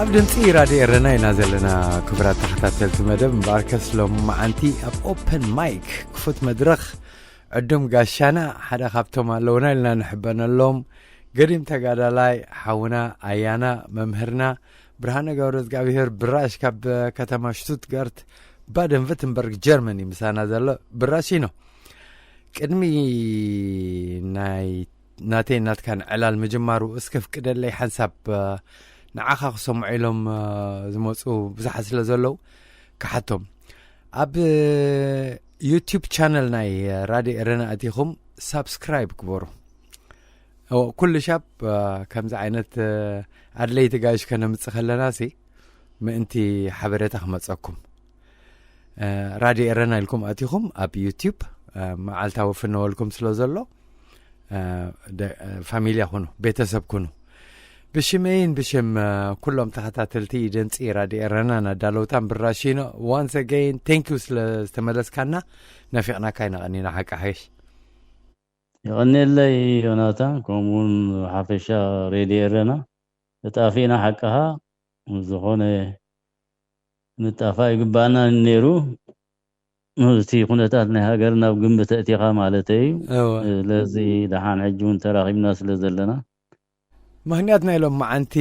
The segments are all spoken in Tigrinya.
ኣብ ድምፂ ራድዮ ኤረና ኢና ዘለና። ክቡራት ተኸታተልቲ መደብ፣ እምበኣርከስ ሎም መዓንቲ ኣብ ኦፐን ማይክ ክፉት መድረኽ ዕዱም ጋሻና ሓደ ካብቶም ኣለውና ኢልና ንሕበነሎም፣ ገዲም ተጋዳላይ ሓውና ኣያና መምህርና ብርሃነ ገብረ እግዚኣብሔር ብራሽ ካብ ከተማ ሽቱትጋርት ባደን ቨትንበርግ ጀርመን እዩ ምሳና ዘሎ። ብራሽ ኢኖ፣ ቅድሚ ናይ ናተይ ናትካን ዕላል ምጅማሩ እስከ ፍቅደለይ ሓንሳብ ንዓኻ ክሰምዑ ኢሎም ዝመፁ ብዙሓት ስለ ዘለዉ ክሓቶም። ኣብ ዩቲዩብ ቻነል ናይ ራድዮ ኤረና ኣቲኹም ሳብስክራይብ ግበሩ። ኩሉ ሻብ ከምዚ ዓይነት ኣድለይቲ ጋይሽ ከነምፅእ ከለና ሲ ምእንቲ ሓበሬታ ክመፀኩም። ራድዮ ኤረና ኢልኩም ኣቲኹም ኣብ ዩቲዩብ መዓልታዊ ፍነወልኩም ስለ ዘሎ ፋሚልያ ኩኑ፣ ቤተሰብ ኩኑ። ብሽመይን ብሽም ኩሎም ተኸታተልቲ ድምፂ ራድዮ ኤረና ናዳለውታን ብራሺኖ ዋንስ ኣገይን ቴንክ ዩ ስለ ዝተመለስካና። ናፊቕናካ ኢና ቀኒና ሓቂ ሓይሽ። የቐኔለይ ዮናታን፣ ከምኡውን ሓፈሻ ሬድዮ ኤረና። ተጣፊእና ሓቅኻ ዝኾነ ምጣፋእ ይግባኣና ነይሩ። እቲ ኩነታት ናይ ሃገር ናብ ግምት ኣእቲኻ ማለት እዩ። ስለዚ ደሓን ሕጂ እውን ተራኺብና ስለ ዘለና። ምክንያት ናይ ሎም መዓንቲ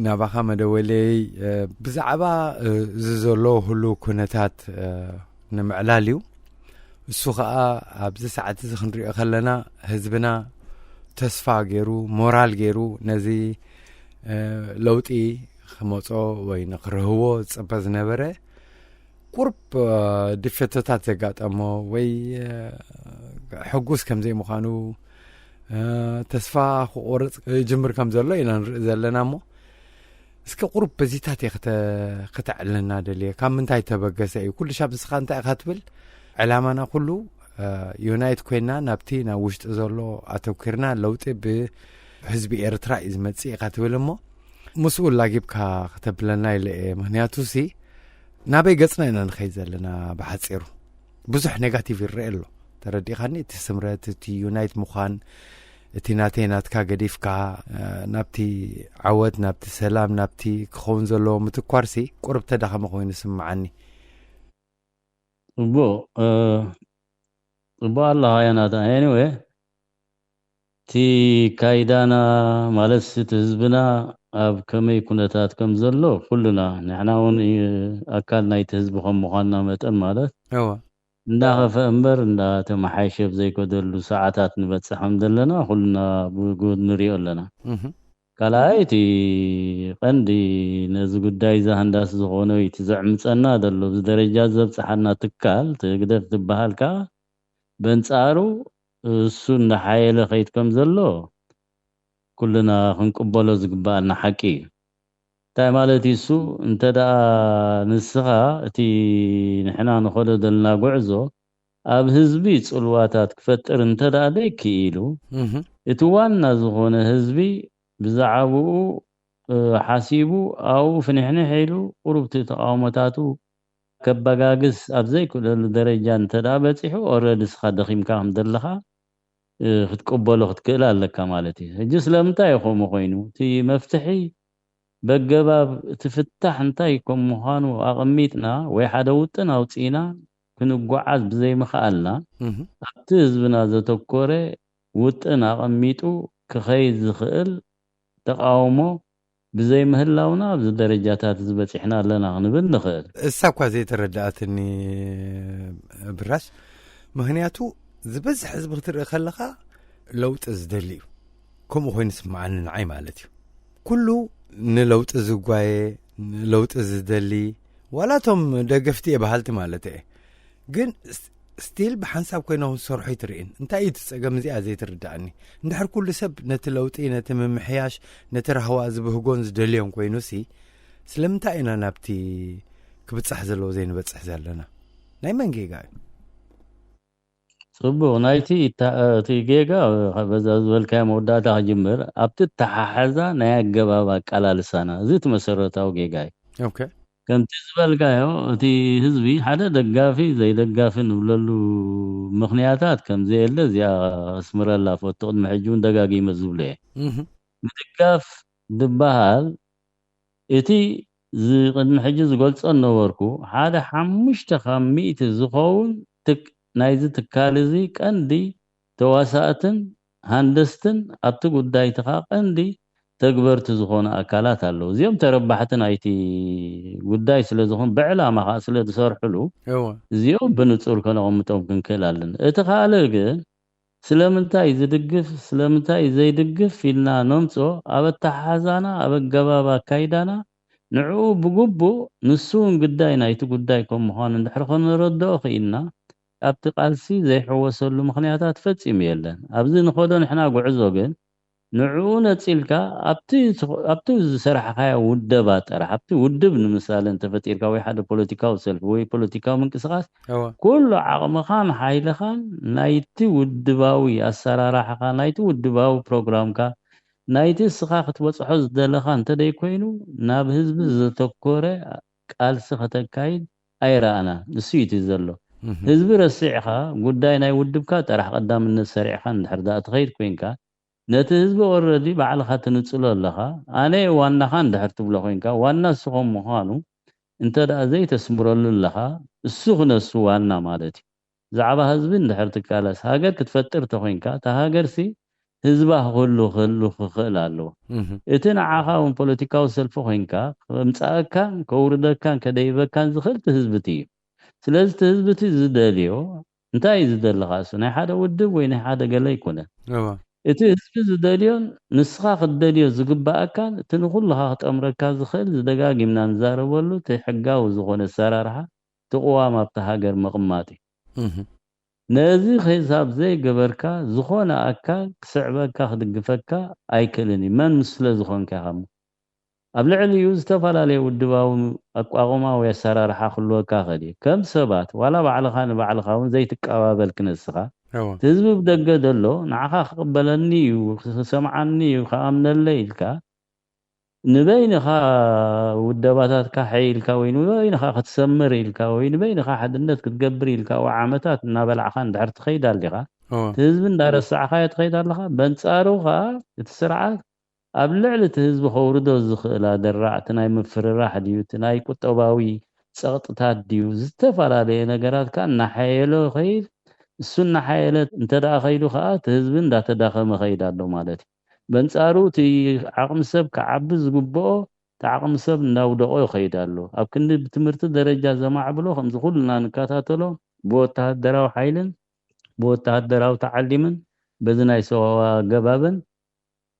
ናባኻ መደወለይ ብዛዕባ እዚ ዘሎ ህሉ ኩነታት ንምዕላል እዩ። እሱ ከዓ ኣብዚ ሰዓት እዚ ክንሪኦ ከለና ህዝብና ተስፋ ገይሩ፣ ሞራል ገይሩ ነዚ ለውጢ ክመፆ ወይ ንክርህዎ ዝፅበ ዝነበረ ቁርብ ድፈቶታት ዘጋጠሞ ወይ ሕጉስ ከም ዘይምዃኑ ተስፋ ክቆርፅ ጅምር ከም ዘሎ ኢና ንርኢ ዘለና። እሞ እስከ ቁሩብ በዚታት እየ ክተ- ክተዕልና ደልየ። ካብ ምንታይ ተበገሰ እዩ ኩሉ ሻብ ንስኻ እንታይ ኢኻ ትብል? ዕላማና ኩሉ ዩናይት ኮይና ናብቲ ናብ ውሽጢ ዘሎ ኣተኩርና ለውጢ ብህዝቢ ኤርትራ እዩ ዝመጽእ ኢኻ ትብል። እሞ ምስኡ ላጊብካ ክተብለና ኢለ እየ። ምክንያቱ ሲ ናበይ ገጽና ኢና ንኸይድ ዘለና? ብሓጺሩ ብዙሕ ኔጋቲቭ ይረአ ኣሎ። ተረዲኻኒ? እቲ ስምረት፣ እቲ ዩናይት ምዃን፣ እቲ ናተይ ናትካ ገዲፍካ ናብቲ ዓወት፣ ናብቲ ሰላም፣ ናብቲ ክኸውን ዘለዎ ምትኳርሲ ቁርብ ተዳኸመ ኮይኑ ይስምዓኒ። ጽቡቕ ጽቡቕ ኣለኻ ዮናታ። ኤኒወ እቲ ካይዳና ማለት እቲ ህዝብና ኣብ ከመይ ኩነታት ከም ዘሎ ኩሉና ንሕና እውን ኣካል ናይቲ ህዝቢ ከም ምዃንና መጠን ማለት እወ እንዳኸፈ እምበር እንዳተመሓየሸ ኣብ ዘይከደሉ ሰዓታት ንበፅሕ ከም ዘለና ኩልና ብጉድ ንሪኦ ኣለና። ካልኣይ እቲ ቀንዲ ነዚ ጉዳይ እዚ ሃንዳስ ዝኾነ እቲ ዘዕምፀና ዘሎ ኣብዚ ደረጃ ዘብፅሓና ትካል እቲ ህግደፍ ዝበሃል ከዓ በንፃሩ እሱ እንዳሓየለ ከይድ ከም ዘሎ ኩልና ክንቅበሎ ዝግበኣና ሓቂ እዩ። እንታይ ማለት እዩ እሱ? እንተ ደኣ ንስኻ እቲ ንሕና ንኸዶ ዘለና ጉዕዞ ኣብ ህዝቢ ጽልዋታት ክፈጥር እንተ ደኣ ደይክኢሉ፣ እቲ ዋና ዝኾነ ህዝቢ ብዛዕባኡ ሓሲቡ ኣብኡ ፍንሕንሕ ኢሉ ቁሩብ እቲ ተቓውሞታቱ ከበጋግስ ኣብ ዘይክእለሉ ደረጃ እንተ ደኣ በጺሑ ኦረዲ ንስኻ ደኺምካ ከም ዘለኻ ክትቅበሎ ክትክእል ኣለካ ማለት እዩ። ሕጂ ስለምንታይ እዩ ከምኡ ኮይኑ? እቲ መፍትሒ በገባብ እቲ ፍታሕ እንታይ ከም ምዃኑ ኣቐሚጥና ወይ ሓደ ውጥን ኣውፂእና ክንጓዓዝ ብዘይምኽኣልና ኣብቲ ህዝብና ዘተኮረ ውጥን ኣቐሚጡ ክኸይድ ዝኽእል ተቓውሞ ብዘይምህላውና ኣብዚ ደረጃታት እዚ በፂሕና ኣለና ክንብል ንኽእል። እሳ እኳ ዘይተረድኣትኒ ብራሽ፣ ምኽንያቱ ዝበዝሕ ህዝቢ ክትርኢ ከለኻ ለውጢ ዝደሊ እዩ። ከምኡ ኮይኑ ስምዓኒ ንዓይ ማለት እዩ። ኩሉ ንለውጢ ዝጓየ፣ ንለውጢ ዝደሊ፣ ዋላ እቶም ደገፍቲ እየ በሃልቲ ማለት እየ። ግን ስቲል ብሓንሳብ ኮይኖም ዝሰርሑ ኣይትርእን። እንታይ እዩ እቲ ጸገም? እዚኣ ዘይትርዳእኒ። እንድሕር ኩሉ ሰብ ነቲ ለውጢ፣ ነቲ ምምሕያሽ፣ ነቲ ራህዋ ዝብህጎን ዝደልዮን ኮይኑሲ፣ ስለምንታይ ኢና ናብቲ ክብጻሕ ዘለዎ ዘይንበጽሕ ዘለና? ናይ መን ጌጋ እዩ? ጽቡቕ። ናይቲ እቲ ጌጋ በዛ ዝበልካዮ መወዳእታ ክጅምር፣ ኣብቲ ተሓሓዛ ናይ ኣገባብ ኣቃላልሳና፣ እዚ እቲ መሰረታዊ ጌጋ እዩ። ከምቲ ዝበልካዮ፣ እቲ ህዝቢ ሓደ ደጋፊ ዘይደጋፊ ንብለሉ ምኽንያታት ከም ዘየለ እዚኣ ኣስምረላ ፈቱ። ቅድሚ ሕጂ እውን ደጋጊመ ዝብሎ እየ። ምድጋፍ ዝበሃል እቲ ቅድሚ ሕጂ ዝገልጾ ነበርኩ፣ ሓደ ሓሙሽተ ካብ ሚእቲ ዝኸውን ናይዚ ትካል እዚ ቀንዲ ተዋሳእትን ሃንደስትን ኣብቲ ጉዳይ እቲ ኸዓ ቀንዲ ተግበርቲ ዝኾኑ ኣካላት ኣለዉ። እዚኦም ተረባሕቲ ናይቲ ጉዳይ ስለ ዝኾኑ፣ ብዕላማ ኸዓ ስለ ዝሰርሕሉ፣ እዚኦም ብንጹር ከነቐምጦም ክንክእል ኣለና። እቲ ካልእ ግን ስለምንታይ ዝድግፍ ስለምንታይ ዘይድግፍ ኢልና ነምጾ፣ ኣብ ኣተሓሕዛና፣ ኣብ ኣገባብ ኣካይዳና ንዕኡ ብግቡእ፣ ንሱ እውን ግዳይ ናይቲ ጉዳይ ከም ምዃኑ እንድሕር ከነረድኦ ክኢልና፣ ኣብቲ ቃልሲ ዘይሕወሰሉ ምኽንያታት ፈጺሙ የለን። ኣብዚ ንኸዶ ንሕና ጉዕዞ ግን ንዕኡ ነጺልካ ኣብቲ ዝሰራሕኻዮ ውደባ ጥራሕ፣ ኣብቲ ውድብ ንምሳሌ እንተፈጢርካ ወይ ሓደ ፖለቲካዊ ሰልፊ ወይ ፖለቲካዊ ምንቅስቃስ ኩሉ ዓቕምኻን ሓይልኻን ናይቲ ውድባዊ ኣሰራርሓኻ፣ ናይቲ ውድባዊ ፕሮግራምካ፣ ናይቲ እስኻ ክትበጽሖ ዝደለኻ እንተደይኮይኑ ናብ ህዝቢ ዘተኮረ ቃልሲ ከተካይድ ኣይረኣናን። እሱ እዩ እቲ ዘሎ። ህዝቢ ረሲዕኻ ጉዳይ ናይ ውድብካ ጥራሕ ቀዳምነት ሰሪዕካ እንድሕር ደኣ ትኸይድ ኮይንካ ነቲ ህዝቢ ኦረዲ ባዕልኻ ትንጽሎ ኣለኻ። ኣነ ዋናኻ እንድሕር ትብሎ ኮይንካ ዋና እሱ ከም ምዃኑ እንተ ደኣ ዘይተስምረሉ ኣለኻ እሱ ክነሱ ዋና ማለት እዩ። ብዛዕባ ህዝቢ እንድሕር ትቃለስ ሃገር ክትፈጥር ተኮይንካ እታ ሃገርሲ ህዝባ ክህሉ ክህሉ ክኽእል ኣለዎ። እቲ ንዓኻ እውን ፖለቲካዊ ሰልፊ ኮይንካ ከምጻእካን ከውርደካን ከደይበካን ዝኽእል እቲ ህዝቢ እቲ እዩ። ስለዚ እቲ ህዝቢ እቲ ዝደልዮ እንታይ እዩ ዝደሊ ኸዓ እሱ ናይ ሓደ ውድብ ወይ ናይ ሓደ ገለ ኣይኮነን። እቲ ህዝቢ ዝደልዮን ንስኻ ክትደልዮ ዝግባኣካን እቲ ንኹልኻ ክጠምረካ ዝኽእል ዝደጋጊምና ንዛረበሉ እቲ ሕጋዊ ዝኾነ ኣሰራርሓ እቲ ቅዋም ኣብታ ሃገር ምቕማጥ እዩ። ነዚ ሒሳብ ዘይገበርካ ዝኾነ ኣካል ክስዕበካ ክድግፈካ ኣይክእልን እዩ። መን ምስ ስለ ዝኾንካ ኢኻ እሞ። ኣብ ልዕሊኡ ዝተፈላለየ ውድባዊ ኣቋቑማ ወይ ኣሰራርሓ ክህልወካ ይኽእል እዩ። ከም ሰባት ዋላ ባዕልኻ ንባዕልኻ እውን ዘይትቀባበል ክነስኻ እቲ ህዝቢ ብደገ ዘሎ ንዓኻ ክቕበለኒ እዩ ክሰምዓኒ እዩ ክኣምነለይ ኢልካ ንበይንኻ ውደባታትካ ሕይ ኢልካ ወይ ንበይንኻ ክትሰምር ኢልካ ወይ ንበይንኻ ሓድነት ክትገብር ኢልካ ዓመታት እናበላዕኻ እንድሕር ትኸይድ ኣሊኻ እቲ ህዝቢ እንዳረሳዕኻዮ ትኸይድ ኣለኻ። በንጻሩ ኸዓ እቲ ስርዓት ኣብ ልዕሊ እቲ ህዝቢ ከውርዶ ዝኽእል ኣደራዕ እቲ ናይ ምፍርራሕ ድዩ እቲ ናይ ቁጠባዊ ጸቕጥታት ድዩ ዝተፈላለየ ነገራት ከኣ እናሓየሎ ይኸይድ። እሱ እናሓየለ እንተ ደኣ ኸይዱ ኸኣ እቲ ህዝቢ እንዳተዳኸመ ኸይድ ኣሎ ማለት እዩ። በንጻሩ እቲ ዓቕሚ ሰብ ክዓቢ ዝግብኦ እቲ ዓቕሚ ሰብ እንዳውደቖ ይኸይድ ኣሎ። ኣብ ክንዲ ብትምህርቲ ደረጃ ዘማዕብሎ ከምዚ ኩልና ንከታተሎ ብወተሃደራዊ ሓይልን ብወተሃደራዊ ተዓሊምን በዚ ናይ ሰዋዋ ኣገባብን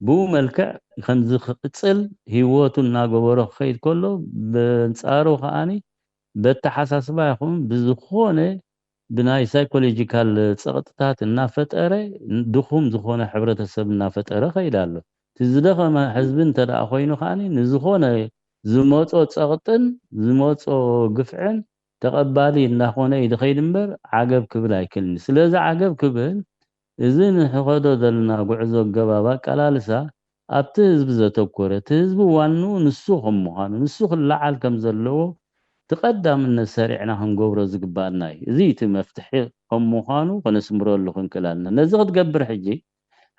ብኡ መልክዕ ከምዚ ክቕጽል ህይወቱ እናገበሮ ክኸይድ ከሎ በንጻሩ ከዓኒ በተሓሳስባ ይኹን ብዝኾነ ብናይ ሳይኮሎጂካል ጸቕጥታት እናፈጠረ ድኹም ዝኾነ ሕብረተሰብ እናፈጠረ ከይድ ኣሎ። እቲ ዝደኸመ ህዝቢ እንተ ደኣ ኮይኑ ከዓኒ ንዝኾነ ዝመጾ ጸቕጥን ዝመጾ ግፍዕን ተቐባሊ እናኾነ እዩ ዝኸይድ እምበር ዓገብ ክብል ኣይክእልን። ስለዚ ዓገብ ክብል እዚ ንሕኸዶ ዘለና ጉዕዞ ኣገባብ ኣቀላልሳ ኣብቲ ህዝቢ ዘተኮረ፣ እቲ ህዝቢ ዋንኡ ንሱ ከም ምዃኑ፣ ንሱ ክለዓል ከም ዘለዎ እቲ ቀዳምነት ሰሪዕና ክንገብሮ ዝግባኣና እዩ። እዚ እቲ መፍትሒ ከም ምዃኑ ከነስምረሉ ክንክእል ኣለና። ነዚ ክትገብር ሕጂ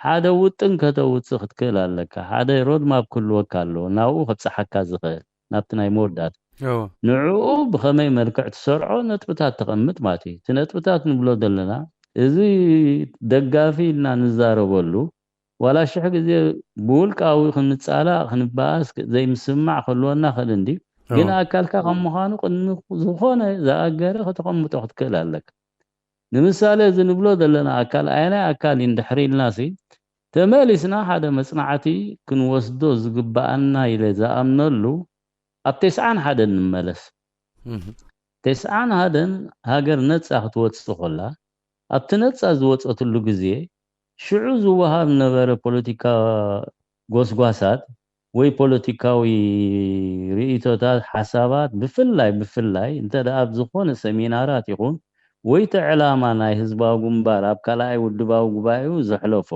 ሓደ ውጥን ከተውፅእ ክትክእል ኣለካ። ሓደ ሮድማፕ ክህልወካ ኣለዎ፣ ናብኡ ከብፅሓካ ዝኽእል ናብቲ ናይ መወዳእታ። ንዕኡ ብኸመይ መልክዕ ትሰርዖ ነጥብታት ተቐምጥ ማለት እዩ። እቲ ነጥብታት ንብሎ ዘለና እዚ ደጋፊ ኢልና ንዛረበሉ ዋላ ሽሕ ግዜ ብውልቃዊ ክንጻላእ ክንበኣስ ዘይምስምማዕ ክህልወና ክእል እንድዩ። ግን ኣካልካ ከም ምዃኑ ቅድሚ ዝኾነ ዝኣገረ ከተቐምጦ ክትክእል ኣለካ። ንምሳሌ እዚ ንብሎ ዘለና ኣካል ኣየናይ ኣካል እዩ እንድሕር ኢልናሲ ተመሊስና ሓደ መጽናዕቲ ክንወስዶ ዝግበኣና ኢለ ዝኣምነሉ ኣብ ተስዓን ሓደን ንመለስ። ተስዓን ሓደን ሃገር ነጻ ክትወጽእ ከላ፣ ኣብቲ ነጻ ዝወጸትሉ ግዜ፣ ሽዑ ዝወሃብ ነበረ ፖለቲካ ጎስጓሳት ወይ ፖለቲካዊ ርእይቶታት፣ ሓሳባት፣ ብፍላይ፣ ብፍላይ እንተ ደኣ ኣብ ዝኾነ ሰሚናራት ይኹን ወይ እቲ ዕላማ ናይ ህዝባዊ ግንባር ኣብ ካልኣይ ውድባዊ ጉባኤኡ ዘሕለፎ፣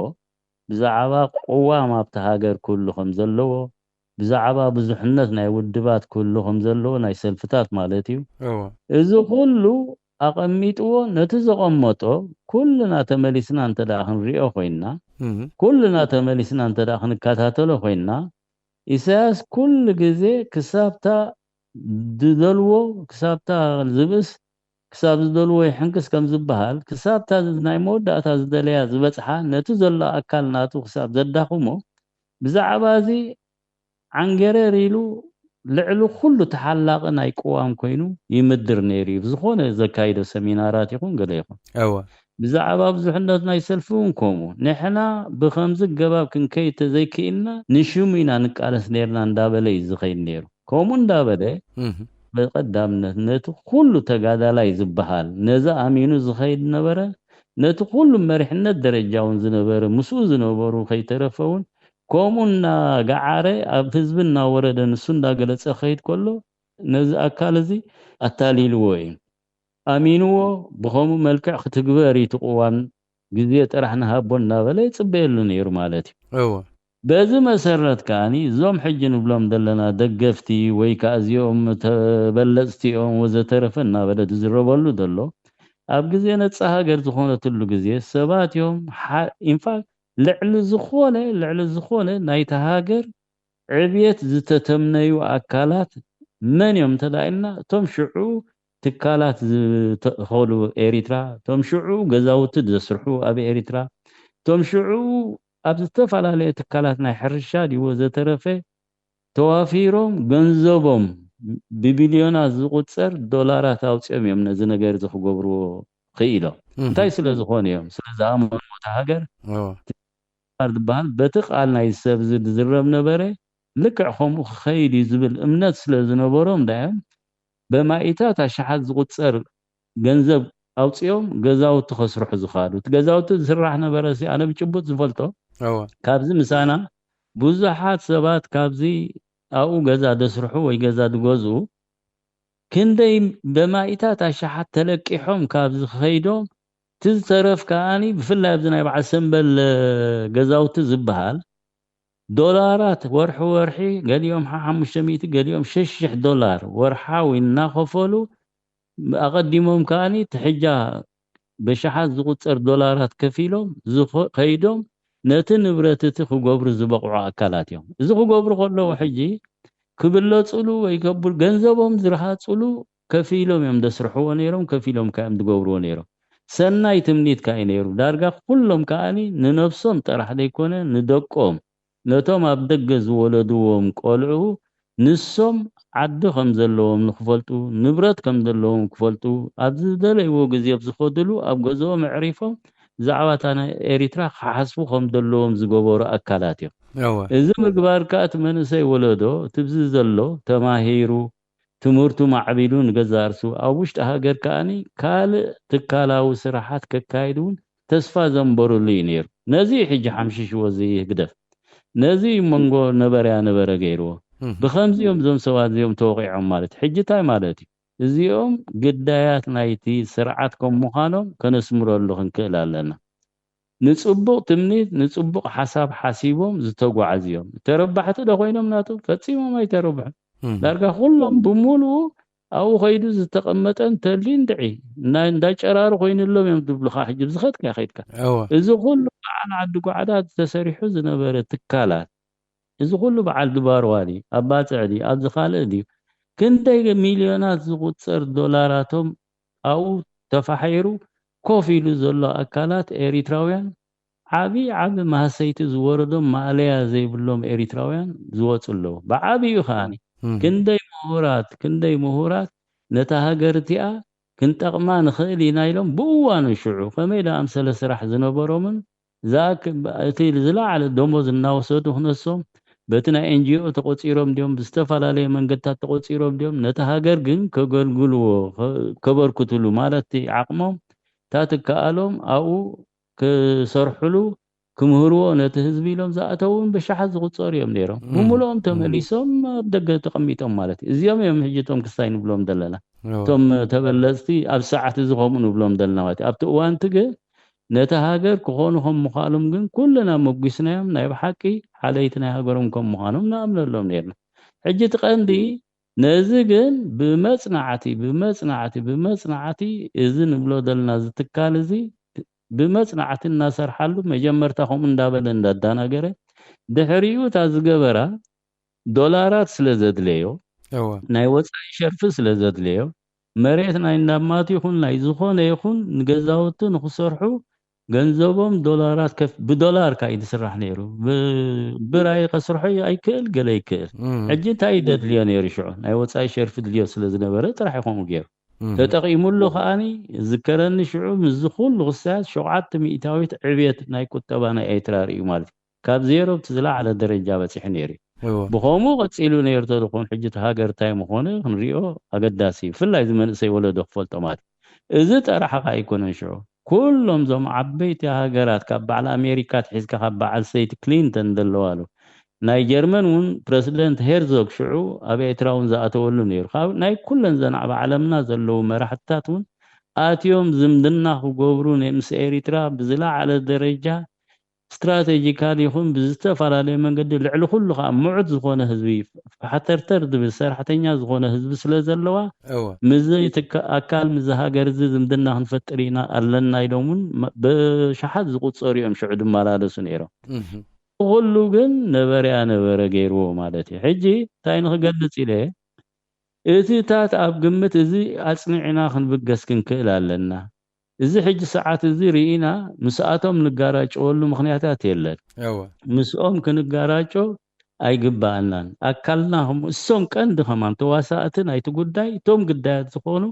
ብዛዕባ ቅዋም ኣብቲ ሃገር ክህሉ ከም ዘለዎ፣ ብዛዕባ ብዙሕነት ናይ ውድባት ክህሉ ከም ዘለዎ፣ ናይ ሰልፍታት ማለት እዩ። እወ። እዚ ኩሉ ኣቐሚጥዎ፣ ነቲ ዘቐመጦ ኩልና ተመሊስና እንተ ደኣ ክንሪኦ ኮይንና፣ እህ። ኩልና ተመሊስና እንተ ደኣ ክንከታተሎ ኮይንና፣ ኢሳያስ ኩሉ ግዜ ክሳብታ ዝደልዎ፣ ክሳብታ ዝብእስ፣ ክሳብ ዝደልዎ ይሕንክስ ከም ዝበሃል፣ ክሳብታ ናይ መወዳእታ ዝደለያ ዝበጽሓ፣ ነቲ ዘሎ ኣካል ናቱ ክሳብ ዘዳኽሞ፣ ብዛዕባ እዚ ዓንገረር ኢሉ ልዕሊ ኩሉ ተሓላቒ ናይ ቅዋም ኮይኑ ይምድር ነይሩ እዩ። ብዝኾነ ዘካይዶ ሰሚናራት ይኹን ገለ ይኹን። እወ። ብዛዕባ ብዙሕነት ናይ ሰልፊ እውን ከምኡ። ንሕና ብኸምዚ ገባብ ክንከይድ ተዘይክኢልና፣ ንሽሙ ኢና ንቃለስ ነይርና እንዳበለ እዩ ዝኸይድ ነይሩ። ከምኡ እንዳበለ እህ። ብቐዳምነት ነቲ ኩሉ ተጋዳላይ ዝበሃል፣ ነዚ ኣሚኑ ዝኸይድ ነበረ፣ ነቲ ኩሉ መሪሕነት ደረጃ እውን ዝነበረ፣ ምስኡ ዝነበሩ ከይተረፈ እውን ከምኡ እናገዓረ ኣብ ህዝቢ እናወረደ ንሱ እንዳገለጸ ክኸይድ ከሎ፣ ነዚ ኣካል እዚ ኣታሊልዎ እዩ። ኣሚንዎ፣ ብኸምኡ መልክዕ ክትግበር እዩ እቲ ቅዋም፣ ግዜ ጥራሕ ንሃቦ እናበለ ይጽበየሉ ነይሩ ማለት እዩ። እወ። በዚ መሰረት ከኣኒ እዞም ሕጂ ንብሎም ዘለና ደገፍቲ ወይ ከኣ እዚኦም ተበለጽቲ እዮም ወዘተረፈ እናበለ ዝዝረበሉ ዘሎ፣ ኣብ ግዜ ነጻ ሃገር ዝኾነትሉ ግዜ ሰባት እዮም ሓ-፣ ኢንፋክት ልዕሊ ዝኾነ፣ ልዕሊ ዝኾነ ናይታ ሃገር ዕብየት ዝተተምነዩ ኣካላት መን እዮም እንተ ደኣ ኢልና፣ እቶም ሽዑ ትካላት ዝተኸሉ ኤሪትራ፣ እቶም ሽዑ ገዛውቲ ዘስርሑ ኣብ ኤሪትራ፣ እቶም ሽዑ ኣብ ዝተፈላለየ ትካላት ናይ ሕርሻ ድዩ ወዘተረፈ ተዋፊሮም ገንዘቦም ብቢልዮናት ዝቑጸር ዶላራት ኣውጺኦም እዮም ነዚ ነገር እዚ ክገብርዎ ክኢሎም። እህ። እንታይ ስለ ዝኾኑ እዮም? ስለ ዝኣመንዎ እታ ሃገር እወ። ዝበሃል በቲ ቃል ናይ ሰብ ዝዝረብ ነበረ፣ ልክዕ ከምኡ ክኸይድ እዩ ዝብል እምነት ስለ ዝነበሮም ዳዮም ብማኢታት ኣሽሓት ዝቑጸር ገንዘብ ኣውጺኦም ገዛውቲ ከስርሑ ዝኻዱ። እቲ ገዛውቲ ዝስራሕ ነበረ ሲ ኣነ ብጭቡጥ ዝፈልጦ እወ። ካብዚ ምሳና ብዙሓት ሰባት ካብዚ ኣብኡ ገዛ ደስርሑ ወይ ገዛ ድገዝኡ ክንደይ በማኢታት ኣሽሓት ተለቂሖም ካብዚ ክኸይዶም፣ እቲ ዝተረፍ ከኣኒ ብፍላይ ኣብዚ ናይ በዓል ሰምበል ገዛውቲ ዝበሃል ዶላራት ወርሒ ወርሒ ገሊኦም ሓሙሽተ ሚእቲ ገሊኦም ሽሽ ሽሕ ዶላር ወርሓዊ እናኸፈሉ ኣቐዲሞም ከኣኒ ትሕጃ ብሽሓት ዝቑጸር ዶላራት ከፊሎም ዝኸ-፣ ከይዶም ነቲ ንብረት እቲ ክገብሩ ዝበቕዑ ኣካላት እዮም። እዚ ክገብሩ ከለዉ ሕጂ ክብለጹሉ ወይ ከብል ገንዘቦም ዝረሃጹሉ ከፊሎም እዮም ደስርሕዎ ነይሮም፣ ከፊሎም ከ እዮም ዝገብርዎ ነይሮም። ሰናይ ትምኒት ከ እዩ ነይሩ። ዳርጋ ኩሎም ከኣኒ ንነብሶም ጥራሕ ዘይኮነ ንደቆም፣ ነቶም ኣብ ደገ ዝወለድዎም ቆልዑ ንሶም ዓዲ ከም ዘለዎም ንክፈልጡ፣ ንብረት ከም ዘለዎም ክፈልጡ፣ ኣብ ዝደለይዎ ግዜ ኣብ ዝኸድሉ ኣብ ገዝኦም ኣዕሪፎም ብዛዕባ እታ ናይ ኤሪትራ ክሓስቡ ከም ዘለዎም ዝገበሩ ኣካላት እዮም። እወ። እዚ ምግባር ከኣ እቲ መንእሰይ ወለዶ እቲ ብዚ ዘሎ ተማሂሩ ትምህርቱ ማዕቢሉ ንገዛእ ርእሱ ኣብ ውሽጢ ሃገር ከኣኒ ካልእ ትካላዊ ስራሓት ከካይድ እውን ተስፋ ዘንበሩሉ እዩ ነይሩ። ነዚ እዩ ሕጂ ሓምሽሽዎ እዚ ህግደፍ። ነዚ እዩ መንጎ ነበረያ ነበረ ገይርዎ። እህ። ብኸምዚኦም እዞም ሰባት እዚኦም ተወቂዖም ማለት እዩ። ሕጂ እንታይ ማለት እዩ? እዚኦም ግዳያት ናይቲ ስርዓት ከም ምዃኖም ከነስምረሉ ክንክእል ኣለና። ንጽቡቕ ትምኒት፣ ንጽቡቕ ሓሳብ ሓሲቦም ዝተጓዓዙ እዮም። ተረባሕቲ ዶ ኮይኖም ናቶም? ፈጺሞም ኣይተረብሑን። እህ። ዳርጋ ኩሎም ብምሉኡ ኣብኡ ከይዱ ዝተቐመጠ እንተልዩ እንድዒ፣ እና-፣ እንዳጨራሩ ኮይኑሎም እዮም ዝብሉኻ። ሕጂ ብዝኸድካ ከይድካ። እወ። እዚ ኩሉ በዓል ዓዲ ጓዕዳ ተሰሪሑ ዝነበረ ትካላት፣ እዚ ኩሉ በዓል ድባርዋ ድዩ፣ ኣብ ባጽዕ ድዩ፣ ኣብዚ ካልእ ድዩ፣ ክንደይ ሚልዮናት ዝቑጸር ዶላራቶም ኣብኡ ተፋሒሩ ኮፍ ኢሉ ዘሎ ኣካላት ኤሪትራውያን ዓቢ ዓቢ ማህሰይቲ ዝወረዶም ማእለያ ዘይብሎም ኤሪትራውያን ዝወጹ ኣለዉ። ብዓቢኡ ከኣኒ እም። ክንደይ ምሁራት፣ ክንደይ ምሁራት ነታ ሃገር እቲኣ ክንጠቕማ ንኽእል ኢና ኢሎም ብእዋኑ ሽዑ ከመይ ደኣምሰለ ስራሕ ዝነበሮምን ዝኣክ-፣ እቲ ዝለዓለ ደሞዝ እናወሰዱ ክነሶም በቲ ናይ ኤንጂኦ ተቆጺሮም ድዮም፣ ብዝተፈላለየ መንገድታት ተቆጺሮም ድዮም፣ ነቲ ሃገር ግን ከገልግልዎ፣ ከ-፣ ከበርክትሉ ማለት ዓቕሞም፣ እታ ትከኣሎም ኣብኡ ክሰርሕሉ፣ ክምህርዎ ነቲ ህዝቢ ኢሎም ዝኣተው እውን ብሽሓት ዝቑጸሩ እዮም ነይሮም። እም፣ ብምሉኦም እም። ተመሊሶም ኣብ ደገ ተቐሚጦም ማለት እዩ። እዚኦም እዮም ሕጂ እቶም ክስታይ ንብሎም ዘለና። እዎ። እቶም ተበለጽቲ ኣብ ሰዓት እዚ ከምኡ ንብሎም ዘለና ማለት እዩ። ኣብቲ እዋንቲ ግን ነቲ ሃገር ክኾኑ ከም ምዃሎም ግን ኩልና መጒስናዮም፣ ናይ ብሓቂ ሓለይቲ ናይ ሃገሮም ከም ምዃኖም ንኣምነሎም ነይርና። ሕጂ እቲ ቀንዲ ነዚ ግን ብመጽናዕቲ፣ ብመጽናዕቲ፣ ብመጽናዕቲ እዚ ንብሎ ዘለና እዚ ትካል እዚ ብመጽናዕቲ እናሰርሓሉ መጀመርታ ከምኡ እንዳበለ እንዳዳናገረ ድሕሪኡ እታ ዝገበራ ዶላራት ስለ ዘድለዮ፣ እወ። ናይ ወጻኢ ሸርፊ ስለ ዘድለዮ፣ መሬት ናይ እንዳማት ይኹን ናይ ዝኾነ ይኹን ንገዛውቲ ንክሰርሑ ገንዘቦም ዶላራት ከፍ-፣ ብዶላር ካዩ ዝስራሕ ነይሩ። ብ-፣ ብር ኣይከስርሖ ኣይክእል፣ ገለ ይክእል። እም። ሕጂ እንታይ ደድልዮ ነይሩ ሽዑ? ናይ ወጻኢ ሸርፊ ድልዮ ስለ ዝነበረ ጥራሕ ይኾኑ ገይሩ። እም። ተጠቒሙሉ ከኣኒ ዝከረኒ ሽዑ ምስዚ ኩሉ ክሳያት ሸውዓተ ሚእታዊት ዕብየት ናይ ቁጠባ ናይ ኤርትራ ርእዩ ማለት እዩ። ካብ ዜሮ ብቲ ዝለዓለ ደረጃ በጺሑ ነይሩ እዩ። እዎ። ብኸምኡ ቀጺሉ ነይሩ ተዝኾን ሕጂ እቲ ሃገር እንታይ ምኾነ ክንሪኦ ኣገዳሲ እዩ። ብፍላይ እዚ መንእሰይ ወለዶ ክፈልጦ ማለት እዩ። እዚ ጠራሕ ከኣ ኣይኮነን ሽዑ። ኩሎም እዞም ዓበይቲ ሃገራት ካብ በዓል ኣሜሪካ ትሒዝካ ካብ በዓል ሰይቲ ክሊንተን ዘለዋ ኣሎ። ናይ ጀርመን እውን ፕረሲደንት ሄርዞግ ሽዑ ኣብ ኤርትራ እውን ዝኣተወሉ ነይሩ። ካብ ናይ ኩለን ዘን ኣብ ዓለምና ዘለዉ መራሕትታት እውን ኣትዮም ዝምድና ክገብሩ ነ-፣ ምስ ኤሪትራ ብዝለዓለ ደረጃ ስትራቴጂካል ይኹን ብዝተፈላለየ መንገዲ ልዕሊ ኩሉ ከዓ ምዑት ዝኾነ ህዝቢ፣ ፋሕተርተር ዝብል ሰራሕተኛ ዝኾነ ህዝቢ ስለ ዘለዋ እወ። ምስዚ ትካ-፣ ኣካል ምስዚ ሃገር እዚ ዝምድና ክንፈጥር ኢና ኣለና ኢሎም እውን መ-፣ ብሽሓት ዝቁጸሩ እዮም ሽዑ ዝመላለሱ ነይሮም። እህ። ኩሉ ግን ነበረያ ነበረ ገይርዎ ማለት እዩ። ሕጂ እንታይ ንክገልጽ ኢለ፣ እቲታት ኣብ ግምት እዚ ኣጽኒዕና ክንብገስ ክንክእል ኣለና። እዚ ሕጂ ሰዓት እዚ ርኢና ምስኣቶም ንጋራጨወሉ ምኽንያታት የለን። እወ። ምስኦም ክንጋራጮ ኣይግባኣናን። ኣካልና ከም እሶም ቀንዲ ከማን ተዋሳእቲ ናይቲ ጉዳይ፣ እቶም ግዳያት ዝኾኑ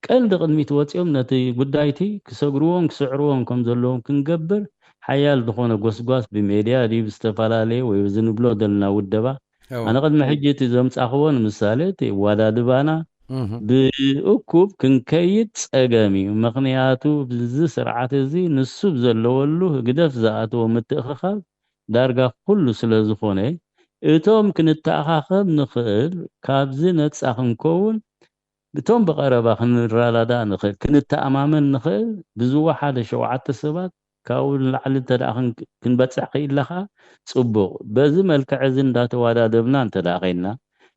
ቀንዲ ቅድሚት ወጺኦም ነቲ ጉዳይቲ ክሰግርዎን ክስዕርዎን ከም ዘለዎም ክንገብር ሓያል ዝኾነ ጎስጓስ ብሜድያ ድዩ ብዝተፈላለየ ወይ እዚ ንብሎ ዘለና ውደባ እወ። ኣነ ቅድሚ ሕጂ እቲ ዘምጻኽዎ ንምሳሌ እቲ ዋዳድባና እህ። ብእኩብ ክንከይድ ጸገም እዩ። ምኽንያቱ ብዚ ስርዓት እዚ ንሱ ብዘለወሉ ህግደፍ ዝኣተዎ ምትእኽኻብ ዳርጋ ኩሉ ስለ ዝኾነ እቶም ክንተኣኻኸብ ንኽእል ካብዚ ነጻ ክንከውን እቶም ብቐረባ ክንረዳዳእ ንኽእል፣ ክንተኣማመን ንኽእል፣ ብዝወሓደ ሸውዓተ ሰባት ካብኡ ንላዕሊ እንተ ደኣ ክን-፣ ክንበጽሕ ክኢልና ኸኣ ጽቡቕ። በዚ መልክዕ እዚ እንዳተዋዳደብና እንተ ደኣ ኸይድና፣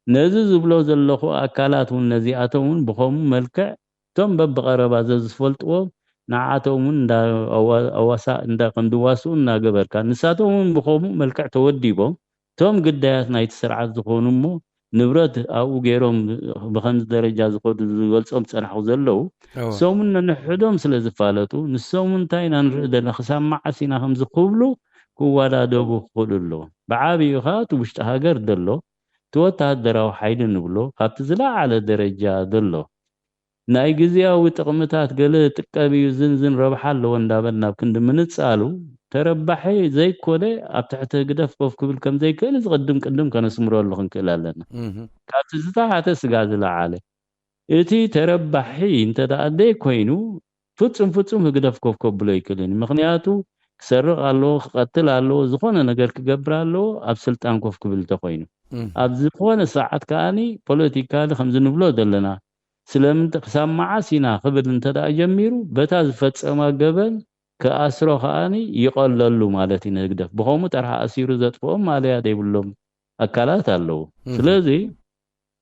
ነዚ ዝብሎ ዘለኹ ኣካላት እውን ነዚኣቶም እውን ብኸምኡ መልክዕ እቶም በብቐረባ ዘዝፈልጥዎም ንዓኣቶም እውን እንዳ-፣ ኣዋ-፣ ኣዋሳ-፣ እንዳ-፣ ከም ዝዋስኡ እናገበርካ፣ ንሳቶም እውን ብኸምኡ መልክዕ ተወዲቦም እቶም ግዳያት ናይቲ ስርዓት ዝኾኑ እሞ ንብረት ኣብኡ ገይሮም ብኸምዚ ደረጃ ዝኸዱ ዝገልጾም ዝጸናሕኩ ዘለዉ፣ እወ። ንሶም እውን ነንሕዶም ስለ ዝፋለጡ፣ ንሶም እውን እንታይ ኢና ንርኢ ዘለና፣ ክሳብ መዓስ ኢና ከምዚ ክብሉ ክወዳደቡ ክኽእሉ ኣለዎም። ብዓብዩ ኸኣ እቲ ውሽጢ ሃገር ዘሎ፣ እቲ ወተሃደራዊ ሓይሊ ንብሎ፣ ካብቲ ዝለዓለ ደረጃ ዘሎ፣ ናይ ግዝያዊ ጥቕምታት ገለ ጥቀም እዩ፣ ዝን ዝን ረብሓ ኣለዎ እንዳበልና ኣብ ክንዲ ምንጻሉ፣ ተረባሒ ዘይኮነ ኣብ ትሕቲ ህግደፍ ኮፍ ክብል ከም ዘይክእል እዚ ቅድም ቅድም ከነስምረሉ ክንክእል ኣለና። እህ። ካብቲ ዝተሓተ ስጋ ዝለዓለ፣ እቲ ተረባሒ እንተ ደኣ ዘይኮይኑ፣ ፍጹም ፍጹም ህግደፍ ኮፍ ከብሎ ኣይክእልን። ምኽንያቱ ክሰርቕ ኣለዎ፣ ክቐትል ኣለዎ፣ ዝኾነ ነገር ክገብር ኣለዎ፣ ኣብ ስልጣን ኮፍ ክብል እንተኾይኑ። እህ። ኣብ ዝኾነ ሰዓት ከኣኒ ፖለቲካሊ ከምዚ ንብሎ ዘለና፣ ስለምንታይ ክሳብ መዓስ ኢና ክብል እንተ ደኣ ጀሚሩ፣ በታ ዝፈጸማ ገበን ክኣስሮ ከኣኒ ይቐለሉ ማለት እዩ ንህግደፍ። ብኸምኡ ጥራሕ ኣሲሩ ዘጥፍኦም ማለያ ዘይብሎም ኣካላት ኣለዉ። እህ። ስለዚ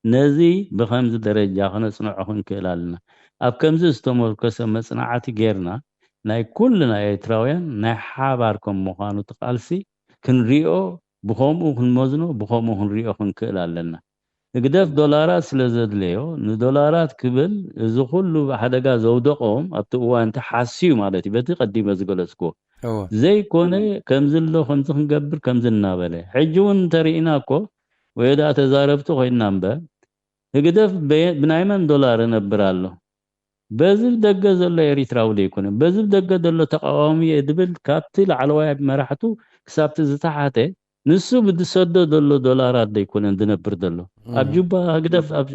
ነዚ ብኸምዚ ደረጃ ክነጽንዖ ክንክእል ኣለና። ኣብ ከምዚ ዝተመርኮሰ መጽናዕቲ ጌርና ናይ ኩልና ኤርትራውያን ናይ ሓባር ከም ምዃኑ እቲ ቃልሲ ክንሪኦ፣ ብኸምኡ ክንመዝኖ፣ ብኸምኡ ክንሪኦ ክንክእል ኣለና። ህግደፍ ዶላራት ስለ ዘድለዮ፣ ንዶላራት ክብል እዚ ኩሉ ሓደጋ ዘውደቖም ኣብቲ እዋን እቲ ሓስዩ ማለት እዩ፣ በቲ ቀዲመ ዝገለጽኩዎ። እወ። ዘይኮነ ከምዚ ኣሎ፣ ከምዚ ክንገብር፣ ከምዚ እናበለ። ሕጂ እውን እንተርኢና እኮ፣ ወይ ደኣ ተዛረብቲ ኮይንና እምበር፣ ህግደፍ በየ-፣ ብናይ መን ዶላር እነብር ኣሎ? በዚ ብደገ ዘሎ ኤሪትራዊ ዘይኮነ፣ በዚ ብደገ ዘሎ ተቃዋሚ እየ ድብል ካብቲ ላዕለዋይ መራሕቱ ክሳብቲ ዝተሓተ ንሱ ብዝሰዶ ዘሎ ዶላራት ዘይኮነን ዝነብር ዘሎ። ኣብ ጁባ ህግደፍ፣ ኣብ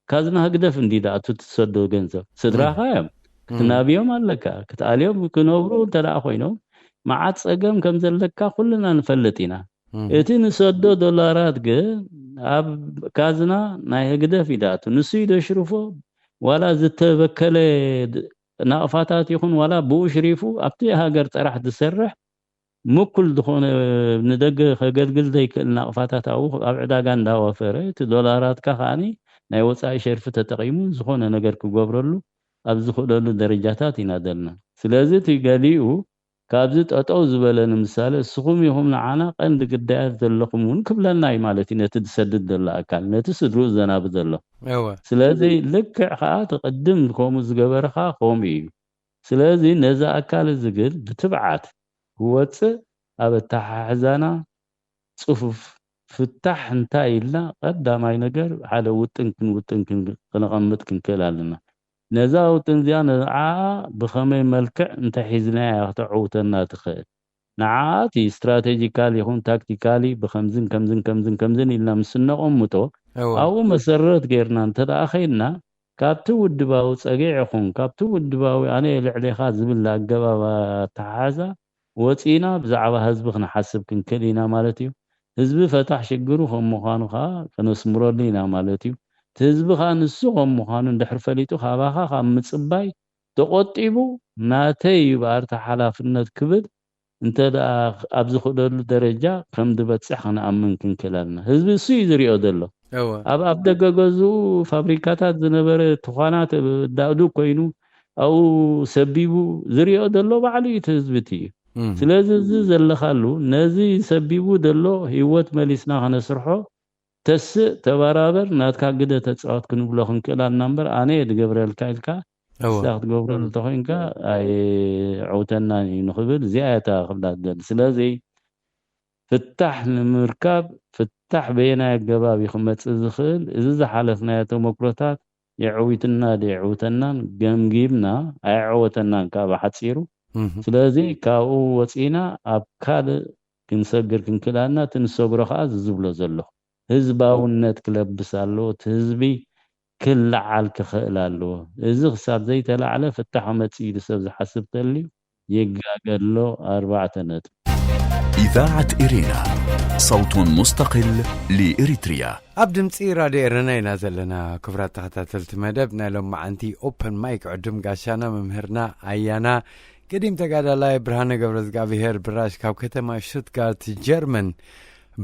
ካዝና ህግደፍ እንዲ ደኣ እቲ ትሰዶ ገንዘብ። ስድራኻ እዮም። ክትናብዮም ኣለካ፣ ክትኣልዮም ክነብሩ እንተ ደኣ ኮይኖም፣ መዓት ጸገም ከም ዘለካ ኩልና ንፈልጥ ኢና። እቲ ንሰዶ ዶላራት ግን ኣብ ካዝና ናይ ህግደፍ እዩ ደኣቱ። ንሱ እዩ ደሽርፎ፣ ዋላ ዝተበከለ ድ-፣ ናቕፋታት ይኹን ዋላ ብኡ ሽሪፉ ኣብቲ ሃገር ጥራሕ ዝሰርሕ ምኩል ዝኾነ ንደገ ከገልግል ዘይክእል ናቕፋታት ኣብኡ ኣብ ዕዳጋ እንዳወፈረ፣ እቲ ዶላራትካ ከኣኒ ናይ ወጻኢ ሸርፊ ተጠቒሙ ዝኾነ ነገር ክገብረሉ ኣብ ዝኽእለሉ ደረጃታት ኢና ዘለና። ስለዚ እቲ ገሊኡ ካብዚ ጠጠው ዝበለ ንምሳሌ እስኹም ኢኹም ንዓና ቀንዲ ግዳያት ዘለኹም እውን ክብለና እዩ ማለት እዩ፣ ነቲ ዝሰድድ ዘሎ ኣካል፣ ነቲ ስድርኡ ዘናብ ዘሎ። እወ ስለዚ ልክዕ ከዓ እቲ ቅድም ከምኡ ዝገበረ ከዓ ከምኡ እዩ። ስለዚ ነዚ ኣካል እዚ ግን ብትብዓት ክወፅእ ኣብ ኣተሓሕዛና ፅፉፍ ፍታሕ እንታይ ኢልና ቀዳማይ ነገር ሓደ ውጥን ክንውጥን ክን-፣ ክነቐምጥ ክንክእል ኣለና። ነዛ ውጥን እዚኣ ንዓ ብኸመይ መልክዕ እንተሒዝናያ ከተዕውተና ትኽእል? ንዓ እቲ ስትራቴጂካል ይኹን ታክቲካሊ ብኸምዝን ከምዝን ከምዝን ከምዝን ኢልና ምስ እነቐምጦ እወ ኣብኡ መሰረት ጌርና እንተ ደኣ ኸይድና ካብቲ ውድባዊ ጸግዒ ይኹን ካብቲ ውድባዊ ኣነ እየ ልዕሌኻ ዝብል ኣገባብ ኣተሓሕዛ ወጺእና ብዛዕባ ህዝቢ ክንሓስብ ክንክእል ኢና ማለት እዩ። ህዝቢ ፈታሕ ሽግሩ ከም ምዃኑ ኸዓ ከነስምረሉ ኢና ማለት እዩ። እቲ ህዝቢ ኸዓ ንሱ ከም ምዃኑ እንድሕር ፈሊጡ ካባኻ ካብ ምጽባይ ተቖጢቡ ናተይ እዩ ብኣርቲ ሓላፍነት ክብል እንተ ደኣ ኣብ ዝኽእለሉ ደረጃ ከም ዝበጽሕ ክንኣምን ክንክእል ኣለና። ህዝቢ እሱ እዩ ዝሪኦ ዘሎ። እወ ኣብ ኣብ ደገ ገዝኡ ፋብሪካታት ዝነበረ ትዃናት ዳእዱ ኮይኑ ኣብኡ ሰቢቡ ዝሪኦ ዘሎ ባዕሉ እዩ እቲ ህዝቢ እቲ እዩ። እም። ስለዚ እዚ ዘለኻሉ ነዚ ሰቢቡ ዘሎ ህይወት መሊስና ከነስርሖ ተስእ ተበራበር ናትካ ግደ ተፃወት ክንብሎ ክንክእል ኣና እምበር ኣነ እየ ዝገብረልካ ኢልካ እወ ንስኻ ክትገብረሉ እንተኮይንካ ኣይዕውተናን እዩ ንኽብል እዚኣ እያ እታ ክብላ ዝደሊ። ስለዚ ፍታሕ ንምርካብ ፍታሕ በየናይ ኣገባብ እዩ ክመፅእ ዝኽእል? እዚ ዝሓለፍናዮ ተመክሮታት የዕዊትና ዶ የዕውተናን ገምጊምና ኣየዕወተናን ከዓ ብሓፂሩ። እም። ስለዚ ካብኡ ወፂና ኣብ ካልእ ክንሰግር ክንክእላና እቲ ንሰግሮ ከዓ እዚ ዝብሎ ዘለኹ ህዝባውነት ክለብስ ኣለዎ። እቲ ህዝቢ ክለዓል ክኽእል ኣለዎ። እዚ ክሳብ ዘይተላዕለ ፍታሕ ክመፅእ ኢሉ ሰብ ዝሓስብ ተልዩ ይጋገ ኣሎ። ኣርባዕተ ነጥቢ። إذاعة إرينا، صوت مستقل لإريتريا. ኣብ ድምፂ ራድዮ ኤረና ኢና ዘለና። ክቡራት ተኸታተልቲ መደብ ናይ ሎም መዓንቲ ኦፐን ማይክ ዕዱም ጋሻና መምህርና ኣያና ገዲም ተጋዳላይ ብርሃነ ገብረ እግዚኣብሄር ብራሽ ካብ ከተማ ሽቱትጋርት ጀርመን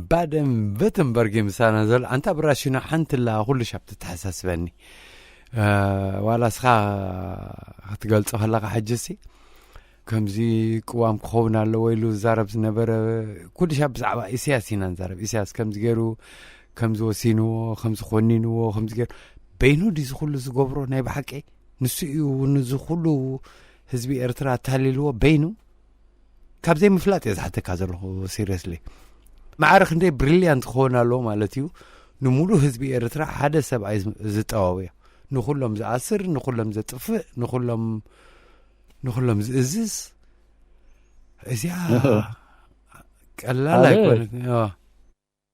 ባደን ቨተንበርግ ምሳና ዘሎ። ኣንታ ብራሽና ሓንቲ ላ ኩሉ ሻብ ትተሓሳስበኒ። እ፣ ዋላ እስኻ ክትገልጾ ከለኻ ሕጅሲ ከምዚ ቅዋም ክኸውን ኣለዎ ኢሉ ዝዛረብ ዝነበረ ኩሉ ሻብ ብዛዕባ ኢሳያስ ኢና ንዛረብ። ኢሳያስ ከምዚ ገይሩ፣ ከምዚ ወሲንዎ፣ ከምዚ ኮኒንዎ፣ ከምዚ ገይሩ። በይኑ ድዩ እዚ ኩሉ ዝገብሮ ናይ ብሓቂ? ንሱ እዩ ንዚ ኩሉ ህዝቢ ኤርትራ ኣታሊልዎ በይኑ? ካብ ዘይምፍላጥ እየ ዝሓተካ ዘለኹ ሲሪየስሊ። ማዕረ ክንደይ ብሪልያንት ክኸውን ኣለዎ ማለት እዩ? ንሙሉ ህዝቢ ኤርትራ ሓደ ሰብኣይ ዝ-፣ ዝጠዋውዮ። ንኹሎም ዝኣስር፣ ንኹሎም ዘጥፍእ፣ ንኹሎም፣ ንኹሎም ዝእዝዝ። እዚኣ ቀላል ሓደ ኣይኮነት። እወ።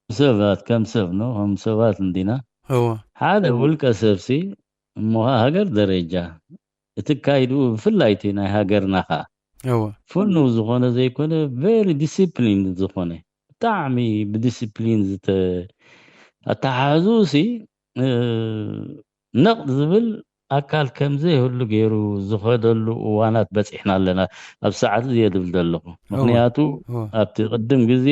ሰባት ከም ሰብ ነው፣ ከም ሰባት እንዲና። እወ። ሓደ ውልቀ ሰብሲ እሞ ሃገር ደረጃ እቲ ካይድኡ ብፍላይ እቲ ናይ ሃገርና ኸዓ እወ። ፍኑው ዝኾነ ዘይኮነ ቨሪ ዲሲፕሊን ዝኾነ ብጣዕሚ ብዲሲፕሊን ዝተ-፣ ኣተሓሕዝኡ ሲ፣ እ፣ ነቕ ዝብል ኣካል ከም ዘይህሉ ገይሩ ዝኸደሉ እዋናት በፂሕና ኣለና። ኣብ ሰዓት እዚ እየ ዝብል ዘለኹ። ምኽንያቱ እወ። ኣብቲ ቅድም ግዜ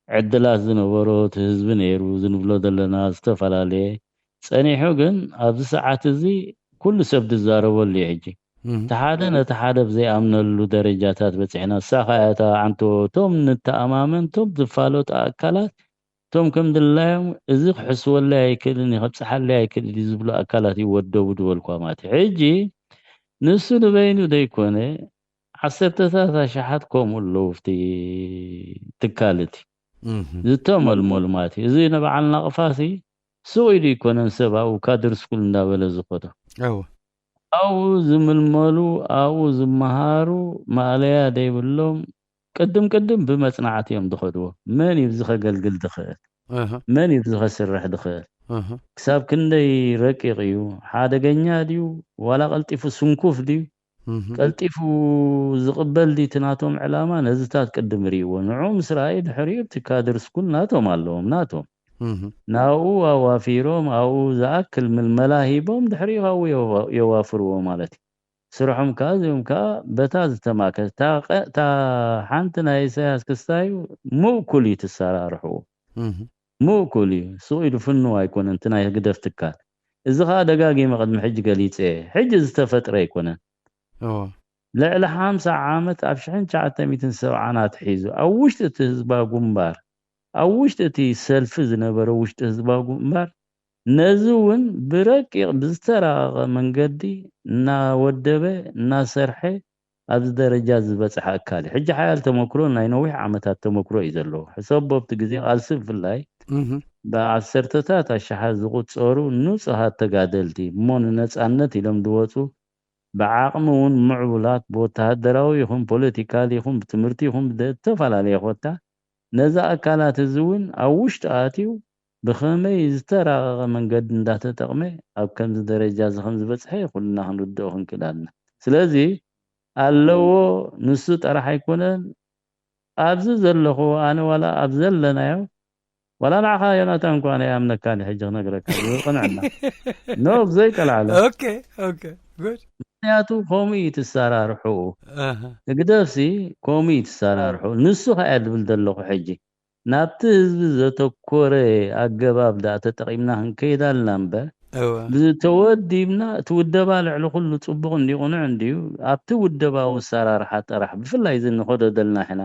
ዕድላት ዝነበሮ እቲ ህዝቢ ነይሩ ዝንብሎ ዘለና ዝተፈላለየ ጸኒሑ፣ ግን ኣብዚ ሰዓት እዚ ኩሉ ሰብ ዝዛረበሉ እዩ። ሕጂ እም። እቲ ሓደ ነቲ ሓደ ብዘይኣምነሉ ደረጃታት በፂሕና። ንሳ ኸዓ እታ ዓንቶ እቶም ንተኣማመን እቶም ዝፋለጡ ኣካላት እቶም ከም ድላዮም እዚ ክሕስወለይ ኣይክእልን እዩ፣ ከብፅሓለይ ኣይክእል እዩ ዝብሉ ኣካላት ይወደቡ ዝበልኳ ማለት እዩ። ሕጂ ንሱ ንበይኑ ዘይኮነ ዓሰርተታት ኣሽሓት ከምኡ ኣለዉ ኣብቲ ትካል እቲ እም። ዝተመልመሉ ማለት እዩ። እዚ ንበዓል ናቕፋሲ ስቕ ኢሉ ኣይኮነን ሰብ ኣብኡ ካድር ስኩል እንዳበለ ዝኸዶ። እወ። ኣብኡ ዝምልመሉ፣ ኣብኡ ዝመሃሩ፣ ማእለያ ዘይብሎም፣ ቅድም ቅድም ብመጽናዕቲ እዮም ዝኸድዎ። መን እዩ እዚ ከገልግል ዝኽእል? መን እዩ እዚ ከስርሕ ዝኽእል? ክሳብ ክንደይ ረቂቕ እዩ? ሓደገኛ ድዩ? ዋላ ቀልጢፉ ስንኩፍ ድዩ? ቀልጢፉ ዝቕበል ድዩ እቲ ናቶም ዕላማ? ነዚታት ቅድም ርእይዎ። ንዑ ምስ ረኣዩ ድሕሪኡ እቲ ካድር ስኩል ናቶም ኣለዎም፣ ናቶም። ናብኡ ኣዋፊሮም ኣብኡ ዝኣክል ምልመላ ሂቦም ድሕሪኡ ካብኡ የዋ- የዋፍርዎ ማለት እዩ። ስርሖም ከኣ እዚኦም ከኣ በታ ዝተማከ እታ ቀ- እታ ሓንቲ ናይ ኢሳያስ ክስታይ ምእኩል እዩ ትሰራርሕዎ። ምእኩል እዩ። ስቕ ኢሉ ፍንው ኣይኮነን እቲ ናይ ህግደፍ ትካል። እዚ ከኣ ደጋጊመ ቅድሚ ሕጂ ገሊጸ እየ። ሕጂ ዝተፈጥረ ኣይኮነን። ልዕሊ ሓምሳ ዓመት ኣብ ሽሕን ትሽዓተ ሚእትን ሰብዓን ኣትሒዙ ኣብ ውሽጢ እቲ ህዝባዊ ግንባር ኣብ ውሽጢ እቲ ሰልፊ ዝነበረ ውሽጢ ህዝባዊ ግንባር ነዚ እውን ብረቂቕ ብዝተራቐቐ መንገዲ እናወደበ እናሰርሐ ኣብዚ ደረጃ ዝበፅሐ ኣካል እዩ። ሕጂ ሓያል ተመክሮ ናይ ነዊሕ ዓመታት ተመክሮ እዩ ዘለዎ። ሕሰቦ ኣብቲ ግዜ ቃልሲ ብፍላይ ብዓሰርተታት ኣሽሓት ዝቑፀሩ ንፁሃት ተጋደልቲ እሞ ንነፃነት ኢሎም ዝወፁ ብዓቕሚ እውን ምዕቡላት ብወተሃደራዊ ይኹን ፖለቲካል ይኹን ብትምህርቲ ይኹን ብዝተፈላለየ ኮታ ነዚ ኣካላት እዚ እውን ኣብ ውሽጢ ኣትዩ ብኸመይ ዝተራቐቐ መንገዲ እንዳተጠቕመ ኣብ ከምዚ ደረጃ እዚ ከም ዝበፅሐ ኩልና ክንርድኦ ክንክእል ኣለና። ስለዚ ኣለዎ ንሱ ጥራሕ ኣይኮነን ኣብዚ ዘለኹ ኣነ ዋላ ኣብ ዘለናዮ ዋላ ንዓኻ ዮናታን እንኳ ናይ ኣምነካ ሕጂ ክነግረካ ቅንዕና ኖ ብዘይቀልዓለ okay okay good ምክንያቱ ከምኡ እዩ ትሰራርሑ ህግደፍሲ ከምኡ እዩ ትሰራርሑ ንሱ ከኣ ድብል ዘለኹ ሕጂ ናብቲ ህዝቢ ዘተኮረ ኣገባብ ዳ ተጠቂምና ክንከይድ ኣለና እምበር ተወዲብና እቲ ውደባ ልዕሊ ኩሉ ፅቡቕ እንዲቑኑዕ እንዲዩ ኣብቲ ውደባዊ ኣሰራርሓ ጥራሕ ብፍላይ እዚ ንኸዶ ዘለና ሕና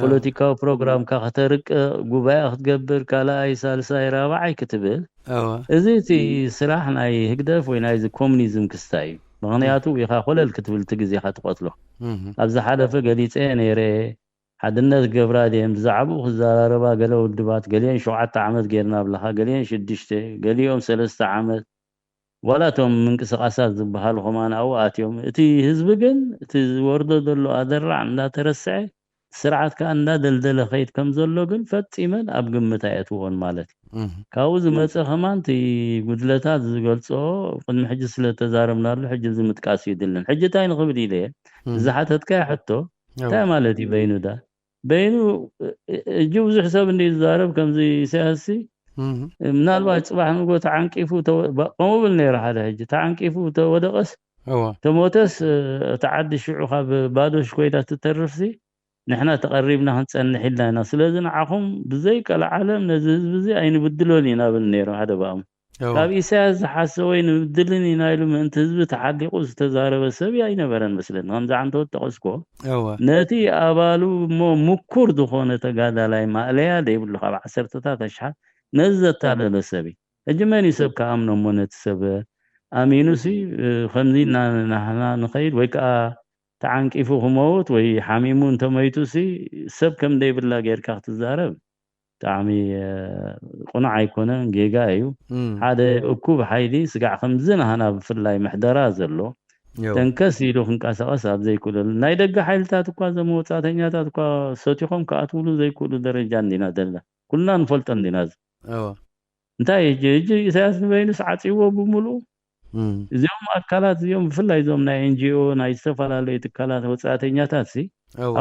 ፖለቲካዊ ፕሮግራምካ ከተርቅቕ ጉባኤ ክትገብር ካልኣይ ሳልሳይ ራብዓይ ክትብል እዚ እቲ ስራሕ ናይ ህግደፍ ወይ ናይዚ ኮሙኒዝም ክስታይ እዩ ምክንያቱ ኢኻ ኮለል ክትብል እቲ ግዜኻ ትቐትሎ ኣብ ዝሓለፈ ገሊፀ ነይረ ሓድነት ገብራ ድየን ብዛዕባኡ ክዘራረባ ገለ ውድባት ገሊአን ሸውዓተ ዓመት ጌርና ብለኻ ገሊአን ሽዱሽተ ገሊኦም ሰለስተ ዓመት ዋላ እቶም ምንቅስቃሳት ዝበሃሉ ከማን ኣብኡ ኣትዮም እቲ ህዝቢ ግን እቲ ዝወርዶ ዘሎ ኣደራዕ እንዳተረስዐ ስርዓት ከዓ እንዳደልደለ ከይድ ከም ዘሎ ግን ፈፂመን ኣብ ግምት ኣየትዎን ማለት እዩ ካብኡ ዝመፀ ከማን እቲ ጉድለታት ዝገልፆ ቅድሚ ሕጂ ስለተዛረብናሉ ሕጂ እዚ ምጥቃስ ይድልን ሕጂ እንታይ ንክብል ኢለ ዝሓተትካዮ ሕቶ እንታይ ማለት እዩ በይኑ ዳ በይኑ እጅ ብዙሕ ሰብ እንደ ዝዛረብ ከምዚ ኢሳያስ ምናልባት ፅባሕ ንጎ ተዓንቂፉ ከምኡ ብል ነይሩ ሓደ ሕጂ ተዓንቂፉ ተወደቀስ ተሞተስ እቲ ዓዲ ሽዑ ካብ ባዶ ኮይዳ ትተርፍሲ ንሕና ተቐሪብና ክንፀንሕ ኢልና ኢና ስለዚ ንዓኹም ብዘይ ቀልዓለም ነዚ ህዝቢ እዚ ኣይንብድሎን ኢና ብል ነይሩ ሓደ ብኣሙ ካብ ኢሳያስ ዝሓሰ ወይ ንብድልን ኢና ኢሉ ምእንቲ ህዝቢ ተሓሊቑ ዝተዛረበ ሰብ ኣይነበረን መስለኒ ከምዚ ዓንተወት ጠቐስኮ ነቲ ኣባሉ እሞ ምኩር ዝኾነ ተጋዳላይ ማእለያ ዘይብሉ ካብ ዓሰርተታት ኣሽሓት ነዚ ዘታለለ ሰብ እዩ ሕጂ መን እዩ ሰብ ክኣምኖ እሞ ነቲ ሰብ ኣሚኑሲ ከምዚ ናህና ንኸይድ ወይ ከዓ ተዓንቂፉ ክመውት ወይ ሓሚሙ እንተመይቱ ሲ ሰብ ከም ደይብላ ጌርካ ክትዛረብ ብጣዕሚ ቁኑዕ ኣይኮነን ጌጋ እዩ ሓደ እኩብ ሓይሊ ስጋዕ ከምዚ ናህና ብፍላይ ምሕደራ ዘሎ ተንከስ ኢሉ ክንቀሳቀስ ኣብ ዘይክእለሉ ናይ ደገ ሓይልታት እኳ ዘመወፃእተኛታት እኳ ሰቲኾም ክኣትውሉ ዘይክእሉ ደረጃ እንዲና ዘለና ኩልና ንፈልጦ እንዲና እንታይ ሕጂ ሕጂ ኢሳያስ ንበይኑስ ዓፂዎ ብምሉኡ እዚኦም ኣካላት እዚኦም ብፍላይ እዞም ናይ ኤንጂኦ ናይ ዝተፈላለዩ ትካላት ወፃእተኛታት ሲ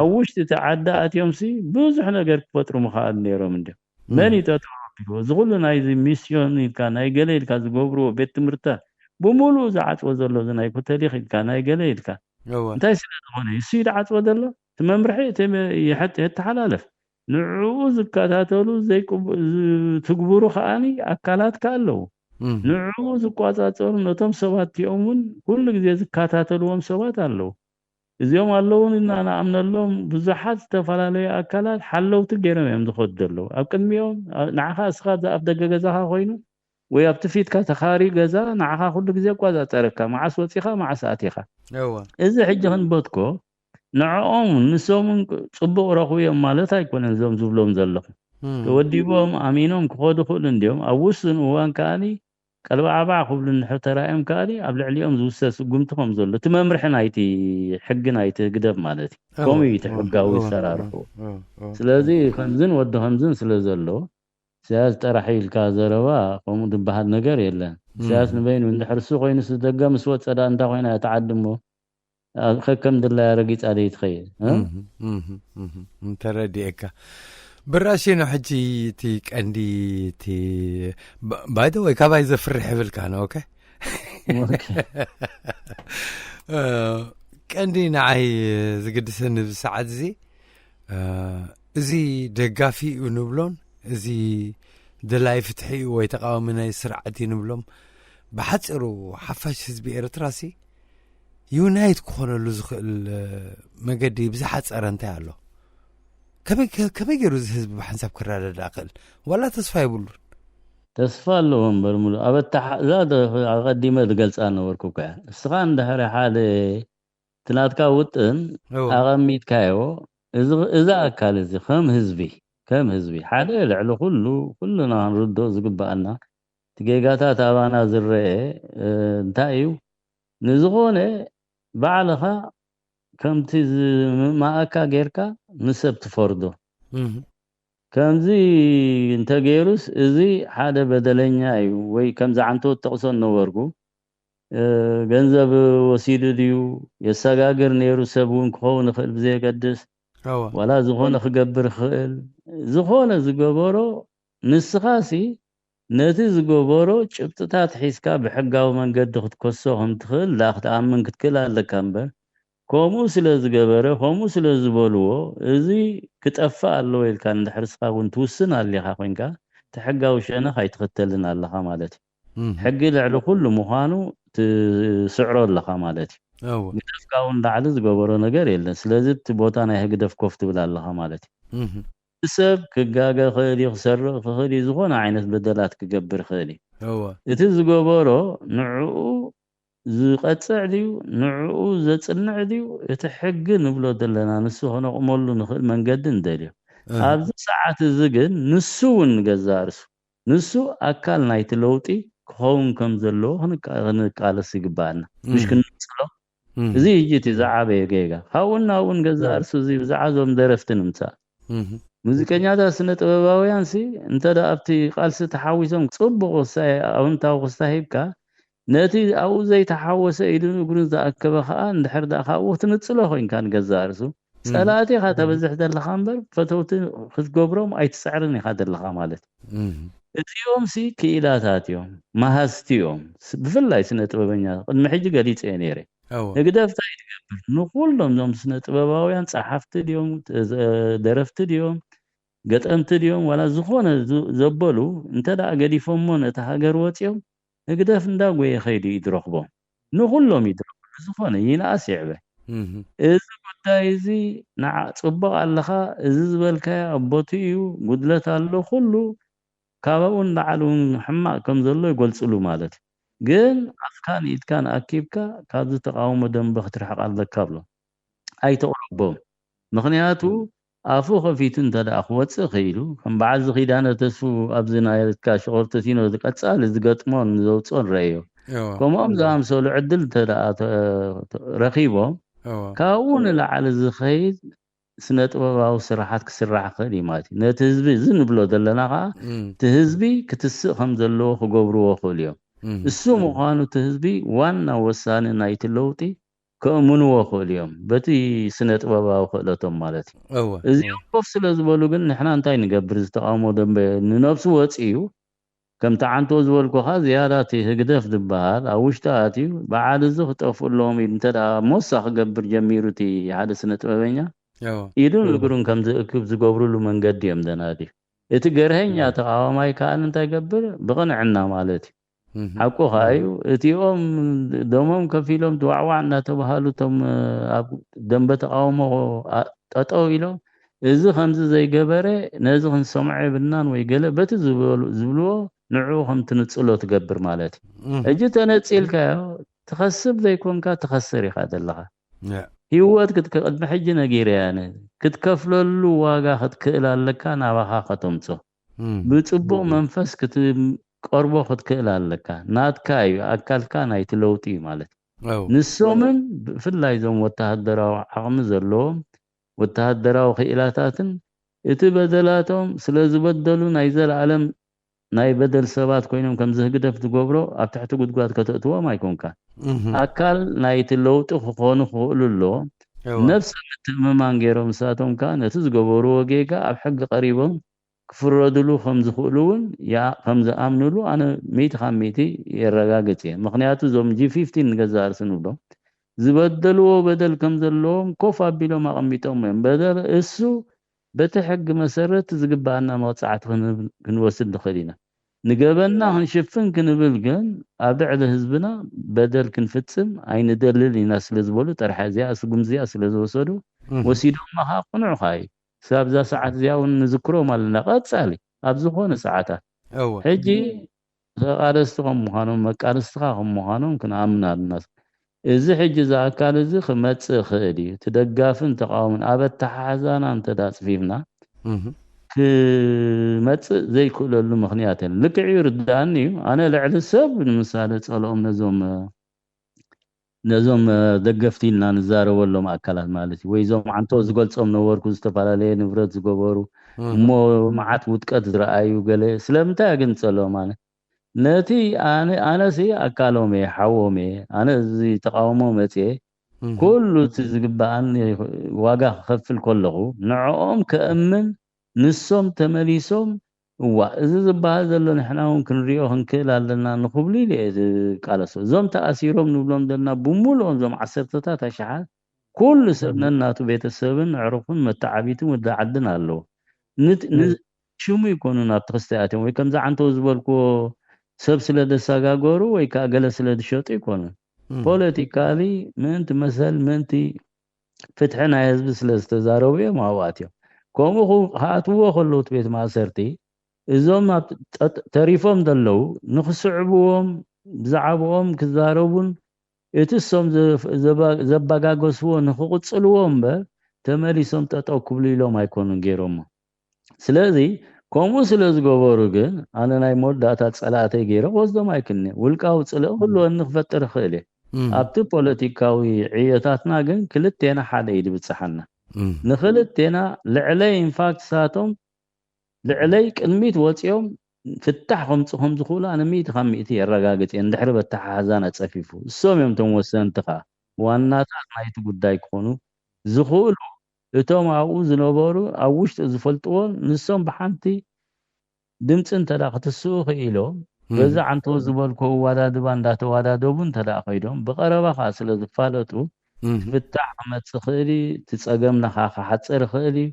ኣብ ውሽጢ እቲ ዓዲ ኣትዮም ሲ ብዙሕ ነገር ክፈጥሩ ምኽኣሉ ነይሮም እንዲዮም መን ይጠጥሮ ኣቢልዎ እዚ ኩሉ ናይዚ ሚስዮን ኢልካ ናይ ገለ ኢልካ ዝገብርዎ ቤት ትምህርትታት ብምሉእ ዝዓፅዎ ዘሎ እዚ ናይ ኮተሊክ ኢልካ ናይ ገለ ኢልካ እንታይ ስለ ዝኾነ እዩ እሱ ይድዓፅዎ ዘሎ እቲ መምርሒ እቲ ይሐት- የተሓላለፍ ንዕኡ ዝከታተሉ ዘይቅቡ- ዝትግብሩ ከዓኒ ኣካላት ከ ኣለዉ ንዕኡ ዝቋፃፀሩ ነቶም ሰባት እቲኦም እውን ኩሉ ግዜ ዝከታተልዎም ሰባት ኣለዉ እዚኦም ኣለውን ኢና ንኣምነሎም ብዙሓት ዝተፈላለዩ ኣካላት ሓለውቲ ገይሮም እዮም ዝኸዱ ዘለዉ ኣብ ቅድሚኦም ንዓኻ እስኻ ኣብ ደገ ገዛኻ ኮይኑ ወይ ኣብቲ ፊትካ ተኻሪ ገዛ ንዓኻ ኩሉ ግዜ ይቋፃፀረካ መዓስ ወፂኻ መዓስ ኣቲኻ እዚ ሕጂ ክንበትኮ ንዕኦም ንሶምን ፅቡቕ ረኽቡ እዮም ማለት ኣይኮነን እዞም ዝብሎም ዘለኹ ተወዲቦም ኣሚኖም ክኸዱ ክእሉ እንዲዮም ኣብ ውሱን እዋን ከዓኒ ቀልባዕባዕ ክብሉ እንድሕር ተራእዮም ከኣሊ ኣብ ልዕሊኦም ዝውሰድ ስጉምቲ ከም ዘሎ እቲ መምርሒ ናይቲ ሕጊ ናይቲ ህግደፍ ማለት እዩ። ከምኡ እዩ እቲ ሕጋዊ ኣሰራርሑ። ስለዚ ከምዝን ወዲ ከምዝን ስለ ዘሎ ኢሳያስ ጥራሕ ኢልካ ዘረባ ከምኡ ዝበሃል ነገር የለን። ኢሳያስ ንበይኑ እንድሕር እሱ ኮይኑ ደገ ምስ ወፀ ዳ እንታይ ኮይና እያ ተዓዲ እሞ ከከም ድላያ ረጊፃ ደይ ትኸይድ። ተረዲኤካ። ብራሽኖ ሕጂ እቲ ቀንዲ እቲ ባይደ ወይ ካባይ ዘፍርሕ ይብልካ ነው። ኦኬ ቀንዲ ንዓይ ዝግድሰኒ ብሰዓት እዚ እዚ ደጋፊ እዩ ንብሎን እዚ ደላይ ፍትሒ እዩ ወይ ተቃዋሚ ናይ ስርዓት እዩ ንብሎም ብሓፂሩ ሓፋሽ ህዝቢ ኤርትራ ሲ ዩናይት ክኾነሉ ዝኽእል መገዲ ብዝሓፀረ እንታይ ኣሎ? ከመይ ገይሩ እዚ ህዝቢ ብሓንሳብ ክረዳዳእ ክእል? ዋላ ተስፋ የብሉን። ተስፋ ኣለዎ እምበር ሙሉ ኣብ ኣተሓዛ ኣቐዲመ ዝገልፃ ነበርኩ እኳ እስኻ እንድሕሪ ሓደ ትናትካ ውጥን ኣቐሚጥካዮ እዛ ኣካል እዚ ከም ህዝቢ ከም ህዝቢ ሓደ ልዕሊ ኩሉ ኩልና ክንርድኦ ዝግባኣና እቲ ጌጋታት ኣባና ዝረአ እንታይ እዩ ንዝኾነ ባዕልኻ ከምቲ ዝምእማኣካ ጌርካ ንሰብ ትፈርዶ ከምዚ እንተገይሩስ እዚ ሓደ በደለኛ እዩ ወይ ከምዚ ዓንቶ ጠቕሶ ነበርኩ ገንዘብ ወሲዱ ድዩ የሰጋግር ነይሩ ሰብ እውን ክኸውን ይኽእል ብዘየገድስ ዋላ ዝኾነ ክገብር ይኽእል ዝኾነ ዝገበሮ ንስኻሲ ነቲ ዝገበሮ ጭብጥታት ሒዝካ ብሕጋዊ መንገዲ ክትከሶ ከም ትኽእል ዳ ክትኣምን ክትክእል ኣለካ እምበር ከምኡ ስለ ዝገበረ ከምኡ ስለ ዝበልዎ እዚ ክጠፍእ ኣለዎ ኢልካ እንድሕር ስኻ እውን ትውስን ኣሊኻ ኮይንካ እቲ ሕጋዊ ሸነኽ ኣይትኽተልን ኣለኻ ማለት እዩ ሕጊ ልዕሊ ኩሉ ምዃኑ ትስዕሮ ኣለኻ ማለት እዩ ግደፍካ እውን ላዕሊ ዝገበሮ ነገር የለን ስለዚ እቲ ቦታ ናይ ህግደፍ ኮፍ ትብል ኣለኻ ማለት እዩ እቲ ሰብ ክጋገ ክእል እዩ ክሰርቕ ክኽእል እዩ ዝኾነ ዓይነት በደላት ክገብር ይኽእል እዩ እቲ ዝገበሮ ንዕኡ ዝቐፅዕ ድዩ ንዕኡ ዘፅንዕ ድዩ እቲ ሕጊ ንብሎ ዘለና ንሱ ከነቕመሉ ንኽእል መንገዲ ንደልዮ ኣብዚ ሰዓት እዚ ግን ንሱ እውን ንገዛእ ርሱ ንሱ ኣካል ናይቲ ለውጢ ክኸውን ከም ዘለዎ ክንቃለስ ይግባኣና ምሽ ክንምፅሎ እዚ ሕጂ እቲ ዝዓበየ ጌጋ ካብኡ ናብኡ ንገዛእ ርሱ እዚ ብዛዕባ ዞም ደረፍቲ ንምፃእ ሙዚቀኛታት ስነ ጥበባውያን ሲ እንተ ኣብቲ ቃልሲ ተሓዊሶም ፅቡቅ ክስታይ ኣውንታዊ ክስታይ ሂብካ ነቲ ኣብኡ ዘይተሓወሰ ኢዱን እግሩን ዝኣከበ ከዓ እንድሕር ዳኣ ካብኡ ክትንፅሎ ኮይንካ ንገዛእ ርሱ ፀላእቲ ኢካ ተበዝሕ ዘለካ እምበር ፈተውቲ ክትገብሮም ኣይትፅዕርን ኢካ ዘለካ ማለት እዩ እዚኦም ሲ ክኢላታት እዮም መሃዝቲ እዮም ብፍላይ ስነ ጥበበኛ ቅድሚ ሕጂ ገሊፀ እየ ነይረ ህግደፍ እንታይ ትገብር ንኩሎም ዞም ስነ ጥበባውያን ፀሓፍቲ ድዮም ደረፍቲ ድዮም ገጠምቲ ድዮም ዋላ ዝኾነ ዘበሉ እንተ ደኣ ገዲፎሞ ነቲ ሃገር ወፂኦም ህግደፍ እንዳጎየ ከይዱ እዩ ዝረኽቦም ንኩሎም እዩ ዝረኽቦ ዝኾነ ይንኣስ ይዕበ እዚ ጉዳይ እዚ ንዓ ፅቡቅ ኣለኻ እዚ ዝበልካዮ ኣቦቱ እዩ ጉድለት ኣሎ ኩሉ ካባኡ ንላዕሊ እውን ሕማቅ ከም ዘሎ ይገልፅሉ ማለት እዩ ግን ኣፍካን ኢድካን ኣኪብካ ካብዚ ተቃውሞ ደንበ ክትርሕቅ ኣለካ ብሎ ኣይተቅረቦም ምክንያቱ ኣፉ ከፊቱ እንተ ደኣ ክወፅእ ክኢሉ ከም በዓል ዝኪዳነ ተስፉ ኣብዚ ናይካ ሽቆርተቲኖ ዝቀፃሊ ዝገጥሞን ዘውፅኦን ረእዮ ከምኦም ዝኣምሰሉ ዕድል እንተ ደኣ ረኪቦም ካብኡ ንላዕሊ ዝኸይድ ስነ ጥበባዊ ስራሓት ክስራሕ ክእል እዩ ማለት እዩ ነቲ ህዝቢ እዚ ንብሎ ዘለና ከዓ እቲ ህዝቢ ክትስእ ከም ዘለዎ ክገብርዎ ክእሉ እዮም እሱ ምዃኑ እቲ ህዝቢ ዋና ወሳኒ ናይቲ ለውጢ ከእምንዎ ክእሉ እዮም በቲ ስነ ጥበባዊ ክእለቶም ማለት እዩ እዚኦም ኮፍ ስለ ዝበሉ ግን ንሕና እንታይ ንገብር ዝተቃውሞ ደንበ ንነብሱ ወፂ እዩ ከምቲ ዓንቶ ዝበልኩኻ ዝያዳ እቲ ህግደፍ ዝበሃል ኣብ ውሽጢ ኣትዩ በዓል እዚ ክጠፍኡ ኣለዎም ኢሉ እንተ ሞሳ ክገብር ጀሚሩ እቲ ሓደ ስነ ጥበበኛ ኢዱን እግሩን ከም ዝእክብ ዝገብርሉ መንገዲ እዮም ደናዲ እቲ ገርሀኛ ተቃዋማይ ከኣ እንታይ ገብር ብቕንዕና ማለት እዩ ሓቁ ከኣ እዩ እቲኦም ደሞም ከፊሎም ዋዕዋዕ እናተባሃሉ እቶም ኣብ ደንበ ተቃውሞ ጠጠው ኢሎም እዚ ከምዚ ዘይገበረ ነዚ ክንሰምዖ የብልናን ወይ ገለ በቲ ዝብልዎ ንዕኡ ከም ትንፅሎ ትገብር ማለት እዩ ሕጂ ተነፂልካዮ ትኸስብ ዘይኮንካ ትኸስር ኢኻ ዘለኻ ህይወት ክትቅድሚ ሕጂ ነጊረያ ክትከፍለሉ ዋጋ ክትክእል ኣለካ ናባኻ ከተምፆ ብፅቡቅ መንፈስ ክትቀርቦ ክትክእል ኣለካ። ናትካ እዩ፣ ኣካልካ ናይቲ ለውጢ እዩ ማለት። ኣው ንሶምን ብፍላይ እዞም ወተሃደራዊ ዓቕሚ ዘለዎም ወተሃደራዊ ክኢላታትን እቲ በደላቶም ስለ ዝበደሉ ናይ ዘለኣለም ናይ በደል ሰባት ኮይኖም ከምዚ ህግደፍ ዝገብሮ ኣብ ትሕቲ ጉድጓድ ከተእትዎም ኣይኮንካ። እህ ኣካል ናይቲ ለውጢ ክኾኑ ክኽእሉ ኣለዎም። ኣው ነብሰ ምትእምማን ገይሮም ንሳቶም ከኣ ነቲ ዝገበርዎ ጌጋ ኣብ ሕጊ ቀሪቦም ክፍረድሉ ከም ዝኽእሉ እውን ይኣ- ከም ዝኣምንሉ ኣነ ሚእቲ ካብ ሚእቲ የረጋግጽ እየ። ምኽንያቱ እዞም ጂ ፊፍቲን ንገዛእ ርእሲ ንብሎም ዝበደልዎ በደል ከም ዘለዎም ኮፍ ኣቢሎም ኣቐሚጦም እዮም። በደል እሱ በቲ ሕጊ መሰረት ዝግባኣና መቕጻዕቲ ክንብ- ክንወስድ ንኽእል ኢና። ንገበንና ክንሽፍን ክንብል ግን ኣብ ልዕሊ ህዝብና በደል ክንፍጽም ኣይንደልን ኢና ስለ ዝበሉ ጥራሕ እዚኣ ስጉም እዚኣ ስለ ዝወሰዱ እህ ወሲዶማ ከዓ ቅኑዕ ከዓ እዩ። ክሳብ እዛ ሰዓት እዚኣ እውን ንዝክሮም ኣለና። ቀጻሊ ኣብ ዝኾነ ሰዓታት ኣው ሕጂ ተቓለስቲ ከም ምዃኖም መቃለስቲ ከዓ ከም ምዃኖም ክንኣምን ኣለና። እዚ ሕጂ እዚ ኣካል እዚ ክመጽእ ይኽእል እዩ። እቲ ደጋፍን ተቃውምን ኣብ ኣተሓሕዛና እንተ ኣጽፊፍና እህ ክመጽእ ዘይክእለሉ ምኽንያት የለን። ልክዕ እዩ፣ ርዳእኒ እዩ። ኣነ ልዕሊ ሰብ ንምሳሌ ጸልኦም ነዞም ነዞም ደገፍቲ ኢልና ንዛረበሎም ኣካላት ማለት እዩ። ወይ እዞም ዓንቶ ዝገልጾም ነበርኩ ዝተፈላለየ ንብረት ዝገበሩ እህ እሞ መዓት ውድቀት ዝረኣዩ ገለ ስለምንታይ ግን ጸልኦም ኣነ ነቲ ኣነ ኣነሲ ኣካሎም እየ ሓዎም እየ ኣነ እዚ ተቃውሞ መጽየ እህ ኩሉ እቲ ዝግባኣን ዋጋ ክኸፍል ከለኹ ንዕኦም ከእምን ንሶም ተመሊሶም እዋ እዚ ዝበሃል ዘሎ ንሕና እውን ክንሪኦ ክንክእል ኣለና ንክብሉ ኢለ እየ ዝቃለሶ። እዞም ተኣሲሮም ንብሎም ዘለና ብሙሉኦም እዞም ዓሰርተታት ኣሽሓት ኩሉ ሰብ ነናቱ ቤተሰብን ኣዕሩኽን መተዓቢትን ወዲ ዓድን ኣለዎ። ንት- ን- ሽሙ ይኮኑን ኣብቲ ክስተ ኣትዮም ወይ ከምዚ ዓንተው ዝበልክዎ ሰብ ስለ ደሰጋገሩ ወይ ከዓ ገለ ስለ ዝሸጡ ይኮኑን። ፖለቲካሊ ምእንቲ መሰል ምእንቲ ፍትሒ ናይ ህዝቢ ስለ ዝተዛረቡ እዮም ኣብኡ ኣትዮም። ከምኡ ክኣትውዎ ከለዉ እቲ ቤት ማእሰርቲ እዞም ኣብ ጠጥ- ተሪፎም ዘለዉ ንክስዕብዎም ብዛዕባኦም ክዛረቡን እቲ እሶም ዘ- ዘባ- ዘባጋገስዎ ንክቕፅልዎ እምበር ተመሊሶም ጠጠው ክብሉ ኢሎም ኣይኮኑን ገይሮሞ። ስለዚ ከምኡ ስለ ዝገበሩ ግን ኣነ ናይ መወዳእታ ፀላእተይ ገይረ ክወስዶም ኣይክእልን እየ። ውልቃዊ ፅልኢ ክህልወኒ ክፈጥር ይኽእል እየ። ኣብቲ ፖለቲካዊ ዕዮታትና ግን ክልቴና ሓደ እዩ ዝብፅሓና። ንክልቴና ልዕለይ ኢንፋክት ሳቶም ልዕለይ ቅድሚት ወፂኦም ፍታሕ ከምፁ ከም ዝኽእሉ ኣነ ሚእቲ ካብ ሚእቲ የረጋግፅ እየ። እንድሕሪ በተሓሓዛና ፀፊፉ እሶም እዮም እቶም ወሰንቲ ከዓ ዋናታት ናይቲ ጉዳይ ክኾኑ ዝኽእሉ እቶም ኣብኡ ዝነበሩ ኣብ ውሽጢ ዝፈልጥዎ ንሶም ብሓንቲ ድምፂ እንተ ክትስኡ ክኢሎም በዚ ዓንተው ዝበልኮ ኣወዳድባ እንዳተወዳደቡ እንተ ከይዶም ብቐረባ ከዓ ስለ ዝፋለጡ ፍታሕ ክመፅእ ክእል እዩ። እቲ ፀገምና ከዓ ክሓፅር ይኽእል እዩ።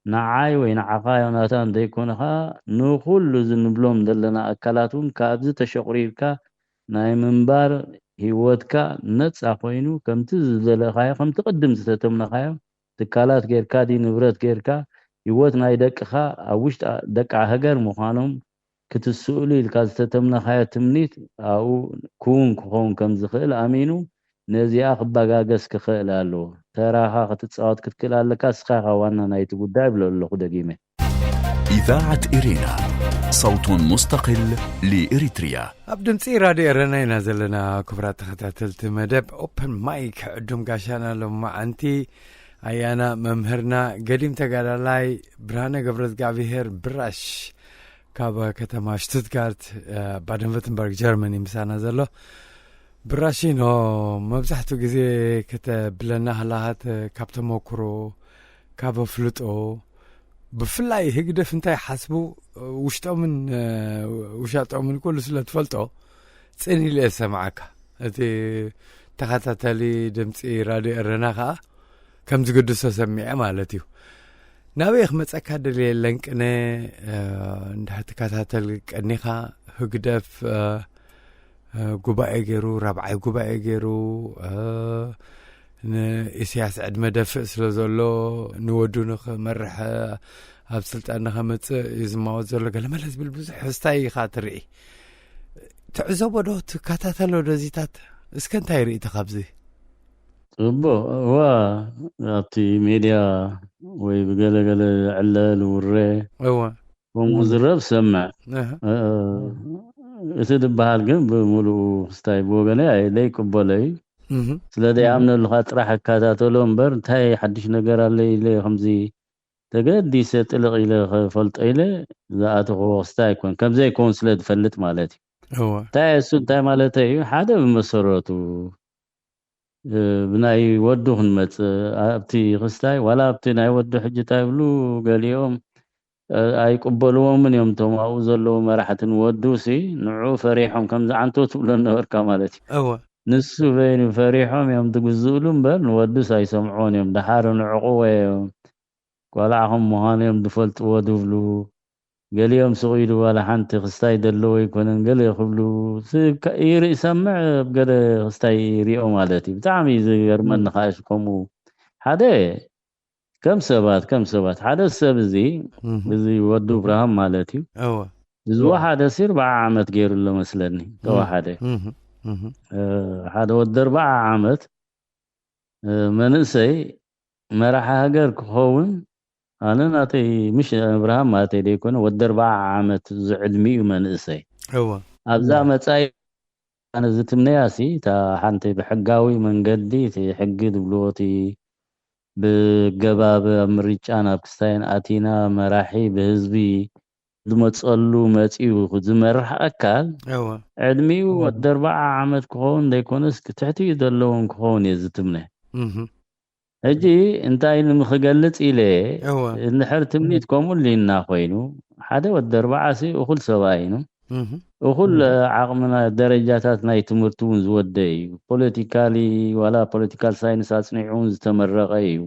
ንዓይ ወይ ንዓኻ ዮናታን ዘይኮነ ከዓ ንኩሉ እዚ ንብሎም ዘለና ኣካላት እውን ካብዚ ተሸቑሪብካ ናይ ምንባር ህይወትካ ነፃ ኮይኑ ከምቲ ዝደለኻዮ ከምቲ ቅድም ዝተተምነኻዮ ትካላት ጌርካ ድዩ ንብረት ጌርካ ህይወት ናይ ደቅኻ ኣብ ውሽጢ ደቂ ሃገር ምዃኖም ክትስእሉ ኢልካ ዝተተምነኻዮ ትምኒት ኣብኡ ክውን ክኸውን ከም ዝኽእል ኣሚኑ ነዚኣ ክበጋገስ ክኽእል ኣለዎ። ተራኻ ክትፃወት ክትክእል ኣለካ፣ እስኻ ኢኻ ዋና ናይቲ ጉዳይ እብሎ ኣለኹ ደጊመ። إذاعة إرينا، صوت مستقل لإريتريا. ኣብ ድምፂ ራድዮ ኤረና ኢና ዘለና። ክቡራት ተኸታተልቲ መደብ ኦፐን ማይክ ዕዱም ጋሻና ሎማዓንቲ ኣያና መምህርና ገዲም ተጋዳላይ ብርሃነ ገብረ እግዚኣብሔር ብራሽ ካብ ከተማ ሽቱትጋርት ባደንቨትንበርግ ጀርመኒ ምሳና ዘሎ። ብራሺኖ መብዛሕትኡ ግዜ ከተብለና ሃላሃት ካብ ተመክሮ ካብ ኣፍልጦ ብፍላይ ህግደፍ እንታይ ሓስቡ ውሽጦምን ውሻጦምን ኩሉ ስለ ትፈልጦ ጽን ኢለ እየ ዝሰምዓካ። እቲ ተኸታተሊ ድምፂ ራድዮ ኤረና ከዓ ከም ዝግድሶ ሰሚዐ ማለት እዩ። ናበይ ክመፀካ ደልየ ለንቅነ እንድሕር ትከታተል ቀኒኻ ህግደፍ ጉባኤ ገይሩ ራብዓይ ጉባኤ ገይሩ ንኢስያስ ዕድመ ደፍእ ስለ ዘሎ ንወዱ ንክመርሕ ኣብ ስልጣን ንከመፅእ እዩ ዝማወት ዘሎ ገለመለ ዝብል ብዙሕ ስታይ ኢኻ ትርኢ። ትዕዘቦ ዶ ትከታተሎ ዶ እዚታት? እስከ እንታይ ርእይቶ ካብዚ? ጽቡቕ እዋ ኣብቲ ሜድያ ወይ ብገለገለ ዕለል ውረ እዋ ከምኡ ዝረብ ሰምዕ እቲ ዝበሃል ግን ብምሉኡ ክስታይ ብወገነይ ኣይ- ዘይቅበሎ እዩ። እህ፣ ስለ ዘይኣምነሉኻ ጥራሕ እከታተሎ እምበር እንታይ ሓድሽ ነገር ኣሎ ኢለ ከምዚ ተገዲሰ ጥልቕ ኢለ ክፈልጦ ኢለ ዝኣተኽዎ ክስታይ ኣይኮን። ከም ዘይከውን ስለ ዝፈልጥ ማለት እዩ። እወ፣ እንታይ እሱ እንታይ ማለት እዩ? ሓደ ብመሰረቱ እ፣ ብናይ ወዱ ክንመጽእ ኣብቲ ክስታይ ዋላ ኣብቲ ናይ ወዱ ሕጂ እንታይ ይብሉ ገሊኦም እ፣ ኣይቅበልዎምን እዮም እቶም ኣብኡ ዘለዉ መራሕቲ ንወዱ ሲ ንዑ ፈሪሖም ከምዚ ዓንቶ ትብሎ ነበርካ ማለት እዩ። እወ፣ ንሱ በይኑ ፈሪሖም እዮም ዝግዝእሉ እምበር ንወዱስ ኣይሰምዕዎን እዮም። ደሓር ንዕቑዎ እዮም። ቆልዓኹም ምዃኑ እዮም ዝፈልጥዎ ዝብሉ። ገሊኦም ስቕ ኢሉ ዋላ ሓንቲ ክስታይ ዘለዎ ኣይኮነን ገለ ክብሉ ስ- ከ- ይርኢ- ይሰምዕ ኣብ ገለ ክስታይ ይሪኦ ማለት እዩ። ብጣዕሚ ዝገርመኒ ከዓ ከምኡ ሓደ ከም ሰባት ከም ሰባት ሓደ ሰብ እዚ እህ፣ እዚ ወዱ እብርሃም ማለት እዩ እወ፣ እዚ ሓደ ሲ ኣርባዓ ዓመት ገይሩ ኣሎ መስለኒ ተዋሓደ እህ፣ እህ፣ እ፣ ሓደ ወዲ ኣርባዓ ዓመት እ፣ መንእሰይ መራሒ ሃገር ክኸውን ኣነ ናተይ ምሽ እብርሃም ማለተይ ደይኮነ ወዲ ኣርባዓ ዓመት ዝዕድሚኡ መንእሰይ እወ፣ ኣብዛ መፃኢ ኣነ ዝትምነያ ሲ እታ ሓንቲ ብሕጋዊ መንገዲ እቲ ሕጊ ዝብልዎ እቲ ብገባብ ኣብ ምርጫ ናብ ክስታይን ኣቲና መራሒ ብህዝቢ ዝመፀሉ መፂኡ ዝመርሕ ኣካል እወ፣ ዕድሚኡ ወዲ ኣርባዓ ዓመት ክኸውን ዘይኮነስ ትሕቲኡ ዘለውን ክኸውን እየ ዝትምነ። እህ፣ ሕጂ እንታይ ንምክገልፅ ኢለ እወ፣ እንድሕር ትምኒት ከምኡ ሊና ኮይኑ ሓደ ወዲ ኣርባዓ ሲ እኹል ሰብኣይ ኢኑ እህ፣ እኹል ዓቕምና ደረጃታት ናይ ትምህርቲ እውን ዝወደ እዩ። ፖለቲካሊ ዋላ ፖለቲካል ሳይንስ ኣፅኒዑ እውን ዝተመረቐ እዩ።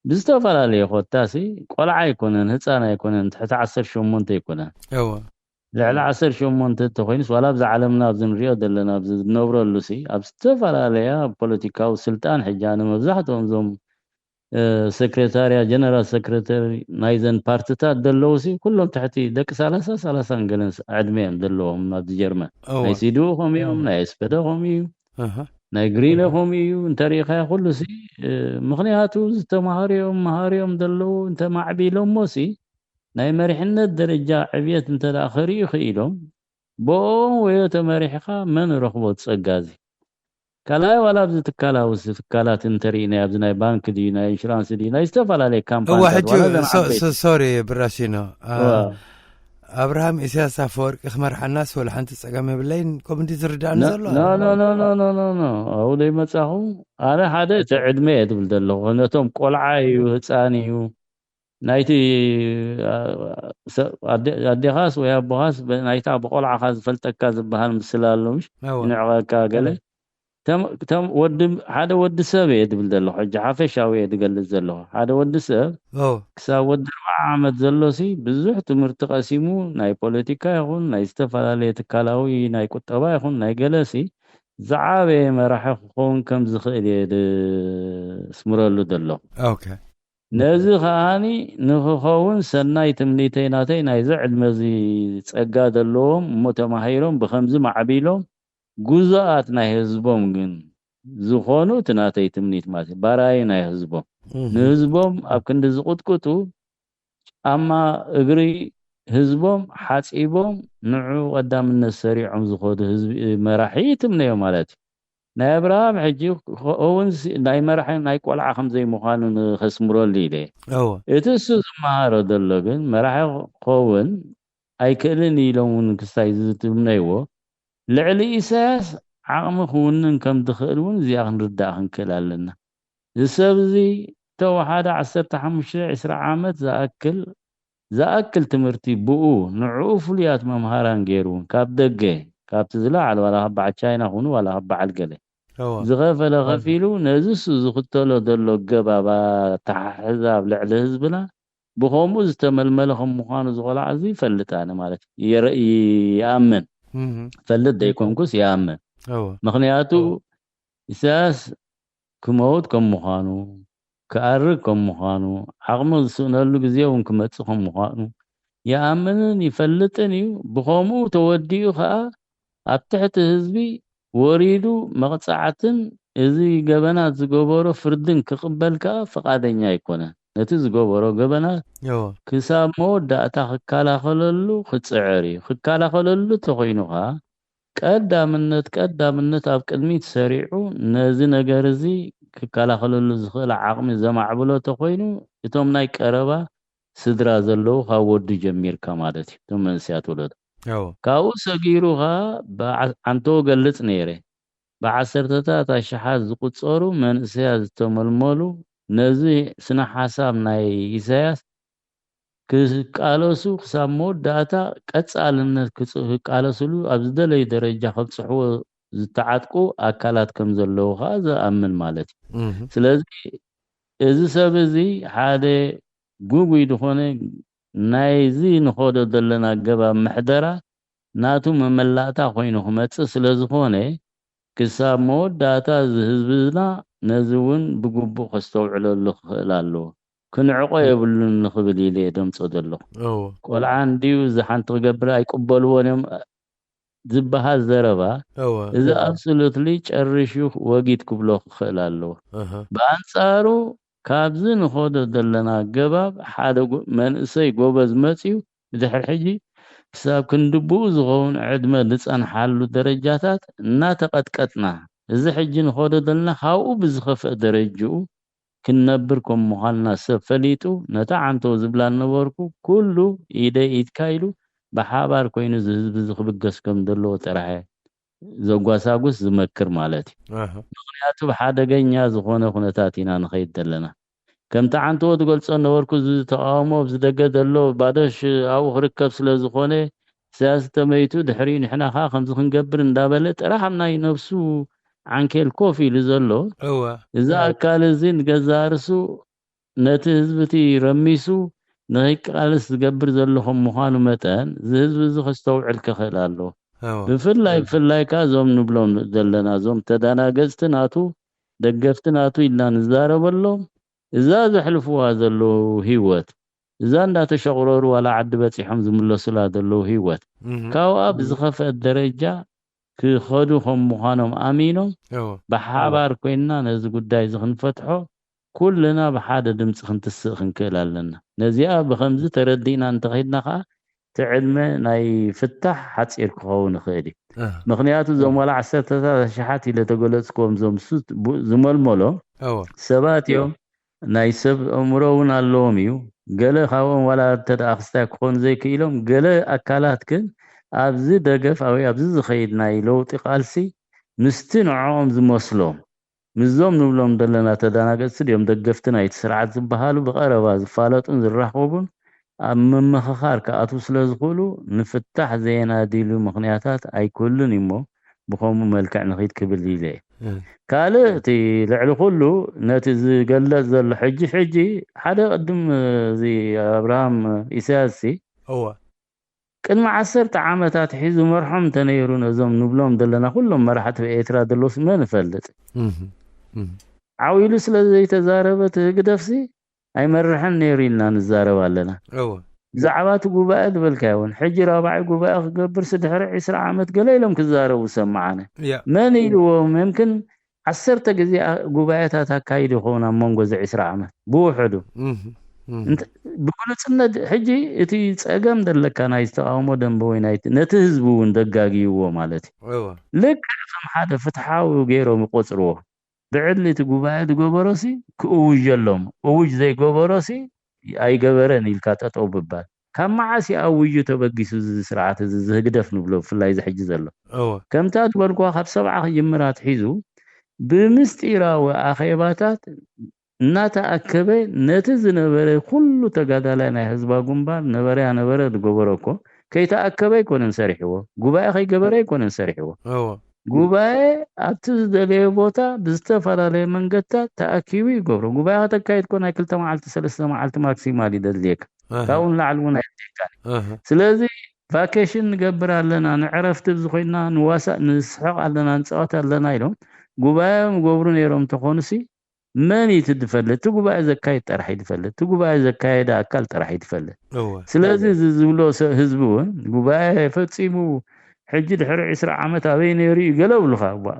ብዝተፈላለየ ኮታሲ ቆልዓ ኣይኮነን፣ ህፃን ኣይኮነን፣ ትሕቲ ዓሰርተ ሸሞንተ ኣይኮነን። እወ፣ ልዕሊ ዓሰርተ ሸሞንተ እንተኮይኑስ ዋላ ኣብዛ ዓለምና ኣብዚ ንሪኦ ዘለና ኣብዚ ዝነብረሉ ሲ ኣብ ዝተፈላለያ ፖለቲካዊ ስልጣን ሕጂ ኣነ መብዛሕትኦም እዞም እ፣ ሴክሬታርያ ጀነራል ሴክሬታሪ ናይዘን ፓርትታት ዘለዉ ሲ ኩሎም ትሕቲ ደቂ ሰላሳ ሰላሳን ገለን ስ- ዕድመ እዮም ዘለዎም ኣብዚ ጀርመን እወ፣ ናይ ሲድኡ ከምኡ እዮም ናይ ኤስፐደ ከምኡ እዩ እህ፣ ናይ ግሪነ ከምኡ እዩ እንተሪኢኻዮ ኩሉ ሲ እ፣ ምክንያቱ ዝተማሃሩ እዮም መሃሩ እዮም ዘለዉ እንተማዕቢሎሞ ሲ ናይ መሪሕነት ደረጃ ዕብየት እንተ ደኣ ከርእዩ ክኢሎም ብኦም ወዮ ተመሪሕኻ መን ረኽቦ ጸጋ እዚ ካልኣይ ዋላ ኣብዚ ትካላዊ ስ- ትካላት እንተሪእና ኣብዚ ናይ ባንክ ድዩ ናይ ኢንሹራንስ ድዩ ናይ ዝተፈላለየ እወ ካምፓኒታት ሕጂ ዋላ ዘን ሶ- ዓበይቲ ሶ- ሶሪ ብራሲኖ አ- እዋ። ኣብርሃም ኢሳያስ ኣፈወርቂ ክመርሓናስ ወላ ሓንቲ ጸገም የብለይን። ከምኡ እንዲ ዝርዳእኒ ዘሎ ኖ ኖ ኖ ኖ ኖ ኖ ኖ ኣብኡ ደይመጻኹ ኣነ ሓደ እቲ ዕድመ እየ ትብል ዘለኹ ነቶም ቆልዓ እዩ ህፃን እዩ ናይቲ አ፣ ሰ- ኣደ- ኣዴኻስ ወይ ኣቦኻስ በ- ናይታ ብቆልዓኻ ዝፈልጠካ ዝበሃል ምስላ ኣሎ ምሽ እወ፣ ንዕቐካ ገለ ተም- ተም- ወዲ ሓደ ወዲ ሰብ እየ ዝብል ዘለኹ ሕጂ ሓፈሻዊ እየ ዝገልፅ ዘለኹ ሓደ ወዲ ሰብ እወ፣ ክሳብ ወዲ ኣርባዓ ዓመት ዘሎ ሲ ብዙሕ ትምህርቲ ቀሲሙ ናይ ፖለቲካ ይኹን ናይ ዝተፈላለየ ትካላዊ ናይ ቁጠባ ይኹን ናይ ገለ ሲ ዝዓበየ መራሒ ክኸውን ከም ዝኽእል እየ ዝስምረሉ ዘለኹ ኦኬ፣ ነዚ ከዓኒ ንክኸውን ሰናይ ትምኒተይ ናተይ ናይዚ ዕድመ እዚ ጸጋ ዘለዎም እሞ ተማሂሮም ብከምዚ ማዕቢሎም ጉዙኣት ናይ ህዝቦም ግን ዝኾኑ እቲ ናተይ ትምኒት ማለት እዩ ባራዩ ናይ ህዝቦም እህ፣ ንህዝቦም ኣብ ክንዲ ዝቕጥቅጡ ጫማ እግሪ ህዝቦም ሓፂቦም ንዑ ቀዳምነት ሰሪዖም ዝኸዱ ህዝቢ መራሒ ትምነዮ ማለት እዩ ናይ ኣብርሃም ሕጂ ክኸውን ሲ- ናይ መራሒ ናይ ቆልዓ ከም ዘይምዃኑ ንኸስምረሉ ኢለ እየ። እወ እቲ እሱ ዝመሃሮ ዘሎ ግን መራሒ ክኸውን ኣይክእልን ኢሎም እውን ክስታይ ዝትምነይዎ ልዕሊ ኢሳያስ ዓቕሚ ክውንን ከም ዝኽእል እውን እዚኣ ክንርዳእ ክንክእል ኣለና። እዚ ሰብ እዚ ተወሓደ ዓሰርተ ሓሙሽተ ዕስራ ዓመት ዝኣክል ዝኣክል ትምህርቲ ብኡ ንዕኡ ፍሉያት መምሃራን ገይሩ ካብ ደገ ካብቲ ዝለዓለ ዋላ ካብ በዓል ቻይና ኩኑ ዋላ ካብ በዓል ገለ እወ ዝኸፈለ ከፊሉ ነዚ እሱ ዝኽተሎ ዘሎ ገባብ ኣተሓሕዛ ኣብ ልዕሊ ህዝብና ብኸምኡ ዝተመልመለ ከም ምዃኑ ዝቆልዓ እዚ ይፈልጥ ኣነ ማለት እዩ። የረ- ይኣምን እህ፣ ፈልጥ ዘይኮንኩስ ይኣምን እወ ምክንያቱ ኢሳያስ ክመውት ከም ምዃኑ ክኣርግ ከም ምዃኑ ዓቕሚ ዝስእነሉ ግዜ እውን ክመፅእ ከም ምዃኑ ይኣምንን ይፈልጥን እዩ። ብኸምኡ ተወዲኡ ከዓ ኣብ ትሕቲ ህዝቢ ወሪዱ መቕፃዕትን እዚ ገበናት ዝገበሮ ፍርድን ክቕበል ከዓ ፍቓደኛ ኣይኮነን። ነቲ ዝገበሮ ገበናት እወ ክሳብ መወዳእታ ክከላኸለሉ ክፅዕር እዩ። ክከላኸለሉ ተኾይኑ ከዓ ቀዳምነት ቀዳምነት ኣብ ቅድሚት ሰሪዑ ነዚ ነገር እዚ ክከላኸለሉ ዝኽእል ዓቕሚ ዘማዕብሎ ተኾይኑ፣ እቶም ናይ ቀረባ ስድራ ዘለዉ ካብ ወዱ ጀሚርካ ማለት እዩ፣ እቶም መንእሰያት ወለዶ። ካብኡ ሰጊሩ ኸዓ ብዓ- ዓንተዎ ገልጽ ነይረ። ብዓሰርተታት ኣሽሓት ዝቑጸሩ መንእሰያት ዝተመልመሉ ነዚ ስነ ሓሳብ ናይ ኢሳያስ ክቃለሱ ክሳብ መወዳእታ ቀጻልነት ክጽ- ክቃለስሉ ኣብ ዝደለዩ ደረጃ ከብጽሕዎ ዝተዓጥቁ ኣካላት ከም ዘለዉ ከኣ ዝኣምን ማለት እዩ። ስለዚ እዚ ሰብ እዚ ሓደ ግጉይ ዝኾነ ናይዚ ንኸዶ ዘለና ኣገባብ ምሕደራ ናቱ መመላእታ ኮይኑ ክመጽእ ስለ ዝኾነ ክሳብ መወዳእታ እዚ ህዝብና ነዚ እውን ብግቡእ ከስተውዕለሉ ክኽእል ኣለዎ። ክንዕቆ የብሉን ንኽብል ኢለ እየ ደምጾ ዘለኹ። ቆልዓ እንድዩ እዚ ሓንቲ ክገብር ኣይቅበልዎን እዮም ዝበሃል ዘረባ እዚ ኣብሶሉትሊ ጨርሹ ወጊድ ክብሎ ክኽእል ኣለዎ። ብኣንጻሩ ካብዚ ንኸዶ ዘለና ኣገባብ ሓደ ጎ- መንእሰይ ጎበዝ መጽዩ ብድሕሪ ሕጂ ክሳብ ክንድብኡ ዝኸውን ዕድመ ዝጸንሓሉ ደረጃታት እናተቐጥቀጥና እዚ ሕጂ ንኸዶ ዘለና ካብኡ ብዝኸፍአ ደረጅኡ ክንነብር ከም ምዃንና ሰብ ፈሊጡ ነታ ዓንቶ ዝብላ ነበርኩ ኩሉ ኢደ ኢድካ ኢሉ ብሓባር ኮይኑ እዚ ህዝቢ እዚ ክብገስ ከም ዘለዎ ጥራሕ ዘጓሳጉስ ዝመክር ማለት እዩ። ምኽንያቱ ብሓደገኛ ዝኾነ ኩነታት ኢና ንኸይድ ዘለና። ከምቲ ዓንተዎ ትገልጾ ነበርኩ፣ እዚ ተቃውሞ ኣብዚ ደገ ዘሎ ባዶሽ ኣብኡ ክርከብ ስለ ዝኾነ፣ ኢሳያስ ተመይቱ ድሕሪኡ ንሕና ከኣ ከምዚ ክንገብር እንዳበለ ጥራሕ ኣብ ናይ ነብሱ ዓንኬል ኮፍ ኢሉ ዘሎ፣ እወ። እዚ ኣካል እዚ ንገዛእ ርእሱ ነቲ ህዝቢ እቲ ረሚሱ ንኸይቃለስ ዝገብር ዘሎ ከም ምዃኑ መጠን፣ እዚ ህዝቢ እዚ ከስተውዕል ክኽእል ኣለዎ። እወ። ብፍላይ፣ እወ። ብፍላይ ከኣ እዞም ንብሎም ዘለና፣ እዞም ተዳናገጽቲ ናቱ፣ ደገፍቲ ናቱ ኢልና ንዛረበሎም፣ እዛ ዘሕልፍዋ ዘለዉ ህይወት፣ እዛ እንዳተሸቑረሩ ዋላ ዓዲ በጺሖም ዝምለሱላ ዘለዉ ህይወት፣ እህ። ካብኣ ብዝኸፍአት ደረጃ ክኸዱ ከም ምዃኖም ኣሚኖም፣ እዎ። ብሓባር ኮይንና ነዚ ጉዳይ እዚ ክንፈትሖ፣ ኩልና ብሓደ ድምፂ ክንትስእ ክንክእል ኣለና። ነዚኣ ብኸምዚ ተረዲእና እንተኸይድና ኸዓ፣ እቲ ዕድመ ናይ ፍታሕ ሓፂር ክኸውን ይኽእል እዩ። እህ። ምኽንያቱ፣ እዞም ዋላ ዓሰርተታት ኣሽሓት ኢለ ተገለጽክዎም፣ እዞም ሱ-፣ ቡ-፣ ዝመልመሎም እዎ። ሰባት እዮም። ናይ ሰብ ኣእምሮ እውን ኣለዎም እዩ። ገለ ካብኦም ዋላ እንተ ደኣ ክስታይ ክኾኑ ዘይክኢሎም፣ ገለ ኣካላት ግን ኣብዚ ደገፍ ወይ ኣብዚ ዝኸይድ ናይ ለውጢ ቃልሲ ምስቲ ንዕኦም ዝመስሎም፣ ምስዞም ንብሎም ዘለና ተደናገጽቲ ድዮም ደገፍቲ ናይቲ ስርዓት ዝበሃሉ ብቐረባ ዝፋለጡን ዝራኸቡን ኣብ ምምኽኻር ክኣትዉ ስለ ዝኽእሉ፣ ንፍታሕ ዘየናድሉ ምኽንያታት ኣይክህሉን እዩ እሞ፣ ብኸምኡ መልክዕ ንኺድ ክብል ኢለ እየ። እም። ካልእ እቲ ልዕሊ ኩሉ ነቲ ዝገለጽ ዘሎ ሕጂ፣ ሕጂ ሓደ ቅድም እዚ ኣብርሃም ኢሳያስ ሲ እወ። ቅድሚ ዓሰርተ ዓመታት ሒዙ መርሖም እንተነይሩ ነዞም ንብሎም ዘለና ኩሎም መራሕቲ ኤርትራ ዘለውስ መን ይፈልጥ? እም። እም። ዓው ኢሉ ስለ ዘይተዛረበ እቲ ህግደፍሲ ኣይመርሕን ነይሩ ኢልና ንዛረብ ኣለና። እወ። ብዛዕባ እቲ ጉባኤ ዝበልካዮ እውን፣ ሕጂ ራብዓይ ጉባኤ ክገብርሲ ድሕሪ ዕስራ ዓመት ገለ ኢሎም ክዛረቡ ሰማዓነ። ያ። መን ኢልዎም? የምክን ዓሰርተ ግዜ ኣ-፣ ጉባኤታት ኣካይዱ ይኸውን ኣብ መንጎ እዚ ዕስራ ዓመት። ብውሕዱ። እህ፣ እህ። እንተ-፣ ብግሉጽነት ሕጂ እቲ ጸገም ዘለካ ናይ ተቃውሞ ደንበ ወይ ናይ ነቲ ህዝቢ እውን ደጋግይዎ ማለት እዩ። እወ። ልክዕ ከም ሓደ ፍትሓዊ ገይሮም ይቆጽርዎ። ብዕሊ እቲ ጉባኤ ዝገበሮሲ ክእውጀሎም፣ እውጅ ዘይገበሮሲ ኣይገበረን ኢልካ ጠጠው ምባል። ካብ መዓስ እዩ ኣውጁ ተበጊሱ እዚ ስርዓት እዚ፣ እዚ ህግደፍ ንብሎ፣ ብፍላይ እዚ ሕጂ ዘሎ? እወ። ከምታ ዝበልኩዋ ካብ ሰብዓ ክጅምር ኣትሒዙ ብምስጢራዊ ኣኼባታት እናተኣከበ ነቲ ዝነበረ ኩሉ ተጋዳላይ ናይ ህዝባዊ ግንባር ነበረ ኣነበረ ዝገበሮ እኮ ከይተኣከበ ኣይኮነን ሰሪሕዎ። ጉባኤ ከይገበረ ኣይኮነን ሰሪሕዎ። እወ። ጉባኤ ኣብቲ ዝደለየ ቦታ ብዝተፈላለየ መንገድታት ተኣኪቡ ይገብሮ። ጉባኤ ከተካይድ እኮ ናይ ክልተ መዓልቲ፣ ሰለስተ መዓልቲ ማክሲማል እዩ ዘድልየካ። ኣሃ። ካብኡ ንላዕሊ እውን ኣየድልየካን እዩ። ኣሃ። ስለዚ ቫኬሽን ንገብር ኣለና፣ ንዕረፍቲ ኣብዚ ኮይንና ንዋሳእ፣ ንስሕቕ ኣለና፣ ንጻወት ኣለና ኢሎም ጉባኤ ምገብሩ ነይሮም እንተኾኑሲ፣ መን እዩ እቲ ዝፈልጥ? እቲ ጉባኤ ዘካይድ ጥራሕ እዩ ዝፈልጥ። እቲ ጉባኤ ዘካየደ ኣካል ጥራሕ እዩ ዝፈልጥ። እወ። ስለዚ እዚ ዝብሎ ሰ-፣ ህዝቢ እውን ጉባኤ ፈጺሙ ሕጂ ድሕሪ ዕስራ ዓመት ኣበይ ነይሩ እዩ ገለ ብሉኻ። ባ-፣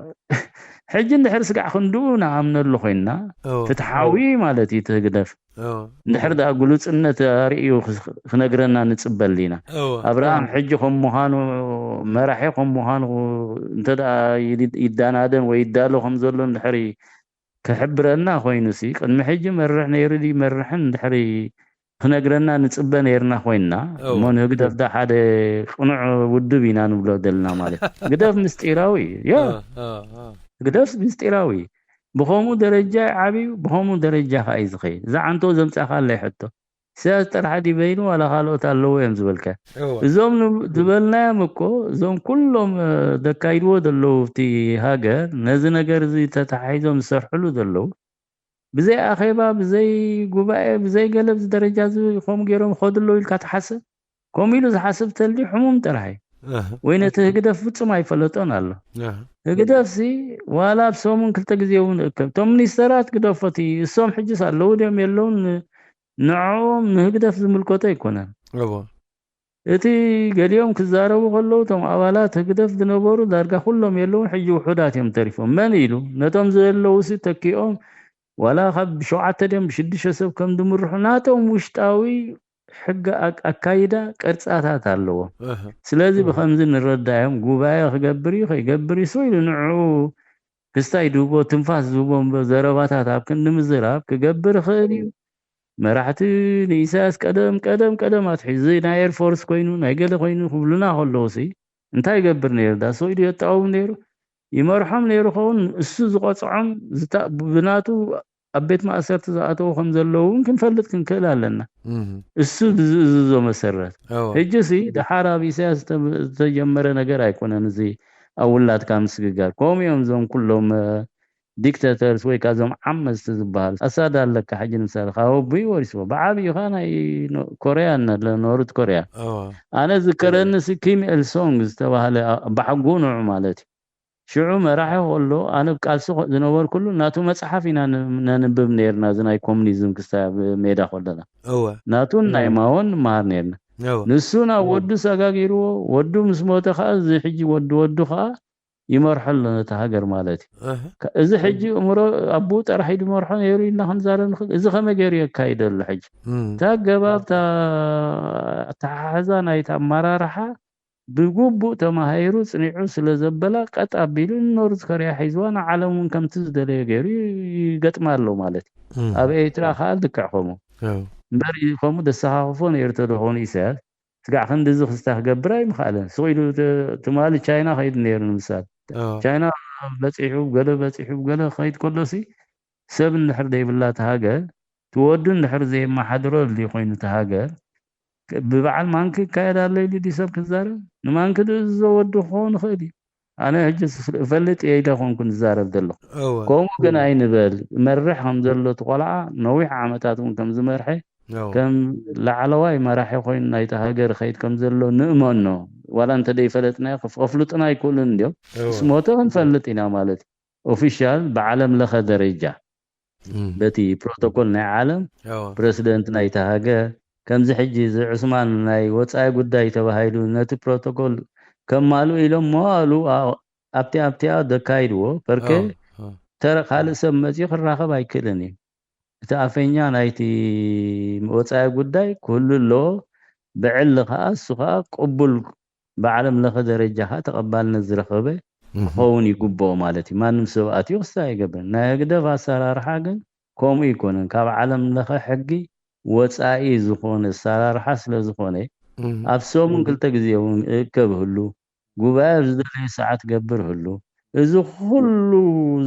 ሕጂ እንድሕር ስጋዕ ክንድኡ ንኣምነሉ ኮይንና፣ እወ። ፍትሓዊ ማለት እዩ እቲ ህግደፍ። እወ። እንድሕር ደኣ ግሉጽነት ኣርእዩ ክስ- ክነግረና ንጽበል ኢና። እወ። ኣብርሃም ሕጂ ከም ምዃኑ፣ መራሒ ከም ምዃኑ እንተ ደኣ ይድ- ይዳናደን ወይ ይዳሎ ከም ዘሎ እንድሕር ክሕብረና ኮይኑ ሲ፣ ቅድሚ ሕጂ መርሕ ነይሩ ድዩ ይመርሕን እንድሕር ክነግረና ንጽበ ነይርና ኮይንና፣ እወ። እሞ ንህግደፍ ዳ ሓደ ቅኑዕ ውድብ ኢና ንብሎ ዘለና ማለት እዩ። ህግደፍ ምስጢራዊ እዩ። ያ፣ እወ፣ እወ፣ እወ። ህግደፍ ምስጢራዊ እዩ። ብኸምኡ ደረጃ እዩ ዓብዩ፣ ብኸምኡ ደረጃ ከዓ እዩ ዝኸይድ። እዛ ዓንቶ ዘምጻኻለይ ሕቶ። ኢሳያስ ጥራሕ ድዩ በይኑ ዋላ ካልኦት ኣለዉ እዮም ዝበልካ? እወ። እዞም ን- ዝበልናዮም እኮ፣ እዞም ኩሎም፣ እ፣ ዘካይድዎ ዘለዉ ኣብቲ ሃገር፣ ነዚ ነገር እዚ ተተሓሒዞም ዝሰርሕሉ ዘለዉ፣ ብዘይ ኣኼባ፣ ብዘይ ጉባኤ፣ ብዘይ ገለ፣ ብዚ ደረጃ እዚ ከምኡ ገይሮም ይኸዱ ኣለዉ ኢልካ ትሓስብ? ከምኡ ኢሉ ዝሓስብ ተልዩ ሕሙም ጥራሕ እዩ። እህ፣ ወይ ነቲ ህግደፍ ፍጹም ኣይፈለጦን ኣሎ። እህ። ህግደፍሲ ዋላ ኣብ ሰሙን ክልተ ግዜ እውን እከብ። እቶም ሚኒስተራት ግደፎቲ፣ እሶም ሕጅስ ኣለዉ ድዮም የለውን? ን-፣ ንዕኦም ንህግደፍ ዝምልከቶ ኣይኮነን። እወ። እቲ ገሊኦም ክዛረቡ ከለዉ፣ እቶም ኣባላት ህግደፍ ዝነበሩ ዳርጋ ኩሎም የለውን፣ ሕጂ ውሑዳት እዮም ተሪፎም። መን ኢሉ? ነቶም ዘለዉ ሲ ተኪኦም፣ ዋላ ካብ ብሸውዓተ ድዮም ብሽዱሽተ ሰብ ከም ዝምርሑ ናቶም ውሽጣዊ ሕጊ ኣክ-፣ ኣካይዳ ቅርጻታት ኣለዎም። እህ። ስለዚ ብኸምዚ ንረዳዮም፣ ጉባኤ ክገብር እዩ ከይገብር እዩ ስቕ ኢሉ ንዕኡ ክስታይ ዝህቦ፣ ትንፋስ ዝህቦ እምበር ዘረባታት ኣብ ክንዲ ምዝራብ ክገብር ይኽእል እዩ። መራሕቲ ንኢሳያስ ቀደም፣ ቀደም፣ ቀደም ኣትሒዙ ናይ ኤርፎርስ ኮይኑ፣ ናይ ገለ ኮይኑ ክብሉና ከለዉ ሲ፣ እንታይ ይገብር ነይሩ? ዳ ስቕ ኢሉ የጣውም ነይሩ? ይመርሖም ነይሩ ኸውን? እሱ ዝቐጽዖም፣ ዝታ-፣ ብናቱ ኣብ ቤት ማእሰርቲ ዝኣተዉ ከም ዘለዉ እውን ክንፈልጥ ክንክእል ኣለና። እህ። እሱ ብዝእዝዞ መሰረት። እወ። ሕጂ ሲ፣ ደሓር ኣብ ኢሳያስ ዝተ-፣ ዝተጀመረ ነገር ኣይኮነን እዚ ኣብ ውላድካ ምስግጋር። ከምኡ እዮም እዞም ኩሎም፣ እ፣ ዲክታተርስ ወይ ከኣ እዞም ዓመጽቲ ዝበሃሉ። ኣሳድ ኣለካ ሕጂ ንምሳሌ፣ ካብ ኣቦኡ ወሪስዎ። ብዓብዩ ከኣ ናይ ኖ-፣ ኮርያ፣ ነ-፣ ኖርት ኮርያ። እወ። ኣነ ዝከረኒ ሲ ኪም ኤል ሶንግ ዝተባህለ ኣ-፣ ኣባሓጎ ንዑ ማለት እዩ። ሽዑ መራሒ ከሎ ኣነ ኣብ ቃልሲ ኮ-፣ ዝነበርኩሉ ናቱ መጽሓፍ ኢና ን-፣ ነንብብ ነይርና፣ እዚ ናይ ኮሙኒዝም ክስታይ ኣብ ሜዳ ከለና። እወ። ናቱን ናይ ማዎን ንመሃር ነይርና። እወ። ንሱ ናብ ወዱ ሰጋጊርዎ፣ ወዱ ምስ ሞተ ከኣ እዚ ሕጂ ወዲ ወዱ ከኣ ይመርሖ ኣሎ ነታ ሃገር ማለት እዩ። እህ። ከ-፣ እዚ ሕጂ እምሮ ኣቦኡ ጥራሕ እዩ ዝመርሖ ነይሩ ኢልና ክንዛረብ ንኽእል። እዚ ከመይ ገይሩ የካይዶ ኣሎ ሕጂ? እም። እታ ኣገባብ፣ እታ ኣተሓሕዛ ናይቲ ኣመራርሓ ብግቡእ ተማሂሩ ጽኒዑ ስለ ዘበላ ቀጥ ኣቢሉ ንኖርዝ ኮርያ ሒዝዋ ንዓለም እውን ከምቲ ዝደለዮ ገይሩ ይገጥማ ኣሎ ማለት እዩ። እም። ኣብ ኤርትራ ከኣ ልክዕ ከምኡ። እወ። እምበር ከምኡ ደሰኻኽፎ ነይሩ ተደኾኑ ኢሳያስ ስጋዕ ክንዲ እዚ ክስታ ክገብር ኣይምኽኣለን። ስቕ ኢሉ ተ-፣ ትማሊ ቻይና ከይዱ ነይሩ ንምሳል። እወ። ቻይና በጺሑ፣ ገለ በጺሑ፣ ገለ ክኸይድ ከሎሲ ሰብ እንድሕር ዘይብላ እቲ ሃገር፣ እቲ ወዱ እንድሕር ዘየመሓድሮ ድልዩ ኮይኑ እቲ ሃገር፣ ክ-፣ ብበዓል ማንኪ ይካየድ ኣሎ ኢሉ ድዩ ሰብ ክዛረብ? ንማንኪ ዝእዝዞ ወዱ ክኸውን ይኽእል እዩ። ኣነ ሕጂ ስ-፣ እፈልጥ እየ ኢለ ኮንኩ ዝዛረብ ዘለኹ። እወ። ከምኡ ግን ኣይንበል። መርሕ ከም ዘሎ እቲ ቆልዓ ነዊሕ ዓመታት እውን ከም ዝመርሐ፣ እወ። ከም ላዕለዋይ መራሒ ኮይኑ ናይቲ ሃገር ይኸይድ ከም ዘሎ ንእመኖ። ዋላ እንተ ዘይፈለጥናዮ፣ ከፍ-፣ ከፍልጡና ኣይክእሉን እንድዮም። እወ። ምስ ሞተ ክንፈልጥ ኢና ማለት እዩ። ኦፊሻል ብዓለም ለኸ ደረጃ፣ እም። በቲ ፕሮቶኮል ናይ ዓለም፣ እወ። ፕረሲደንት ናይቲ ሃገር፣ ከምዚ ሕጂ እዚ ዑስማን ናይ ወጻኢ ጉዳይ ተባሂሉ ነቲ ፕሮቶኮል ከማልኡ ኢሎም መዋእሉ ኣ-፣ ኣብቲ፣ ኣብቲኣ ዘካይድዎ፣ ፐርኬ እወ። እወ። ተረ-፣ ካልእ ሰብ መጺኡ ክራኸብ ኣይክእልን እዩ። እቲ ኣፈኛ ናይቲ ወጻኢ ጉዳይ ክህሉ ኣለዎ፣ ብዕሊ ከኣ እሱ ከኣ ቅቡል ብዓለም ለኸ ደረጃ ከኣ ተቐባልነት ዝረኸበ እህ። ክኸውን ይግብኦ ማለት እዩ። ማንም ሰብ ኣትዩ ክስታይ ኣይገብርን። ናይ ህግደፍ ኣሰራርሓ ግን ከምኡ ኣይኮነን። ካብ ዓለም ለኸ ሕጊ ወጻኢ ዝኾነ ኣሰራርሓ ስለ ዝኾነ፣ እም። ኣብ ሰሙን ክልተ ግዜ እውን እከብ ህሉ፣ ጉባኤ ኣብ ዝደለየ ሰዓት ገብር ህሉ። እዚ ኩሉ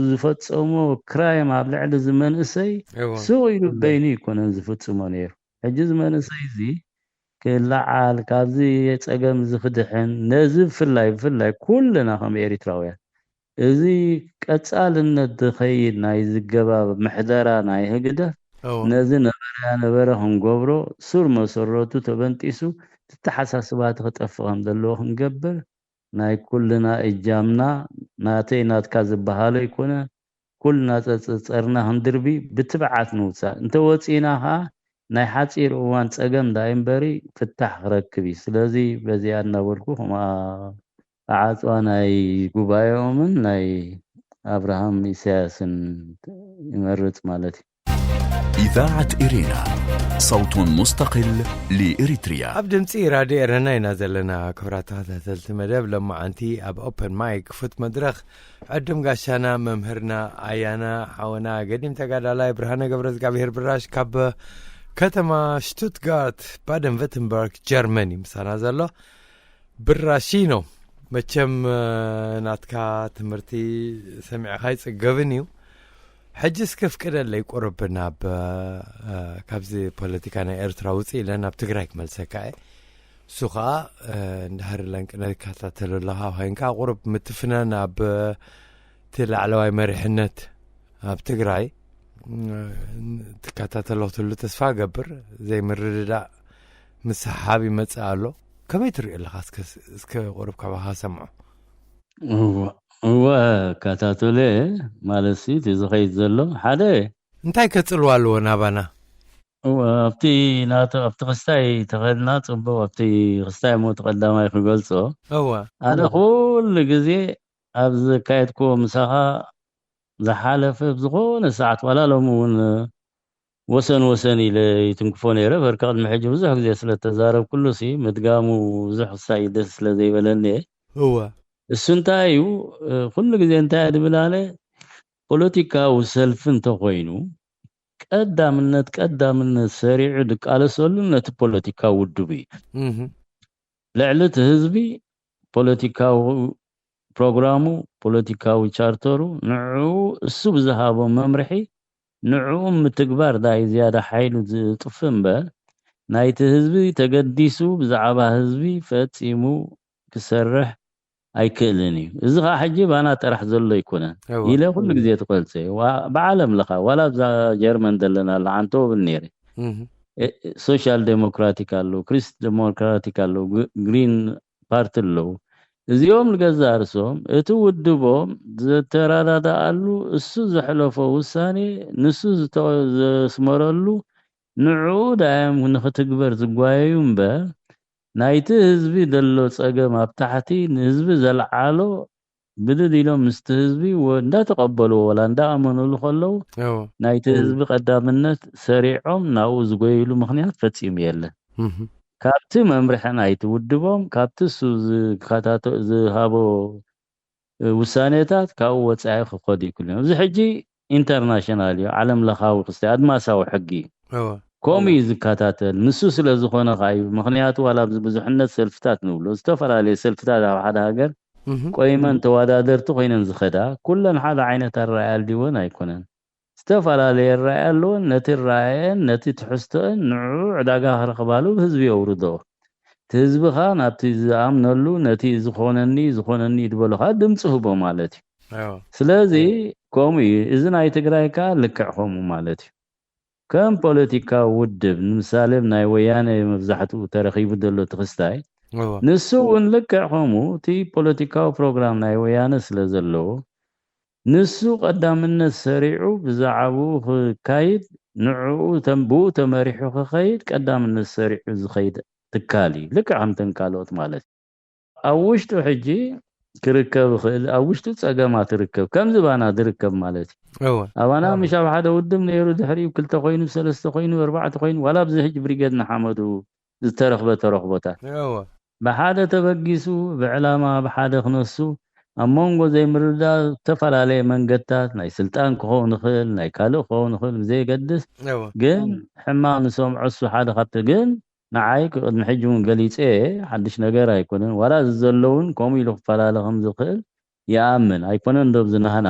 ዝፈጸሞ ክራይም ኣብ ልዕሊ እዚ መንእሰይ እወ። ስቕ ኢሉ በይኑ ኣይኮነን ዝፍጽሞ ነይሩ። ሕጂ እዚ መንእሰይ እዚ ክለዓል፣ ካብዚ ጸገም እዚ ክድሕን፣ ነዚ ብፍላይ፣ ብፍላይ ኩልና ከም ኤሪትራውያን፣ እዚ ቀጻልነት ዝኸይድ ናይ ዝገባብ ምሕደራ ናይ ህግደፍ፣ እወ። ነዚ ነበረ ያነበረ ክንገብሮ፣ ሱር መሰረቱ ተበንጢሱ፣ ዝተሓሳስባቲ ክጠፍእ ከም ዘለዎ ክንገብር፣ ናይ ኩልና እጃምና፣ ናተይ ናትካ ዝበሃሎ ኣይኮነ፣ ኩልና ጸጸርና ክንድርቢ ብትብዓት ንውጻእ። እንተ ወጺእና ኸኣ ናይ ሓጺር እዋን ጸገም ዳኣ እምበሪ ፍታሕ ክረክብ እዩ። ስለዚ በዚኣ እናበልኩ፣ ከምኣ ዓጽዋ ናይ ጉባኤኦምን ናይ ኣብርሃም ኢሳያስን ይመርጽ ማለት እዩ። إذاعة إرينا، صوت مستقل لإريتريا. ኣብ ድምፂ ራድዮ ኤረና ኢና ዘለና። ክብራት ተኸታተልቲ መደብ ለማዓንቲ ኣብ ኦፐን ማይክ ክፉት መድረኽ ዕድም ጋሻና መምህርና ኣያና ሓወና ገዲም ተጋዳላይ ብርሃነ ገብረ እግዚኣብሔር ብራሽ ካብ ከተማ ሽቱትጋርት ባደን ቨተንበርግ ጀርመን እዩ ምሳና ዘሎ። ብራሺኖ፣ መቸም ናትካ ትምህርቲ ሰሚዕካ ይፅገብን እዩ። ሕጂ እስከ ፍቅደለይ ቁርብ ናብ ካብዚ ፖለቲካ ናይ ኤርትራ ውፅእ ኢለ ናብ ትግራይ ክመልሰካ እየ። እሱ ከዓ እንድሕር ለንቅነ ትከታተሎ ኣለካ ኮይንካ ቁርብ ምትፍናን ኣብ እቲ ላዕለዋይ መሪሕነት ኣብ ትግራይ ትከታተሎ ክትህሉ ተስፋ ገብር። ዘይምርድዳእ ምስሓብ ይመፅእ ኣሎ። ከመይ ትሪኦ ኣለካ? እስከ ቁርብ ካባካ ሰምዖ። እወ እከታተሎ እየ። ማለት ሲ እቲ ዝኸይድ ዘሎ ሓደ እንታይ ከጽልዋ ኣለዎ ናባና? እወ ኣብቲ ናቱ ኣብቲ ክስታይ ተኸድና ጽቡቕ ኣብቲ ክስታይ እሞ እቲ ቀዳማይ ክገልጾ እወ ኣነ ኩሉ ግዜ ኣብ ዘካየድክዎ ምሳኻ ዝሓለፈ ብዝኾነ ሰዓት ዋላ ሎሚ እውን ወሰን ወሰን ኢለ ይትንክፎ ነይረ። በርካ ቅድሚ ሕጂ ብዙሕ ግዜ ስለ ተዛረብኩሉ ሲ ምድጋሙ ብዙሕ ክሳይ ደስ ስለ ዘይበለኒ እየ። እወ እሱ እንታይ እዩ ኩሉ ግዜ እንታይ እየ ድብል ኣነ ፖለቲካዊ ሰልፊ እንተኮይኑ ቀዳምነት ቀዳምነት ሰሪዑ ድቃለሰሉ ነቲ ፖለቲካዊ ውድብ እዩ። ልዕሊ እቲ ህዝቢ ፖለቲካዊ ፕሮግራሙ ፖለቲካዊ ቻርተሩ ንዕኡ እሱ ብዝሃቦ መምርሒ ንዕኡ ምትግባር ዳይ ዝያዳ ሓይሉ ዝጥፍ እምበር ናይቲ ህዝቢ ተገዲሱ ብዛዕባ ህዝቢ ፈጺሙ ክሰርሕ ኣይክእልን እዩ። እዚ ከዓ ሕጂ ባና ጥራሕ ዘሎ ኣይኮነን ኢለ ኩሉ ግዜ ትቆልፀ ብዓለም ለኻ ዋላ ኣብዛ ጀርመን ዘለና ለዓንቶ ብል ነይረ። ሶሻል ዴሞክራቲክ ኣለዉ፣ ክሪስት ዴሞክራቲክ ኣለዉ፣ ግሪን ፓርቲ ኣለዉ። እዚኦም ንገዛእ ርእሶም እቲ ውድቦም ዘተረዳድኣሉ እሱ ዘሕለፎ ውሳኔ ንሱ ዘስመረሉ ንዕኡ ዳዮም ንኽትግበር ዝጓየዩ እምበር ናይቲ ህዝቢ ዘሎ ጸገም ኣብ ታሕቲ ንህዝቢ ዘልዓሎ ብድድ ኢሎም ምስቲ ህዝቢ እንዳተቐበልዎ ወላ እንዳኣመኑሉ ከለዉ ናይቲ ህዝቢ ቀዳምነት ሰሪዖም ናብኡ ዝጎይሉ ምኽንያት ፈጺሙ የለን። ካብቲ መምርሒ ናይቲ ውድቦም ካብቲ እሱ ዝከታተ- ዝሃቦ ውሳኔታት ካብኡ ወጻኢ ክኸዱ ይክእሉ እዮም። እዚ ሕጂ ኢንተርናሽናል እዩ፣ ዓለም ለኻዊ ክስተ ኣድማሳዊ ሕጊ እዩ። ከምኡ እዩ ዝከታተል። ንሱ ስለ ዝኾነ ከዓ እዩ። ምክንያቱ ዋላ ኣብዚ ብዙሕነት ሰልፍታት ንብሎ ዝተፈላለዩ ሰልፍታት ኣብ ሓደ ሃገር ቆይመን ተወዳደርቲ ኮይነን ዝኸዳ ኩለን ሓደ ዓይነት ኣረኣያ ኣልዲወን ኣይኮነን። ዝተፈላለየ ኣረኣያ ኣለወን። ነቲ ኣረኣየን ነቲ ትሕዝቶአን ንዕኡ ዕዳጋ ክረኽባሉ ብህዝቢ የውርዶ። እቲ ህዝቢ ኸኣ ናብቲ ዝኣምነሉ ነቲ ዝኾነኒ ዝኾነኒ ድበሎ ኸኣ ድምፂ ህቦ ማለት እዩ። ስለዚ ከምኡ እዩ። እዚ ናይ ትግራይ ከኣ ልክዕ ከምኡ ማለት እዩ። ከም ፖለቲካዊ ውድብ ንምሳሌ ናይ ወያነ መብዛሕትኡ ተረኺቡ ዘሎ ትኽስታይ ንሱ እውን ልክዕ ከምኡ እቲ ፖለቲካዊ ፕሮግራም ናይ ወያነ ስለ ዘለዎ ንሱ ቀዳምነት ሰሪዑ ብዛዕባኡ ክካይድ ንዕኡ ብኡ ተመሪሑ ክኸይድ ቀዳምነት ሰሪዑ ዝኸይድ ትካል እዩ። ልክዕ ከምተን ካልኦት ማለት እዩ። ኣብ ውሽጡ ሕጂ ክርከብ ይኽእል፣ ኣብ ውሽጡ ጸገማት ይርከብ፣ ከም ዝባና ዝርከብ ማለት እዩ። ኣባና ምሽ ኣብ ሓደ ውድብ ነይሩ፣ ድሕሪኡ ክልተ ኮይኑ፣ ሰለስተ ኮይኑ፣ ኣርባዕተ ኮይኑ፣ ዋላ ኣብዚ ሕጂ ብሪጌድ ንሓመዱ ዝተረኽበ ተረኽቦታት ብሓደ ተበጊሱ ብዕላማ ብሓደ ክነሱ ኣብ መንጎ ዘይምርዳእ ዝተፈላለየ መንገድታት ናይ ስልጣን ክኸውን ይኽእል ናይ ካልእ ክኸውን ይኽእል ብዘየገድስ ግን ሕማቕ ንሰምዖ እሱ ሓደ ካብቲ ግን ንዓይ ቅድሚ ሕጂ እውን ገሊፀ ሓድሽ ነገር ኣይኮነን ዋላ እዚ ዘለውን ከምኡ ኢሉ ክፈላለ ከም ዝኽእል ይኣምን ኣይኮነን ዶ ብዝናህና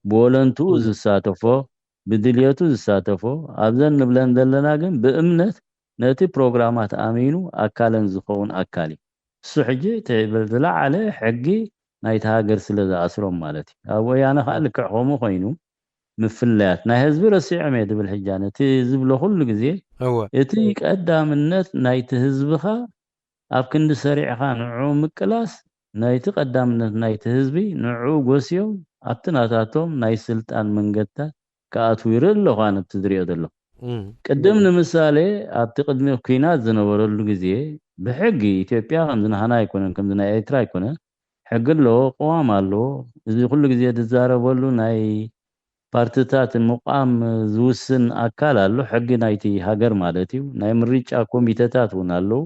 ብወለንትኡ ዝሳተፎ ብድልየቱ ዝሳተፎ ኣብዘን ንብለን ዘለና ግን ብእምነት ነቲ ፕሮግራማት ኣሚኑ ኣካለን ዝኸውን ኣካል እዩ። እሱ ሕጂ እቲ ዝለዓለ ሕጊ ናይቲ ሃገር ስለ ዝኣስሮም ማለት እዩ። ኣብ ወያነ ከዓ ልክዕ ከምኡ ኮይኑ ምፍለያት ናይ ህዝቢ ረሲዖም እየ ድብል ሕጂ ኣነ እቲ ዝብሎ ኩሉ ግዜ እወ እቲ ቀዳምነት ናይቲ ህዝብኻ ኣብ ክንዲ ሰሪዕኻ ንዕኡ ምቅላስ ናይቲ ቀዳምነት ናይቲ ህዝቢ ንዕኡ ጎስዮም ኣብቲ ናታቶም ናይ ስልጣን መንገድታት ክኣትዉ ይርኢ ኣለኹ ኣነ ብቲ ዝሪኦ ዘለኹ። እም። ቅድም ንምሳሌ ኣብቲ ቅድሚ ኲናት ዝነበረሉ ግዜ ብሕጊ ኢትዮጵያ ከምዚ ናህና ኣይኮነን ከምዚ ናይ ኤርትራ ኣይኮነን ሕጊ ኣለዎ፣ ቅዋም ኣለዎ። እዚ ኩሉ ግዜ ዝዛረበሉ ናይ ፓርትታት ምቋም ዝውስን ኣካል ኣሎ፣ ሕጊ ናይቲ ሃገር ማለት እዩ። ናይ ምርጫ ኮሚተታት እውን ኣለዉ።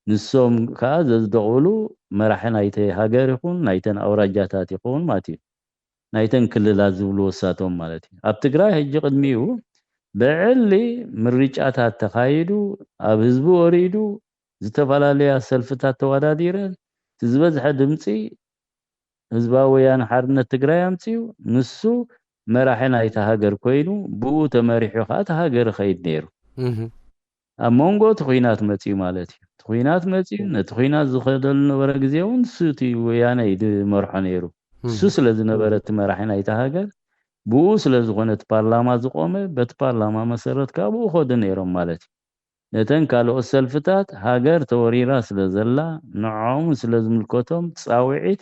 ንሶም ከዓ ዘጽደቑሉ መራሒ ናይቲ ሃገር ይኹን ናይተን ኣውራጃታት ይኸውን ማለት እዩ። ናይተን ክልላት ዝብሉ ወሳቶም ማለት እዩ። ኣብ ትግራይ ሕጂ ቅድሚኡ ብዕሊ ምርጫታት ተኻይዱ፣ ኣብ ህዝቢ ወሪዱ፣ ዝተፈላለያ ሰልፍታት ተወዳዲረን፣ እቲ ዝበዝሐ ድምፂ ህዝባዊ ወያነ ሓርነት ትግራይ ኣምፅኡ፣ ንሱ መራሒ ናይታ ሃገር ኮይኑ፣ ብኡ ተመሪሑ ከዓ እቲ ሃገር ይኸይድ ነይሩ። ኣብ መንጎ እቲ ኹናት መፅኡ ማለት እዩ። እቲ ኹናት መፅኡ፣ ነቲ ኹናት ዝኸደሉ ነበረ ግዜ እውን ንሱ እቲ ወያነ እዩ ዝመርሖ ነይሩ። እሱ ስለ ዝነበረ እቲ መራሒ ናይታ ሃገር፣ ብኡ ስለ ዝኾነ እቲ ፓርላማ ዝቆመ፣ በቲ ፓርላማ መሰረት ከዓ ብኡ ኸዱ ነይሮም ማለት እዩ። ነተን ካልኦት ሰልፍታት ሃገር ተወሪራ ስለ ዘላ፣ ንዕኦም ስለ ዝምልከቶም ፃውዒት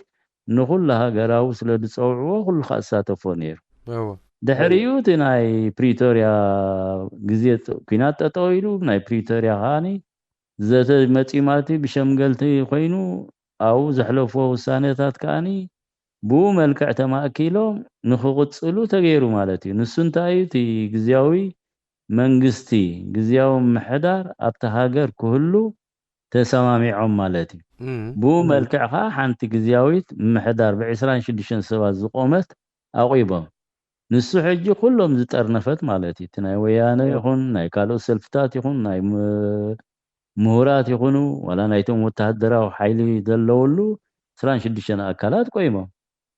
ንኹሉ ሃገራዊ ስለ ዝፀውዕዎ፣ ኩሉ ከዓ ዝሳተፎ ነይሩ። ድሕሪኡ እቲ ናይ ፕሪቶርያ ግዜ ጥ- ኲናት ጠጠው ኢሉ፣ ናይ ፕሪቶርያ ከዓኒ ዘተ መፂኡ ማለት እዩ፣ ብሸምገልቲ ኮይኑ ኣብኡ ዘሕለፍዎ ውሳኔታት ከዓኒ ብኡ መልክዕ ተማእኪሎም ንክቕፅሉ ተገይሩ ማለት እዩ። ንሱ እንታይ እዩ? እቲ ግዝያዊ መንግስቲ፣ ግዝያዊ ምሕዳር ኣብቲ ሃገር ክህሉ ተሰማሚዖም ማለት እዩ። ብኡ መልክዕ ከዓ ሓንቲ ግዝያዊት ምሕዳር ብ ዕስራን ሽዱሽተን ሰባት ዝቆመት ኣቑሞም። ንሱ ሕጂ ኩሎም ዝጠርነፈት ማለት እዩ። እቲ ናይ ወያነ ይኹን ናይ ካልኦት ሰልፍታት ይኹን ናይ ም- ምሁራት ይኹኑ ዋላ ናይቶም ወተሃደራዊ ሓይሊ ዘለውሉ ዕስራን ሽዱሽተን ኣካላት ቆይሞም።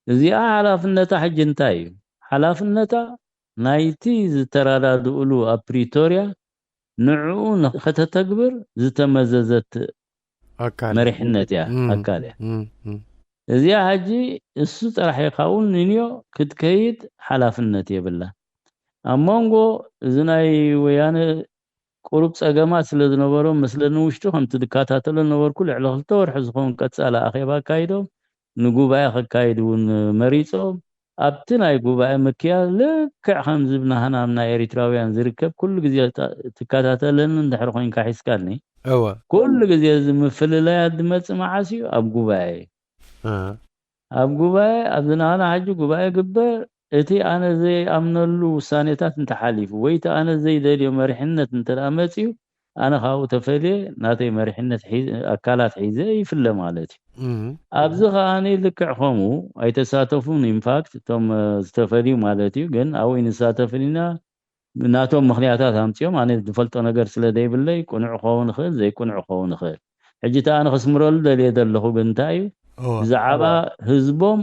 እዚኣ ሓላፍነታ ሕጂ እንታይ እዩ? ሓላፍነታ ናይቲ ዝተረዳድእሉ ኣብ ፕሪቶርያ ንዕኡ ንኸተተግብር ዝተመዘዘት ኣካል መሪሕነት እያ፣ እም፣ ኣካል እያ። እም፣ እም። እዚኣ ሕጂ እሱ ጥራሕ እዩ ካብኡ ንንዮ ክትከይድ ሓላፍነት የብላ። ኣብ መንጎ እዚ ናይ ወያነ ቁሩብ ጸገማት ስለ ዝነበሮም መስለኒ ውሽጡ ከምቲ ዝከታተሎ ነበርኩ ልዕሊ ክልተ ወርሒ ዝኸውን ቀጻሊ ኣኼባ ኣካይዶም ንጉባኤ ከካይድ እውን መሪጾም ኣብቲ ናይ ጉባኤ ምክያድ ልክዕ ከምዚ ብናህና ናይ ኤሪትራውያን ዝርከብ ኩሉ ግዜ ታ- ትከታተለኒ እንድሕር ኮይንካ ሒዝካኒ እወ ኩሉ ግዜ እዚ ምፍልላያት ዝመጽእ መዓስ እዩ ኣብ ጉባኤ እዩ እ። ኣብ ጉባኤ ኣብዚ ናህና ሕጂ ጉባኤ ግበር እቲ ኣነ ዘይኣምነሉ ውሳኔታት እንተሓሊፉ ወይ እቲ ኣነ ዘይደልዮ መሪሕነት እንተ ደኣ መጺኡ ኣነ ካብኡ ተፈልየ ናተይ መሪሕነት ሒ- ኣካላት ሒዘ ይፍለ ማለት እዩ እም። ኣብዚ ከዓኒ ልክዕ ከምኡ ኣይተሳተፉን ኢንፋክት እቶም እ፣ ዝተፈልዩ ማለት እዩ ግን ኣብኡ ይንሳተፍን ኢና ናቶም ምኽንያታት ኣምፅኦም ኣነ ዝፈልጦ ነገር ስለ ዘይብለይ ቁኑዕ ክኸውን ይኽእል ዘይቁኑዕ ክኸውን ይኽእል ሕጂ እቲ ኣነ ክስምረሉ ደልየ ዘለኹ ግን እንታይ እዩ እወ። ብዛዕባ ህዝቦም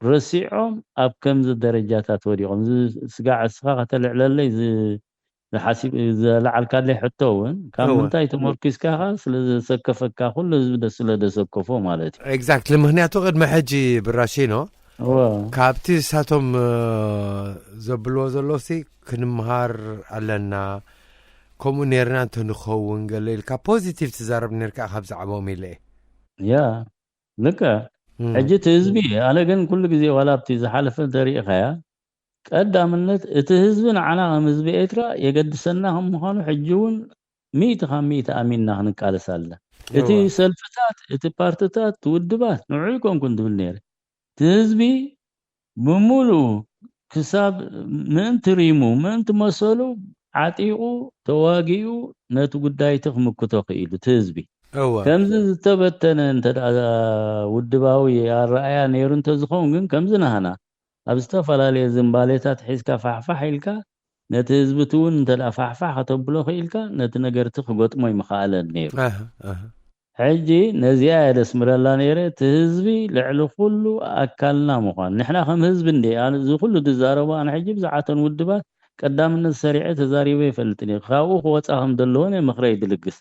ረሲዖም ኣብ ከምዚ ደረጃታት ወዲቖም እዚ ስጋዕ እስኻ ከተልዕለለይ ዝ- ዝሓሲብ ዝለዓልካለይ ሕቶ እውን ካብ እወ። ምንታይ ተመርኪስካ ኢኻ ስለ ዘሰከፈካ ኩሉ ህዝቢ ደ- ስለ ደሰከፎ ማለት እዩ ኤግዛክትሊ ምክንያቱ ቅድሚ ሕጂ ብራሺኖ እወ ካብቲ ንሳቶም እ፣ ዘብልዎ ዘለውሲ ክንምሃር ኣለና ከምኡ ነርና እንተንኸውን ገለ ኢልካ ፖዚቲቭ ትዛረብ ነርካ ካብ ዛዕባኦም ኢለ እየ ያ ልክዕ እም። ሕጂ እቲ ህዝቢ ኣነ ግን ኩሉ ግዜ ዋላ ኣብቲ ዝሓለፈ ተሪእኻያ ቀዳምነት እቲ ህዝቢ ንዓና ከም ህዝቢ ኤርትራ የገድሰና ከም ምዃኑ ሕጂ እውን ሚእቲ ካብ ሚእቲ ኣሚንና ክንቃለስ ኣለና እቲ እወ። ሰልፍታት እቲ ፓርትታት እቲ ውድባት ንዑ ይኮንኩን ትብል ነይረ እቲ ህዝቢ ብምሉኡ ክሳብ ምእንቲ ሪሙ ምእንቲ መሰሉ ዓጢቑ ተዋጊኡ ነቲ ጉዳይቲ ክምክቶ ክኢሉ እቲ ህዝቢ እወ ከምዚ ዝተበተነ እንተ ደኣ ውድባዊ ኣረኣያ ነይሩ እንተዝኸውን ግን ከምዚ ናህና ኣብ ዝተፈላለየ ዝንባሌታት ሒዝካ ፋሕፋሕ ኢልካ ነቲ ህዝቢ እቲ እውን እንተ ደኣ ፋሕፋሕ ከተብሎ ክኢልካ ነቲ ነገርቲ ክገጥሞ ይምኸኣለን ነይሩ ኣህ፣ ኣህ። ሕጂ ነዚኣ እየ ደስምረላ ነይረ እቲ ህዝቢ ልዕሊ ኩሉ ኣካልና ምዃን ንሕና ከም ህዝቢ እንደ ኣነ እዚ ኩሉ ዝዛረቡ ኣነ ሕጂ ብዛዕተን ውድባት ቀዳምነት ሰሪዐ ተዛሪበ ይፈልጥን እየ ካብኡ ክወፃ ከም ዘለዎን እየ ምኽረይ ድልግስ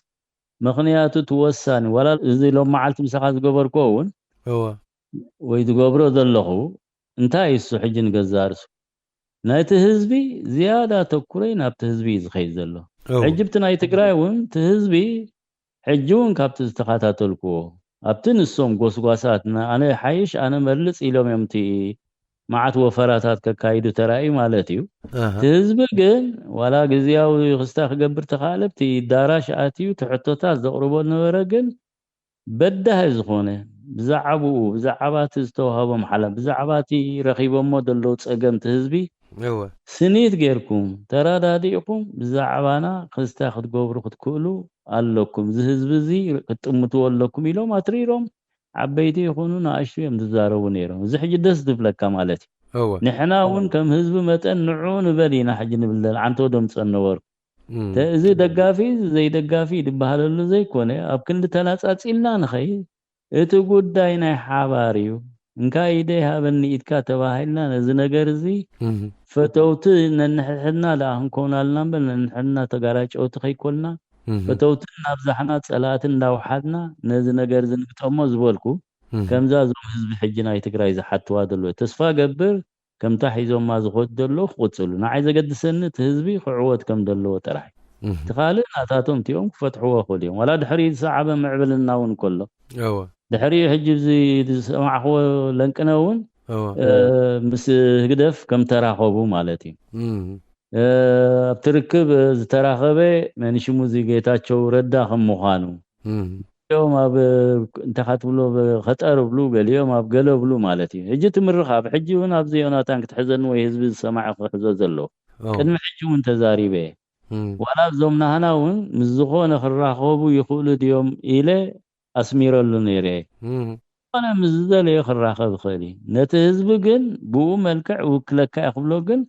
ምኽንያቱ እቲ ወሳኒ ዋላ እዚ ሎም መዓልቲ ምሳኻ ዝገበርክዎ እውን እወ ወይ ዝገብሮ ዘለኹ እንታይ እዩ እሱ ሕጂ ንገዛእ ርእሱ ናይቲ ህዝቢ ዝያዳ ተኩረይ ናብቲ ህዝቢ እዩ ዝኸይድ ዘሎ እወ ሕጂ ብቲ ናይ ትግራይ እውን እቲ ህዝቢ ሕጂ እውን ካብቲ ዝተኸታተልክዎ ኣብቲ ንሶም ጎስጓሳት ንኣነ ሓይሽ ኣነ መርልፅ ኢሎም እዮም እቲ መዓት ወፈራታት ከካይዱ ተራእዩ ማለት እዩ ኣሃ። እቲ ህዝቢ ግን ዋላ ግዝያዊ ክስታ ክገብር ተኻእለ ብቲ ዳራሽ ኣትዩ እቲ ሕቶታት ዘቕርቦ ዝነበረ ግን በዳሂ ዝኾነ ብዛዕባኡ፣ ብዛዕባ እቲ ዝተዋህቦም ሓላፍ፣ ብዛዕባ እቲ ረኺቦሞ ዘለዉ ጸገምቲ ህዝቢ እወ ስኒት ጌርኩም ተረዳዲእኩም ብዛዕባና ክስታይ ክትገብሩ ክትክእሉ ኣለኩም። እዚ ህዝቢ እዚ ክትጥምትዎ ኣለኩም ኢሎም ኣትሪሮም ዓበይቲ ይኹኑ ንኣሽቱ እዮም ዝዛረቡ ነይሮም። እዚ ሕጂ ደስ ዝብለካ ማለት እዩ። እወ ንሕና እውን ከም ህዝቢ መጠን ንዑ ንበል ኢና ሕጂ ንብል ዘለና። ዓንቶ ደምፀን ነበሩ። እም፣ ተ- እዚ ደጋፊ እዚ ዘይደጋፊ ዝበሃለሉ ዘይኮነ ኣብ ክንዲ ተናፃፂልና ንኸይድ እቲ ጉዳይ ናይ ሓባር እዩ። እንካ ኢደ ሃበኒ ኢድካ ተባሂልና ነዚ ነገር እዚ እም፣ ፈተውቲ ነንሕድሕድና ደኣ ክንኮናልና እምበር ነንሕድና ተጋራጨውቲ ከይኮልና እም፣ ፈተውቲ እናብዛሕና ጸላእቲ እንዳውሓድና ነዚ ነገር እዚ ንግጠሞ ዝበልኩ እም፣ ከምዛ እዞም ህዝቢ ሕጂ ናይ ትግራይ ዝሓትዋ ዘለዉ ተስፋ ገብር ከምታ ሒዞማ ዝኸዱ ዘለዉ ክቕጽሉ ንዓይ ዘገድሰኒ እቲ ህዝቢ ክዕወት ከም ዘለዎ ጥራሕ እዩ። እም፣ እቲ ካልእ ናታቶም እቲኦም ክፈትሕዎ ይኽእሉ እዮም ዋላ ድሕሪ ዝሰዓበ ምዕብልና እውን ከሎ እወ ድሕሪ ሕጂ እዚ ዝሰማዕክዎ ለንቅነ እውን እወ እ፣ ምስ ህግደፍ ከም ተራኸቡ ማለት እዩ። እም፣ እ፣ ኣብቲ ርክብ ዝተራኸበ መንሽሙ እዚ ጌታቸው ረዳ ከም ምዃኑ እም፣ ገሊኦም ኣብ እንታይ ትብሎ ከጠር ብሉ ገሊኦም ኣብ ገለ ብሉ ማለት እዩ። ሕጂ ትምርኻብ ሕጂ እውን ኣብዚ ዮናታን ክትሕዘኒ ወይ ህዝቢ ዝሰማዕ ክሕዞ ዘለዎ እወ ቅድሚ ሕጂ እውን ተዛሪበ እየ። እም፣ ዋላ እዞም ናህና እውን ምስ ዝኾነ ክራኸቡ ይኽእሉ ድዮም ኢለ ኣስሚረሉ ነይረ። እም፣ ዝኾነ ምስ ዝደለዮ ክራኸብ ይኽእል እዩ። ነቲ ህዝቢ ግን ብኡ መልክዕ ውክለካ እየ ክብሎ ግን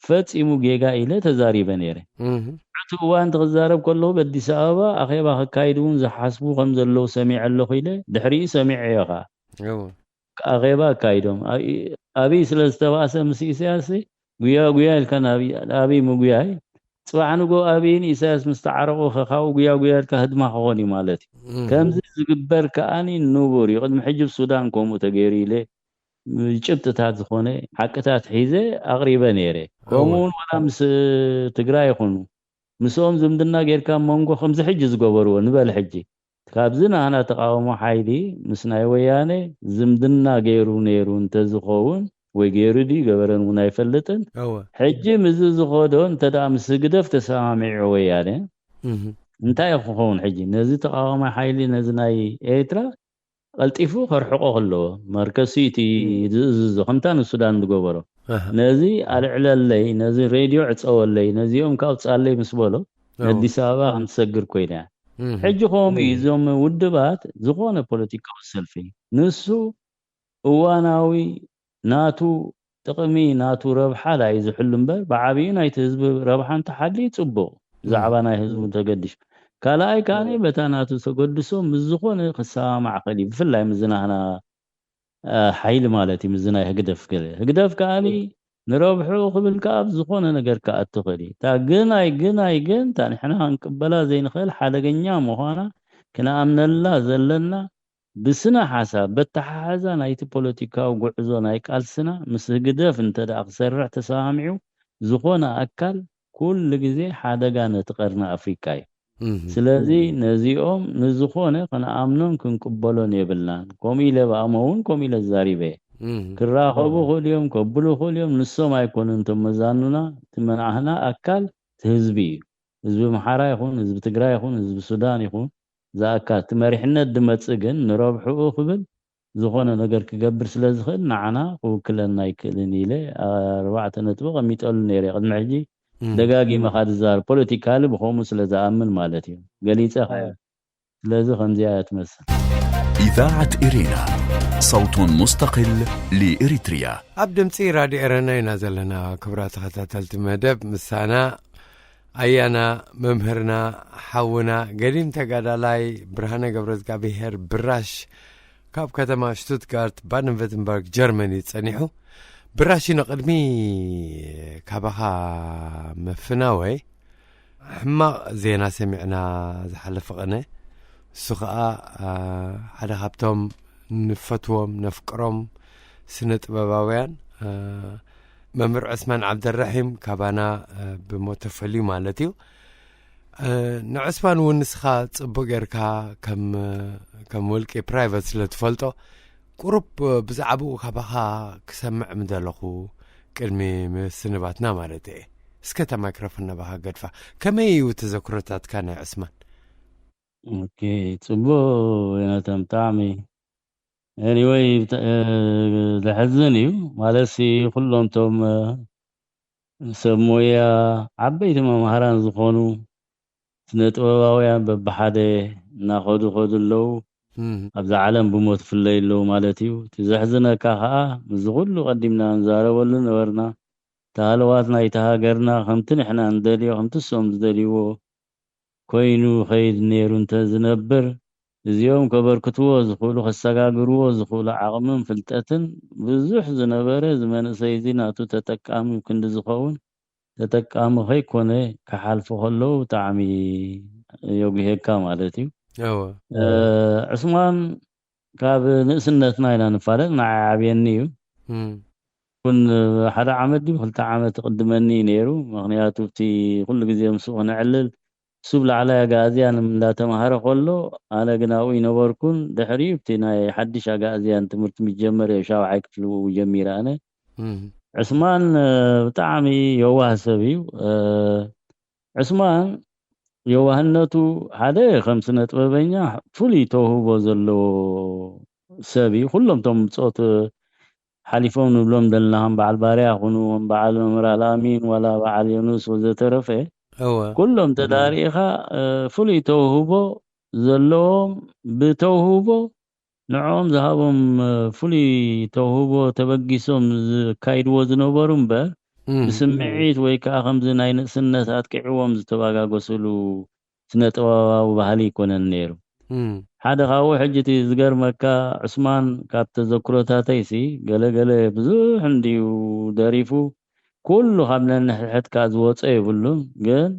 ፈጺሙ ጌጋ ኢለ ተዛሪበ ነይረ። እም፣ እቲ እዋን ትክዛረብ ከለኹ በኣዲስ ኣበባ ኣኼባ ከካይድ እውን ዝሓስቡ ከም ዘለዉ ሰሚዐ ኣለኹ ኢለ ድሕሪኡ ሰሚዐዮ ኸዓ እወ ኣኼባ ኣካይዶም ኣብይ ስለ ዝተባእሰ ምስ ኢሳያስ ጉያ ጉያ ኢልካ ኣብይ ምጉያይ ጽባሕ ንጎ ኣብይን ኢሳያስ ምስ ተዓረቑ ከ ካብኡ ጉያ ጉያ ኢልካ ህድማ ክኾን እዩ ማለት እዩ። እም፣ ከምዚ ዝግበር ከኣኒ ንቡር እዩ። ቅድሚ ሕጂ ብ ሱዳን ከምኡ ተገይሩ ኢለ ጭብጥታት ዝኾነ ሓቅታት ሒዘ ኣቕሪበ ነይረ። ከምኡ እውን ዋላ ምስ ትግራይ ይኹኑ ምስኦም ዝምድና ጌርካ መንጎ ከምዚ ሕጂ ዝገበርዎ ንበል ሕጂ ካብዚ ናህና ተቃውሞ ሓይሊ ምስ ናይ ወያነ ዝምድና ገይሩ ነይሩ እንተዝኸውን ወይ ገይሩ ድዩ ገበረን እውን ኣይፈልጥን። እወ ሕጂ ምስዚ ዝኸዶ እንተ ደኣ ምስ ህግደፍ ተሰማሚዑ ወያነ እህ፣ እንታይ ክኸውን ሕጂ ነዚ ተቃዋማይ ሓይሊ ነዚ ናይ ኤርትራ ቀልጢፉ ከርሕቆ ከለዎ መርከሱ እቲ ዝእዝዞ ከምታ ንሱዳን ዝገበሮ ኣሃ፣ ነዚ ኣልዕለለይ ነዚ ሬድዮ ዕፀወለይ ነዚኦም ካውፃለይ ምስ በሎ እወ፣ ነዲስ ኣበባ ከምትሰግር ኮይና እያ። እህ፣ ሕጂ ከምኡ እዩ እዞም ውድባት ዝኾነ ፖለቲካዊ ሰልፊ ንሱ እዋናዊ ናቱ ጥቕሚ ናቱ ረብሓ ዳዩ ዝሕሉ እምበር ብዓብዩ ናይቲ ህዝቢ ረብሓ እንተሓልዩ ፅቡቕ ብዛዕባ ናይ ህዝቡ ተገዲሹ ካልኣይ ከዓኒ በታ ናቱ ተገድሶ ምስ ዝኾነ ክሰማማዕ ክእል እዩ ብፍላይ ምዝናህና ሓይሊ ማለት እዩ ምዝናይ ህግደፍ ገለ ህግደፍ ከዓኒ ንረብሑ ክብል ከዓ ኣብ ዝኾነ ነገር ክኣቱ ክእል እዩ እታ ግናይ ግናይ ግን እታ ንሕና ክንቅበላ ዘይንኽእል ሓደገኛ ምዃና ክንኣምነላ ዘለና ብስነ ሓሳብ በተሓሓዛ ናይቲ ፖለቲካዊ ጉዕዞ ናይ ቃልስና ምስ ህግደፍ እንተ ደኣ ክሰርሕ ተሰማሚዑ ዝኾነ ኣካል ኩሉ ግዜ ሓደጋ ነቲ ቀርኒ ኣፍሪቃ እዩ። ስለዚ ነዚኦም ንዝኾነ ክንኣምኖን ክንቅበሎን የብልናን። ከምኡ ኢለ ብኣሞ እውን ከምኡ ኢለ ዛሪበ እየ። ክራኸቡ ይኽእሉ እዮም፣ ከብሉ ይኽእሉ እዮም፣ ንሶም ኣይኮኑን እቶም መዛኑና። እቲ መናህና ኣካል እቲ ህዝቢ እዩ። ህዝቢ ኣምሓራ ይኹን፣ ህዝቢ ትግራይ ይኹን፣ ህዝቢ ሱዳን ይኹን፣ ዝኣካ እቲ መሪሕነት ድመጽእ ግን ንረብሕኡ ክብል ዝኾነ ነገር ክገብር ስለ ዝኽእል ንዓና ክውክለና ኣይክእልን ኢለ ኣርባዕተ ነጥቢ ቀሚጠሉ ነይረ። ቅድሚ ሕጂ ደጋጊመ ካ ዝዛረብ ፖለቲካሊ ብኸምኡ ስለ ዝኣምን ማለት እዩ። ገሊፀ ኸ ስለዚ ከምዚኣ እያ ትመስል። إذاعة إرينا، صوت مستقل لإريتريا. ኣብ ድምፂ ራድዮ ኤረና ኢና ዘለና። ክቡራት ተኸታተልቲ መደብ ምሳና ኣያና መምህርና ሓውና ገዲም ተጋዳላይ ብርሃነ ገብረዝጋብሄር ብራሽ ካብ ከተማ ሽቱትጋርት ባደንቨርተንበርግ ጀርመን እዩ ጸኒሑ። ብራሽ ንቕድሚ ካባኻ ምፍናወይ ሕማቕ ዜና ሰሚዕና ዝሓለፈ ቕነ። እሱ ኸኣ ሓደ ካብቶም ንፈትዎም ነፍቅሮም ስነ ጥበባውያን መምህር ዑስማን ዓብደራሒም ካባና ብሞት ተፈልዩ ማለት እዩ። ንዑስማን እውን ንስኻ ጽቡቕ ጌርካ ከም ውልቂ ፕራይቨት ስለ ትፈልጦ ቁሩብ ብዛዕባኡ ካባኻ ክሰምዕ ምደለኹ ቅድሚ ምስንባትና ማለት እየ። እስከ እታ ማይክሮፎን ናባኻ ገድፋ። ከመይ እዩ ተዘክሮታትካ ናይ ዑስማን? ኦኬ፣ ጽቡቕ ዮናታን፣ ብጣዕሚ Anyway፣ ብጣ- እ፣ ዘሕዝን እዩ። ማለትሲ ኩሎም እቶም፣ እ፣ ሰብ ሞያ፣ ዓበይቲ መምሃራን ዝኾኑ ስነ ጥበባውያን በብሓደ እናኸዱ ኸዱ ኣለዉ። እም። ኣብዛ ዓለም ብሞት ይፍለዩ ኣለዉ ማለት እዩ። እቲ ዘሕዝነካ ኸዓ፣ ምስዚ ኩሉ ቀዲምና ንዛረበሉ ነበርና፣ ተሃለዋት ናይታ ሃገርና ከምቲ ንሕና ንደልዮ፣ ከምቲ እሶም ዝደልይዎ ኮይኑ ኸይድ ነይሩ እንተ ዝነብር፣ እዚኦም ከበርክትዎ ዝኽእሉ፣ ከሰጋግርዎ ዝኽእሉ ዓቕምን ፍልጠትን ብዙሕ ዝነበረ፣ እዚ መንእሰይ እዚ ናቱ ተጠቃሚ ክንዲ ዝኸውን፣ ተጠቃሚ ከይኮነ ክሓልፉ ከለዉ ብጣዕሚ የጉሄካ ማለት እዩ። እወ። እ፣ ዕስማን ካብ ንእስነትና ኢና ንፋለጥ፣ ንዓይ ዓብየኒ እዩ። እም። ኩን ሓደ ዓመት ድዩ ክልተ ዓመት ይቕድመኒ እዩ ነይሩ። ምኽንያቱ፣ እቲ ኩሉ ግዜ ምስኡ ክነዕልል፣ እሱ ብላዕላይ ኣጋእዝያን እንዳተማሃረ ከሎ፣ ኣነ ግን ኣብኡ ይነበርኩን፣ ድሕሪኡ፣ እቲ ናይ ሓድሽ ኣጋእዝያን ትምህርቲ ምስ ጀመረ፣ ሻውዓይ ክፍሊ ብኡ ጀሚረ ኣነ። እም። ዕስማን፣ እ፣ ብጣዕሚ የዋህ ሰብ እዩ። እ፣ ዕስማን የዋህነቱ፣ ሓደ ከም ስነ ጥበበኛ ፍሉይ ተውህቦ ዘለዎ ሰብ እዩ። ኩሎም እቶም ብጾት ሓሊፎም ንብሎም ዘለና፣ ከም በዓል ባርያ ይኹኑ፣ ከም በዓል መምህር ኣልኣሚን፣ ዋላ በዓል ዮኑስ ወዘተረፈ፣ እወ። ኩሎም ተዳሪእኻ፣ እ፣ ፍሉይ ተውህቦ ዘለዎም፣ ብተውህቦ ንዕኦም ዝሃቦም፣ እ፣ ፍሉይ ተውህቦ ተበጊሶም ዝካይድዎ ዝነበሩ እምበር፣ እም። ብስምዒት ወይ ከዓ ከምዚ ናይ ንእስነት ኣጥቂዕዎም ዝተባጋገሱሉ ስነ ጥበባዊ ባህሊ ኣይኮነን ነይሩ። እም። ሓደ ካብኡ፣ ሕጂ እቲ ዝገርመካ፣ ዑስማን፣ ካብ ተዘክሮታተይሲ፣ ገለ ገለ ብዙሕ እንድዩ ደሪፉ፣ ኩሉ ካብ ነንሕድሕድካ ዝወፀ የብሉን። ግን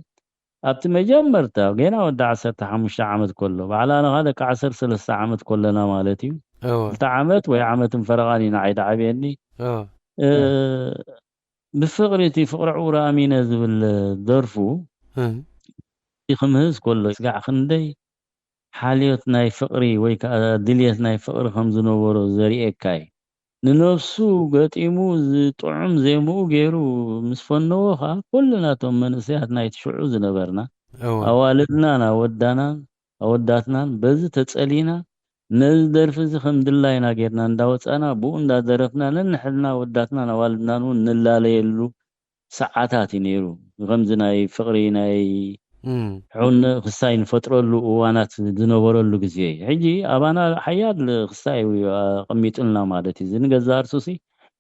ኣብቲ መጀመርታ፣ ጌና ወዲ ዓሰርተ ሓሙሽተ ዓመት ከሎ፣ ባዕላና ኸዓ ደቂ ዓሰርተ ሰለስተ ዓመት ከለና ማለት እዩ። እወ። ክልተ ዓመት ወይ ዓመትን ፈረቓን እዩ ንዓይ ዝዓብየኒ። እወ። እ፣ ብፍቕሪ፣ እቲ ፍቕሪ ዕውር ኣሚነ ዝብል ደርፉ እም። ክምህዝ ከሎ፣ ስጋዕ ክንደይ ሓልዮት ናይ ፍቕሪ ወይ ከዓ ድልየት ናይ ፍቕሪ ከም ዝነበሮ ዘርእየካ እዩ። ንነብሱ ገጢሙ፣ ዝጥዑም ዜምኡ ገይሩ ምስ ፈነዎ ኸዓ፣ ኩልና እቶም መንእሰያት ናይቲ ሽዑ ዝነበርና፣ እወ። ኣዋልድናን ኣወዳናን፣ ኣወዳትናን በዚ ተጸሊና፣ ነዚ ደርፊ እዚ ከም ድላይና ጌርና እንዳወጻና፣ ብኡ እንዳደረፍና፣ ነንሕድና ኣወዳትናን ኣዋልድናን እውን ንላለየሉ ሰዓታት እዩ ነይሩ። ከምዚ ናይ ፍቕሪ፣ ናይ እም። ሕውነ ክስታይ ንፈጥረሉ እዋናት ዝነበረሉ ግዜ እዩ። ሕጂ ኣባና ሓያል ክስታይ እዩ ኣቐሚጡልና ማለት እዩ። እዚ ንገዛእ ርእሱሲ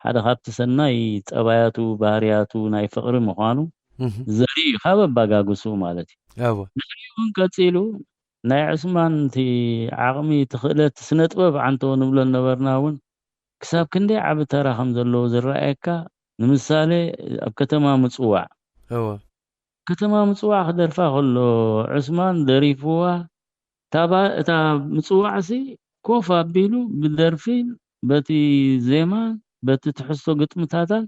ሓደ ካብቲ ሰናይ ጠባያቱ፣ ባህርያቱ ናይ ፍቕሪ ምዃኑ እህ። ዘርኢ እዩ፣ ካብ ኣባጋግስኡ ማለት እዩ። እወ። ድሕሪኡ እውን ቀጺሉ ናይ ዕስማን እቲ ዓቕሚ፣ እቲ ክእለት፣ ስነ ጥበብ ዓንቶ ንብሎ ነበርና እውን ክሳብ ክንደይ ዓቢ ተራ ከም ዘለዎ ዝረኣየካ፣ ንምሳሌ፣ ኣብ ከተማ ምጽዋዕ። እወ። ከተማ ምጽዋዕ ክደርፋ ከሎ፣ ዕስማን ደሪፍዋ፣ እታ ባ-፣ እታ ምጽዋዕሲ ኮፍ ኣቢሉ ብደርፊን በቲ ዜማን በቲ ትሕዝቶ ግጥምታታን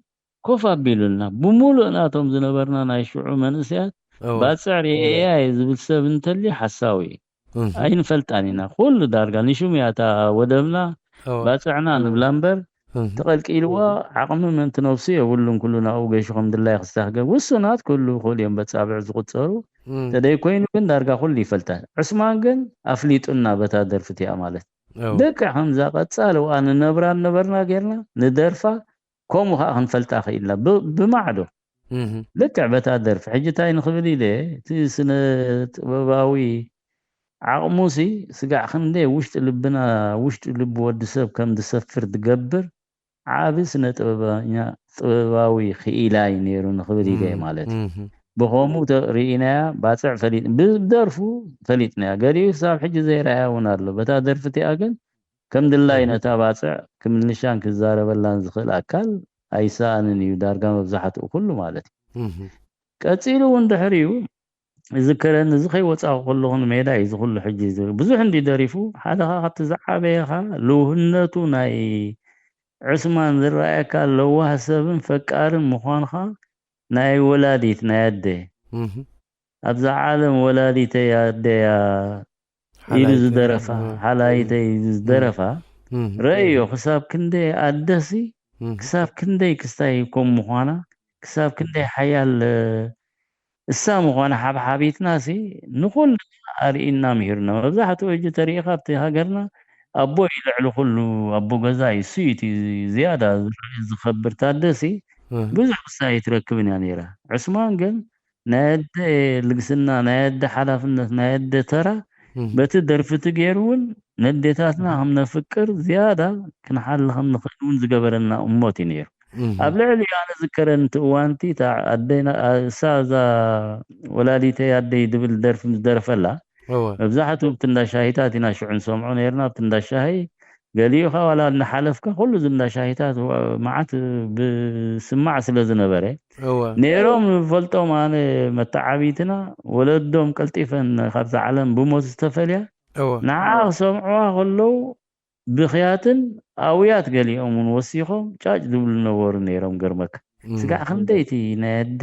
ኮፍ ኣቢሉልና። ብምሉእ ናቶም ዝነበርና ናይ ሽዑ መንእሰያት፣ እወ። ባጽዕ ርእየያ እየ ዝብል ሰብ እንተልዩ ሓሳዊ እዩ። እህ። ኣይንፈልጣን ኢና። ኩሉ ዳርጋ ንሽም እያ እታ ወደብና፣ እወ። ባጽዕና ንብላ እምበር፣ እህ። ተቐልቂልዋ ዓቕሚ ምእንቲ ነብሱ የብሉን። ኩሉ ናብኡ ገይሹ ከም ድላይ ክስታኽ ገብ-፣ ውሱናት ኩሉ ክእሉ እዮም በጻብዕ ዝቑጸሩ። እም። ተደይ ኮይኑ ግን ዳርጋ ኩሉ ይፈልጣ። ዕስማን ግን ኣፍሊጡና በታ ደርፊ እቲኣ ማለት። እወ። ልክዕ ከምዛ ቀጻሊ እዋን ንነብራ ነበርና ጌርና ንደርፋ፣ ከምኡ ኸዓ ክንፈልጣ ክኢልና ብ-፣ ብማዕዶ። እህ። ልክዕ በታ ደርፊ። ሕጂ እንታይ ንኽብል ኢለ፣ እቲ ስነ ጥበባዊ ዓቕሙሲ ስጋዕ ክንደይ ውሽጢ ልብና፣ ውሽጢ ልቢ ወዲ ሰብ ከም ዝሰፍር ዝገብር ዓቢ ስነ ጥበበኛ፣ ጥበባዊ ክኢላ እዩ ነይሩ ንኽብል ኢለ እየ እም፣ ማለት እዩ። እም። ብኸምኡ ተ-፣ ርኢናያ፣ ባጽዕ ፈሊጥ-፣ ብደርፉ ፈሊጥናያ። ገሊኡ ክሳብ ሕጂ ዘይረኣያ እውን ኣሎ። በታ ደርፊ እቲኣ ግን ከም ድላይ እም። ነታ ባጽዕ ክምልሻን ክዛረበላን ዝኽእል ኣካል ኣይሰኣንን እዩ፣ ዳርጋ መብዛሕትኡ ኩሉ ማለት እዩ። እም። ቀጺሉ እውን ድሕሪኡ ይዝከረኒ፣ እዚ ከይወጻኹ ከለኹ ንሜዳ እዩ እዚ ኩሉ ሕጂ እዚ ብዙሕ እንዲ ደሪፉ፣ ሓደ ኸዓ ካብቲ ዝዓበየ ኸዓ ልውህነቱ ናይ ዕስማን ዝረኣየካ ለዋህ ሰብን ፈቃርን ምዃንኻ ናይ ወላዲት ናይ ኣደ። እህ። ኣብዛ ዓለም ወላዲተይ ኣደያ ኢሉ ሓላይተይ፣ ዝደረፋ፣ እህ። ሓላይተይ ኢሉ ዝደረፋ፣ እህ። ረእዮ ክሳብ ክንደይ ኣደሲ፣ እህ። ክሳብ ክንደይ ክስታይ ከም ምዃና፣ ክሳብ ክንደይ ሓያል እሳ ምዃና ሓብሓቢትናሲ ንኹልና ኣርኢና ምሂሩና። መብዛሕትኡ ሕጂ ተሪኢኻ ኣብቲ ሃገርና ኣቦ እዩ ልዕሊ ኩሉ፣ ኣቦ ገዛ እዩ፣ እሱ እዩ እቲ ዝያዳ ዝኸብር። ታደሲ ብዙሕ ክሳይ ትረክብን እያ ነይራ። ዕስማን ግን ናይ ኣደ ልግስና፣ ናይ ኣደ ሓላፍነት፣ ናይ ኣደ ተራ በቲ ደርፍቲ ገይሩ እውን ነዴታትና ከም ነፍቅር ዝያዳ ክንሓሊ ከም ንኽእል እውን ዝገበረና እሞት እዩ ነይሩ። ኣብ ልዕሊ ኣነ ዝከረን እቲ እዋንቲ እታ ኣደይና፣ እሳ እዛ ወላዲተይ ኣደይ ድብል ደርፊ ምስ ደረፈላ፣ መብዛሕትኡ ኣብቲ እንዳ ሻሂታት ኢና ሽዑ ንሰምዖ ነይርና። ኣብቲ እንዳ ሻሂ ገሊኡ ኸዓ ዋላ እናሓለፍካ ኩሉ እዚ እንዳ ሻሂታት ዋ-፣ መዓት ብስማዕ ስለ ዝነበረ፣ ነይሮም ንፈልጦም። ኣነ መተዓቢትና ወለዶም ቀልጢፈን ካብዛ ዓለም ብሞት ዝተፈልያ፣ ንዓ ክሰምዕዋ ከለዉ ብኽያትን ኣውያት ገሊኦም እውን ወሲኾም ጫጭ ዝብሉ ነበሩ ነይሮም። ገርመካ፣ ስጋዕ ክንደይቲ ናይ ኣደ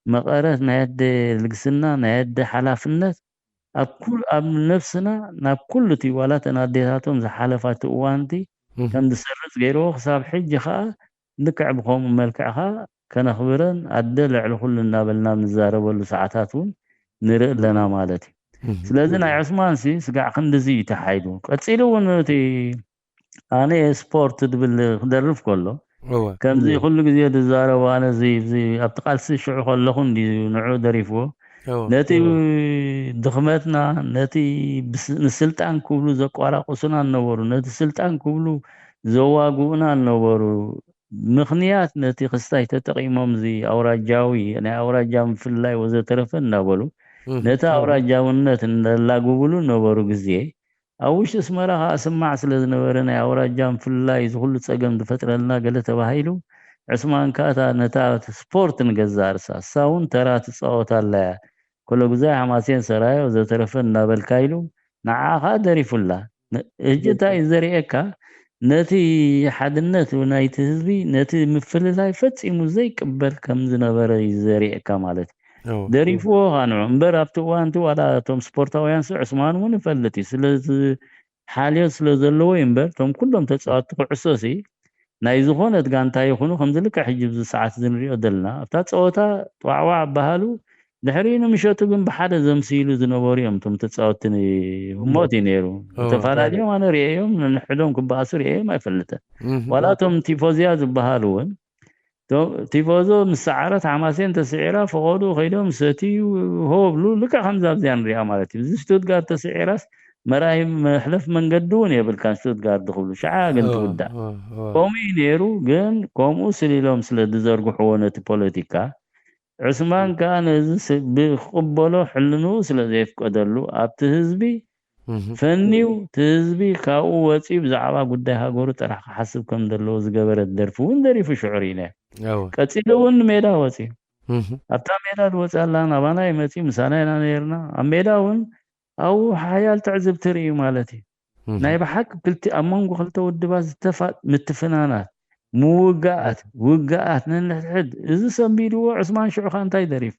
መቐረት፣ ናይ ኣደ ልግስና፣ ናይ ኣደ ሓላፍነት ኣብ ኩል-፣ ኣብ ነፍስና፣ ናብ ኩሉ እቲ ዋላ እተን ኣዴታቶም ዝሓለፋ እቲ እዋንቲ ከም ዝሰርጽ ገይርዎ፣ ክሳብ ሕጂ ኸኣ ልክዕ ብኸምኡ መልክዕ ኸኣ ከነኽብረን ኣደ ልዕሊ ኩሉ እናበልና ኣብ ንዛረበሉ ሰዓታት እውን ንርኢ ኣለና ማለት እዩ። ስለዚ ናይ ዕስማንሲ ስጋዕ ክንድዚ እዩ ተሓይሉ። ቀጺሉ እውን እቲ ኣነ ስፖርት ዝብል ክደርፍ ከሎ፣ ከምዚ ኩሉ ግዜ ዝዛረቦ፣ ኣነ እዚ፣ እዚ ኣብቲ ቃልሲ ሽዑ ከለኹ እንድዩ ንዑ ደሪፍዎ። ነቲ ድኽመትና፣ ነቲ ብስ-፣ ንስልጣን ክብሉ ዘቋራቑሱና ነበሩ፣ ነቲ ስልጣን ክብሉ ዘዋግኡና ነበሩ። ምኽንያት ነቲ ክስታይ ተጠቒሞም፣ እዚ ኣውራጃዊ፣ ናይ ኣውራጃ ምፍልላይ ወዘተረፈ እናበሉ፣ ነቲ ኣውራጃውነት እንዳላጉብሉ ነበሩ ግዜ። ኣብ ውሽጢ ኣስመራ ኸኣ ስማዕ ስለ ዝነበረ፣ ናይ ኣውራጃ ምፍልላይ እዚ ኩሉ ጸገም ዝፈጥረልና ገለ ተባሂሉ፣ ዕስማን ከኣ እታ ነታ ስፖርት ንገዛእ ርእሳ፣ እሳ እውን ተራ ትጻወት ኣላ እያ። ኮለጉዛይ፣ ሓማሴን፣ ሰራዮ ዘተረፈ እናበልካ ኢሉ ንዓ ኸኣ ደሪፉላ። ን-፣ ሕጂ እንታይ እዩ ዘርእየካ? ነቲ ሓድነት ናይቲ ህዝቢ፣ ነቲ ምፍልላይ ፈጺሙ ዘይቅበል ከም ዝነበረ እዩ ዘርእየካ ማለት እዩ። ደሪፍዎ ኸኣ ንዑ። እምበር ኣብቲ እዋንቲ ዋላ እቶም ስፖርታውያን ሲ ዕስማን እውን ይፈልጥ እዩ። ስለ ዝ-፣ ሓልዮት ስለ ዘለዎ እዩ እምበር፣ እቶም ኩሎም ተጻወትቲ ኩዕሶ ሲ ናይ ዝኾነት ጋንታ ይኹኑ ከምዚ ልክዕ ሕጂ ኣብዚ ሰዓት እዚ ንሪኦ ዘለና፣ ኣብታ ጸወታ ጧዕዋዕ በሃሉ፣ ድሕሪኡ ንምሸቱ ግን ብሓደ ዘምስይሉ ዝነበሩ እዮም እቶም ተጻወትቲ። ን-፣ ህሞት እዩ ነይሩ። ተፈላለዮም ኣነ ርእየዮም፣ ነንሕዶም ክበኣሱ ርእየዮም ኣይፈልጥን። ዋላ እቶም ቲፎዝያ ዝበሃሉ እውን፣ ቶ-፣ ቲፎዞ ምስ ሰዓረት ሓማሴን ተስዒራ፣ ፈቐድኡ ከይዶም ሰትዩ ሆ ብሉ፣ ልክዕ ከምዛ ኣብዚኣ ንሪኣ ማለት እዩ። እዚ ሽቱትጋርት ተስዒራስ መርኣዪ መሕለፍ መንገዲ እውን የብልካን፣ ሽቱትጋርት ክብሉ፣ ሽዓ ግን ትውዳእ። ከምኡ እዩ ነይሩ፣ ግን ከምኡ ስሊሎም ስለ ዝዘርግሕዎ ነቲ ፖለቲካ፣ ዕስማን ከኣ ነዚ ስ-፣ ብክቕበሎ ሕልንኡ ስለ ዘየፍቀደሉ፣ ኣብቲ ህዝቢ ፈንዩ፣ እቲ ህዝቢ ካብኡ ወጺኡ ብዛዕባ ጉዳይ ሃገሩ ጥራሕ ክሓስብ ከም ዘለዎ ዝገበረት ደርፊ እውን ደሪፉ ሽዑ ርኢናዮ። ቀጺሉ እውን ንሜዳ ወጺኡ። ኣብታ ሜዳ ዝወጽእ ኣላ፣ ናባና ይመጺ፣ ምሳና ኢና ነይርና። ኣብ ሜዳ እውን ኣብኡ ሓያል ትዕዝብቲ ርእዩ ማለት እዩ። ናይ ብሓቂ ክልቲ-፣ ኣብ መንጎ ክልተ ውድባት ዝተፋ-፣ ምትፍናናት፣ ምውጋኣት፣ ውግኣት ነንሕድሕድ፣ እዚ ሰንቢድዎ። ዕስማን ሽዑ ከኣ እንታይ ደሪፉ?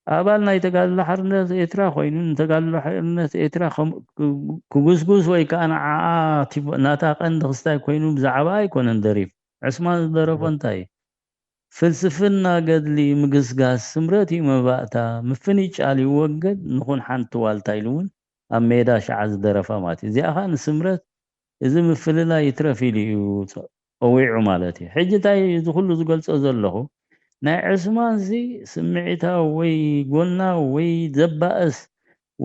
ኣባል ናይ ተጋድሎ ሓርነት ኤርትራ ኮይኑ፣ ንተጋድሎ ሓርነት ኤርትራ ከም-፣ ክ-፣ ክጉስጉስ ወይ ከኣ ንዓኣ ቲፎ-፣ ናታ ቀንዲ ክስታይ ኮይኑ ብዛዕባ ኣይኮነን ደሪፉ። ዕስማን ዝደረፎ እንታይ እዩ? ፍልስፍና ገድሊ ምግስጋስ፣ ስምረት እዩ መባእታ፣ ምፍንጫል ይወገድ፣ ንኹን ሓንቲ ዋልታ ኢሉ እውን ኣብ ሜዳ ሽዓ ዝደረፋ ማለት እዩ። እዚኣ ኸኣ ንስምረት፣ እዚ ምፍልላይ ይትረፍ ኢሉ እዩ ጸ-፣ ጸዊዑ ማለት እዩ። ሕጂ እንታይ እዚ ኩሉ ዝገልጾ ዘለኹ? ናይ ዕስማንሲ ስምዒታዊ ወይ ጎናዊ ወይ ዘባእስ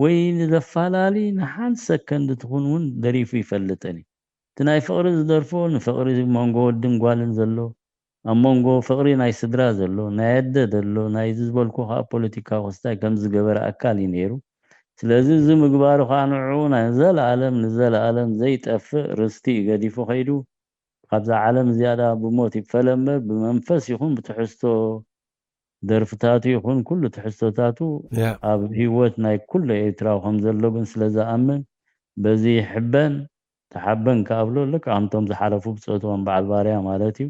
ወይ ንዘፋላሊ ንሓንቲ ሰከንድ ትኹን እውን ደሪፉ ይፈልጥን እዩ። እቲ ናይ ፍቕሪ ዝደርፎ ንፍቕሪ መንጎ ወድን ጓልን ዘሎ፣ ኣብ መንጎ ፍቕሪ ናይ ስድራ ዘሎ፣ ናይ ኣደ ዘሎ፣ ናይ እዚ ዝበልኩ ኸኣ ፖለቲካዊ ክስታይ ከም ዝገበረ ኣካል እዩ ነይሩ። ስለዚ እዚ ምግባሩ ኸኣ ንዕኡ ናይ ዘለኣለም ንዘለኣለም ዘይጠፍእ ርስቲ እዩ ገዲፉ ኸይዱ። ካብዛ ዓለም እዚኣ ደኣ ብሞት ይፈለ እምበር፣ ብመንፈስ ይኹን ብትሕዝቶ ደርፍታቱ ይኹን ኩሉ ትሕዝቶታቱ ኣብ ህይወት ናይ ኩሉ ኤርትራዊ ከም ዘሎ ግን ስለ ዝኣምን፣ በዚ ይሕበን። ተሓበን ከኣ እብሎ፣ ልክዕ ከምቶም ዝሓለፉ ብጾትኦም በዓል ባርያ ማለት እዩ።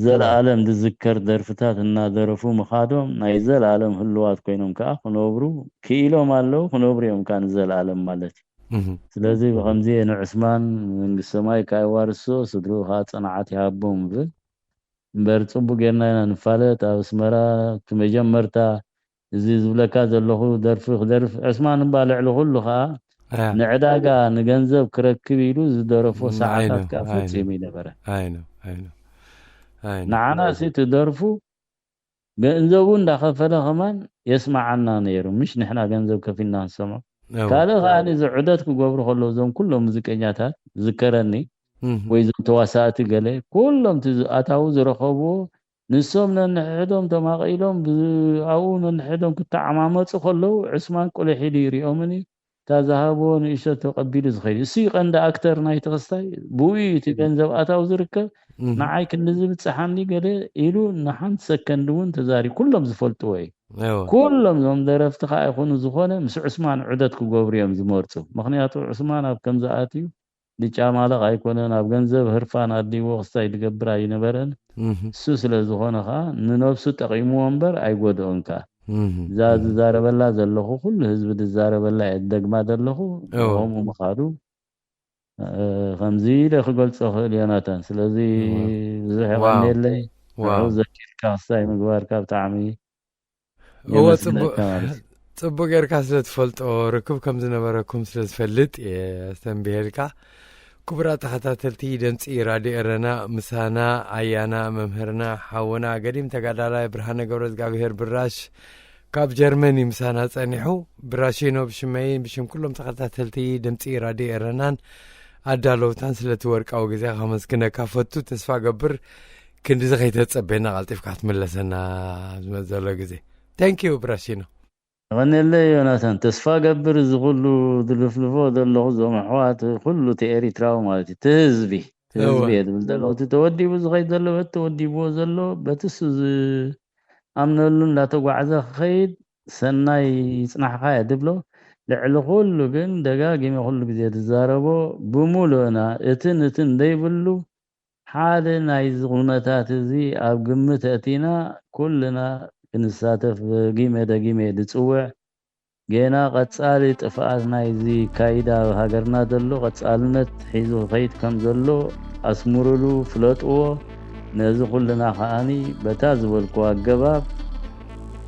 ዘለኣለም ዝዝከር ደርፍታት እናደረፉ ምኻዶም ናይ ዘለኣለም ህልዋት ኮይኖም ከኣ ክነብሩ ክኢሎም ኣለዉ፣ ክነብሩ እዮም ከኣ ንዘለኣለም ማለት እዩ። ስለዚ ብኸምዚ ንዕስማን መንግስተ ሰማይ ከኣ የዋርሶ፣ ስድርኡ ከኣ ጽንዓት ይሃቦም እብል። እምበር ጽቡቅ ጌርና ኢና ንፋለጥ። ኣብ ኣስመራ እቲ መጀመርታ እዚ ዝብለካ ዘለኹ ደርፊ ክደርፍ ዕስማን እባ ልዕሊ ኩሉ ከኣ ንዕዳጋ ንገንዘብ ክረክብ ኢሉ ዝደረፎ ሰዓታት ከዓ ፈፂሙ ይነበረ። ንዓና ሲ ትደርፉ ገንዘቡ እንዳኸፈለ ከማን የስማዓና ነይሩ፣ ምሽ ንሕና ገንዘብ ከፊልና ንሰምዖ። ካልእ ከዓ እዚ ዑደት ክገብሩ ከለዉ እዞም ኩሎም ሙዚቀኛታት ዝከረኒ ወይ እዞም ተዋሳእቲ ገለ ኩሎም እቲ ኣታዊ ዝረኸብዎ ንሶም ነንሕዶም ተማቒሎም ኣብኡ ነንሕዶም ክተዓማመፁ ከለዉ ዕስማን ቁልሕ ኢሉ ይሪኦምን እዩ። እታ ዝሃብዎ ንእሽቶ ተቐቢሉ ዝኸይድ እሱ እዩ ቀንዲ ኣክተር ናይቲ ክስታይ። ብኡ እዩ እቲ ገንዘብ ኣታዊ ዝርከብ። ንዓይ ክንዲ ዝብፅሓኒ ገለ ኢሉ ንሓንቲ ሰከንድ እውን ተዛሪ ኩሎም ዝፈልጥዎ እዩ። ኩሎም እዞም ደረፍቲ ከዓ ይኹኑ ዝኾነ ምስ ዑስማን ዑደት ክገብሩ እዮም ዝመርፁ። ምክንያቱ ዑስማን ኣብ ከምዝኣትዩ ልጫ ማለቕ ኣይኮነን። ኣብ ገንዘብ ህርፋን ኣድልይዎ ክስታይ ዝገብር ኣይነበረን። እሱ ስለ ዝኾነ ከዓ ንነብሱ ጠቒምዎ እምበር ኣይጎድኦን ከዓ። እዛ ዝዛረበላ ዘለኹ ኩሉ ህዝቢ ዝዛረበላ እየ ዝደግማ ዘለኹ። ከምኡ ምኻዱ ከምዚ ኢለ ክገልፆ ክእል ዮናታን። ስለዚ ብዙሕ የቐንየለይ። ንዑ ዘኪርካ ክስታይ ምግባርካ ብጣዕሚ እወ፣ ጽቡቅ ጌርካ ስለ ትፈልጦ፣ ርክብ ከም ዝነበረኩም ስለ ዝፈልጥ እየ ተንቢሄልካ። ክቡራት ተኸታተልቲ ድምጺ ራድዮ ኤረና፣ ምሳና ኣያና መምህርና ሓውና ገዲም ተጋዳላይ ብርሃነ ገብረዝጋብሄር ብራሽ ካብ ጀርመን እዩ ምሳና ጸኒሑ። ብራሺኖ ብሽመይን ብሽም ኩሎም ተኸታተልቲ ድምጺ ራድዮ ኤረናን ኣዳለውታን ስለቲ ወርቃዊ ግዜ ከመስግነካ ፈቱ። ተስፋ ገብር ክንድዚ ከይተጸበየና ቀልጢፍካ ክትምለሰና ዝመጽእ ዘሎ ግዜ። Thank you ብራሺኖ። የቐንየለይ ዮናታን። ተስፋ ገብር እዚ ኩሉ ዝልፍልፎ ዘለኹ እዞም ኣሕዋት ኩሉ እቲ ኤሪትራዊ ማለት እዩ። እቲ ህዝቢ፣ እቲ ህዝቢ እየ ዝብል ዘለኹ። እቲ ተወዲቡ ዝኸይድ ዘሎ በቲ ተወዲብዎ ዘሎ በቲ እሱ ዝኣምነሉ እንዳተጓዕዘ ክኸይድ ሰናይ ይጽናሕኻ እየ ዝብሎ። ልዕሊ ኩሉ ግን ደጋጊመ ኩሉ ግዜ ዝዛረቦ ብምሉእና እትን እትን ዘይብሉ ሓደ ናይዚ ኩነታት እዚ ኣብ ግምት ኣእቲና ኩልና ክንሳተፍ ደጊመ ደጊመ እየ ዝጽውዕ። ጌና ቀጻሊ ጥፍኣት ናይዚ ካይዳ ኣብ ሃገርና ዘሎ ቀጻልነት ሒዙ ክኸይድ ከም ዘሎ ኣስምሩሉ፣ ፍለጥዎ። ነዚ ኩልና ከኣኒ በታ ዝበልክዎ ኣገባብ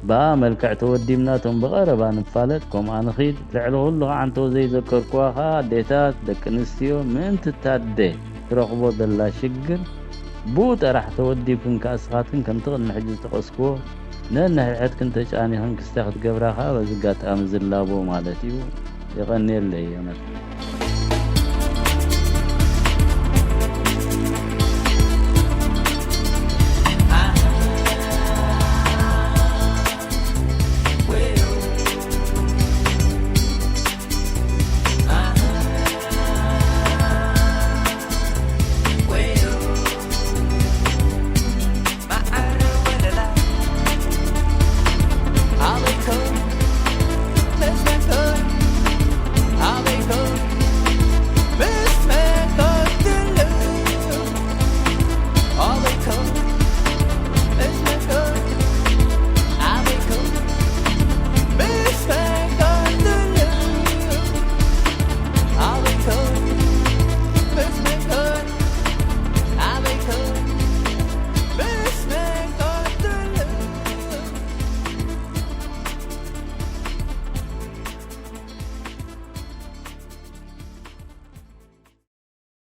ብኣ መልክዕ ተወዲብና እቶም ብቐረባ ንፋለጥ ከምኣ ንኺድ። ልዕሊ ኩሉ ከዓ እንተ ዘይዘከርክዋ ከዓ ኣዴታት፣ ደቂ ኣንስትዮ ምእንቲ እታ ኣደ ትረኽቦ ዘላ ሽግር ብኡ ጥራሕ ተወዲብክን ከኣ እስኻትክን ከምቲ ቅድሚ ሕጂ ዝጠቐስክዎ ነንሕድሕድክን ተጫኒኽን ክስታይ ክትገብራ ከዓ በዚ ኣጋጣሚ ዝላቦ ማለት እዩ። የቐንየለይ ዮናስ።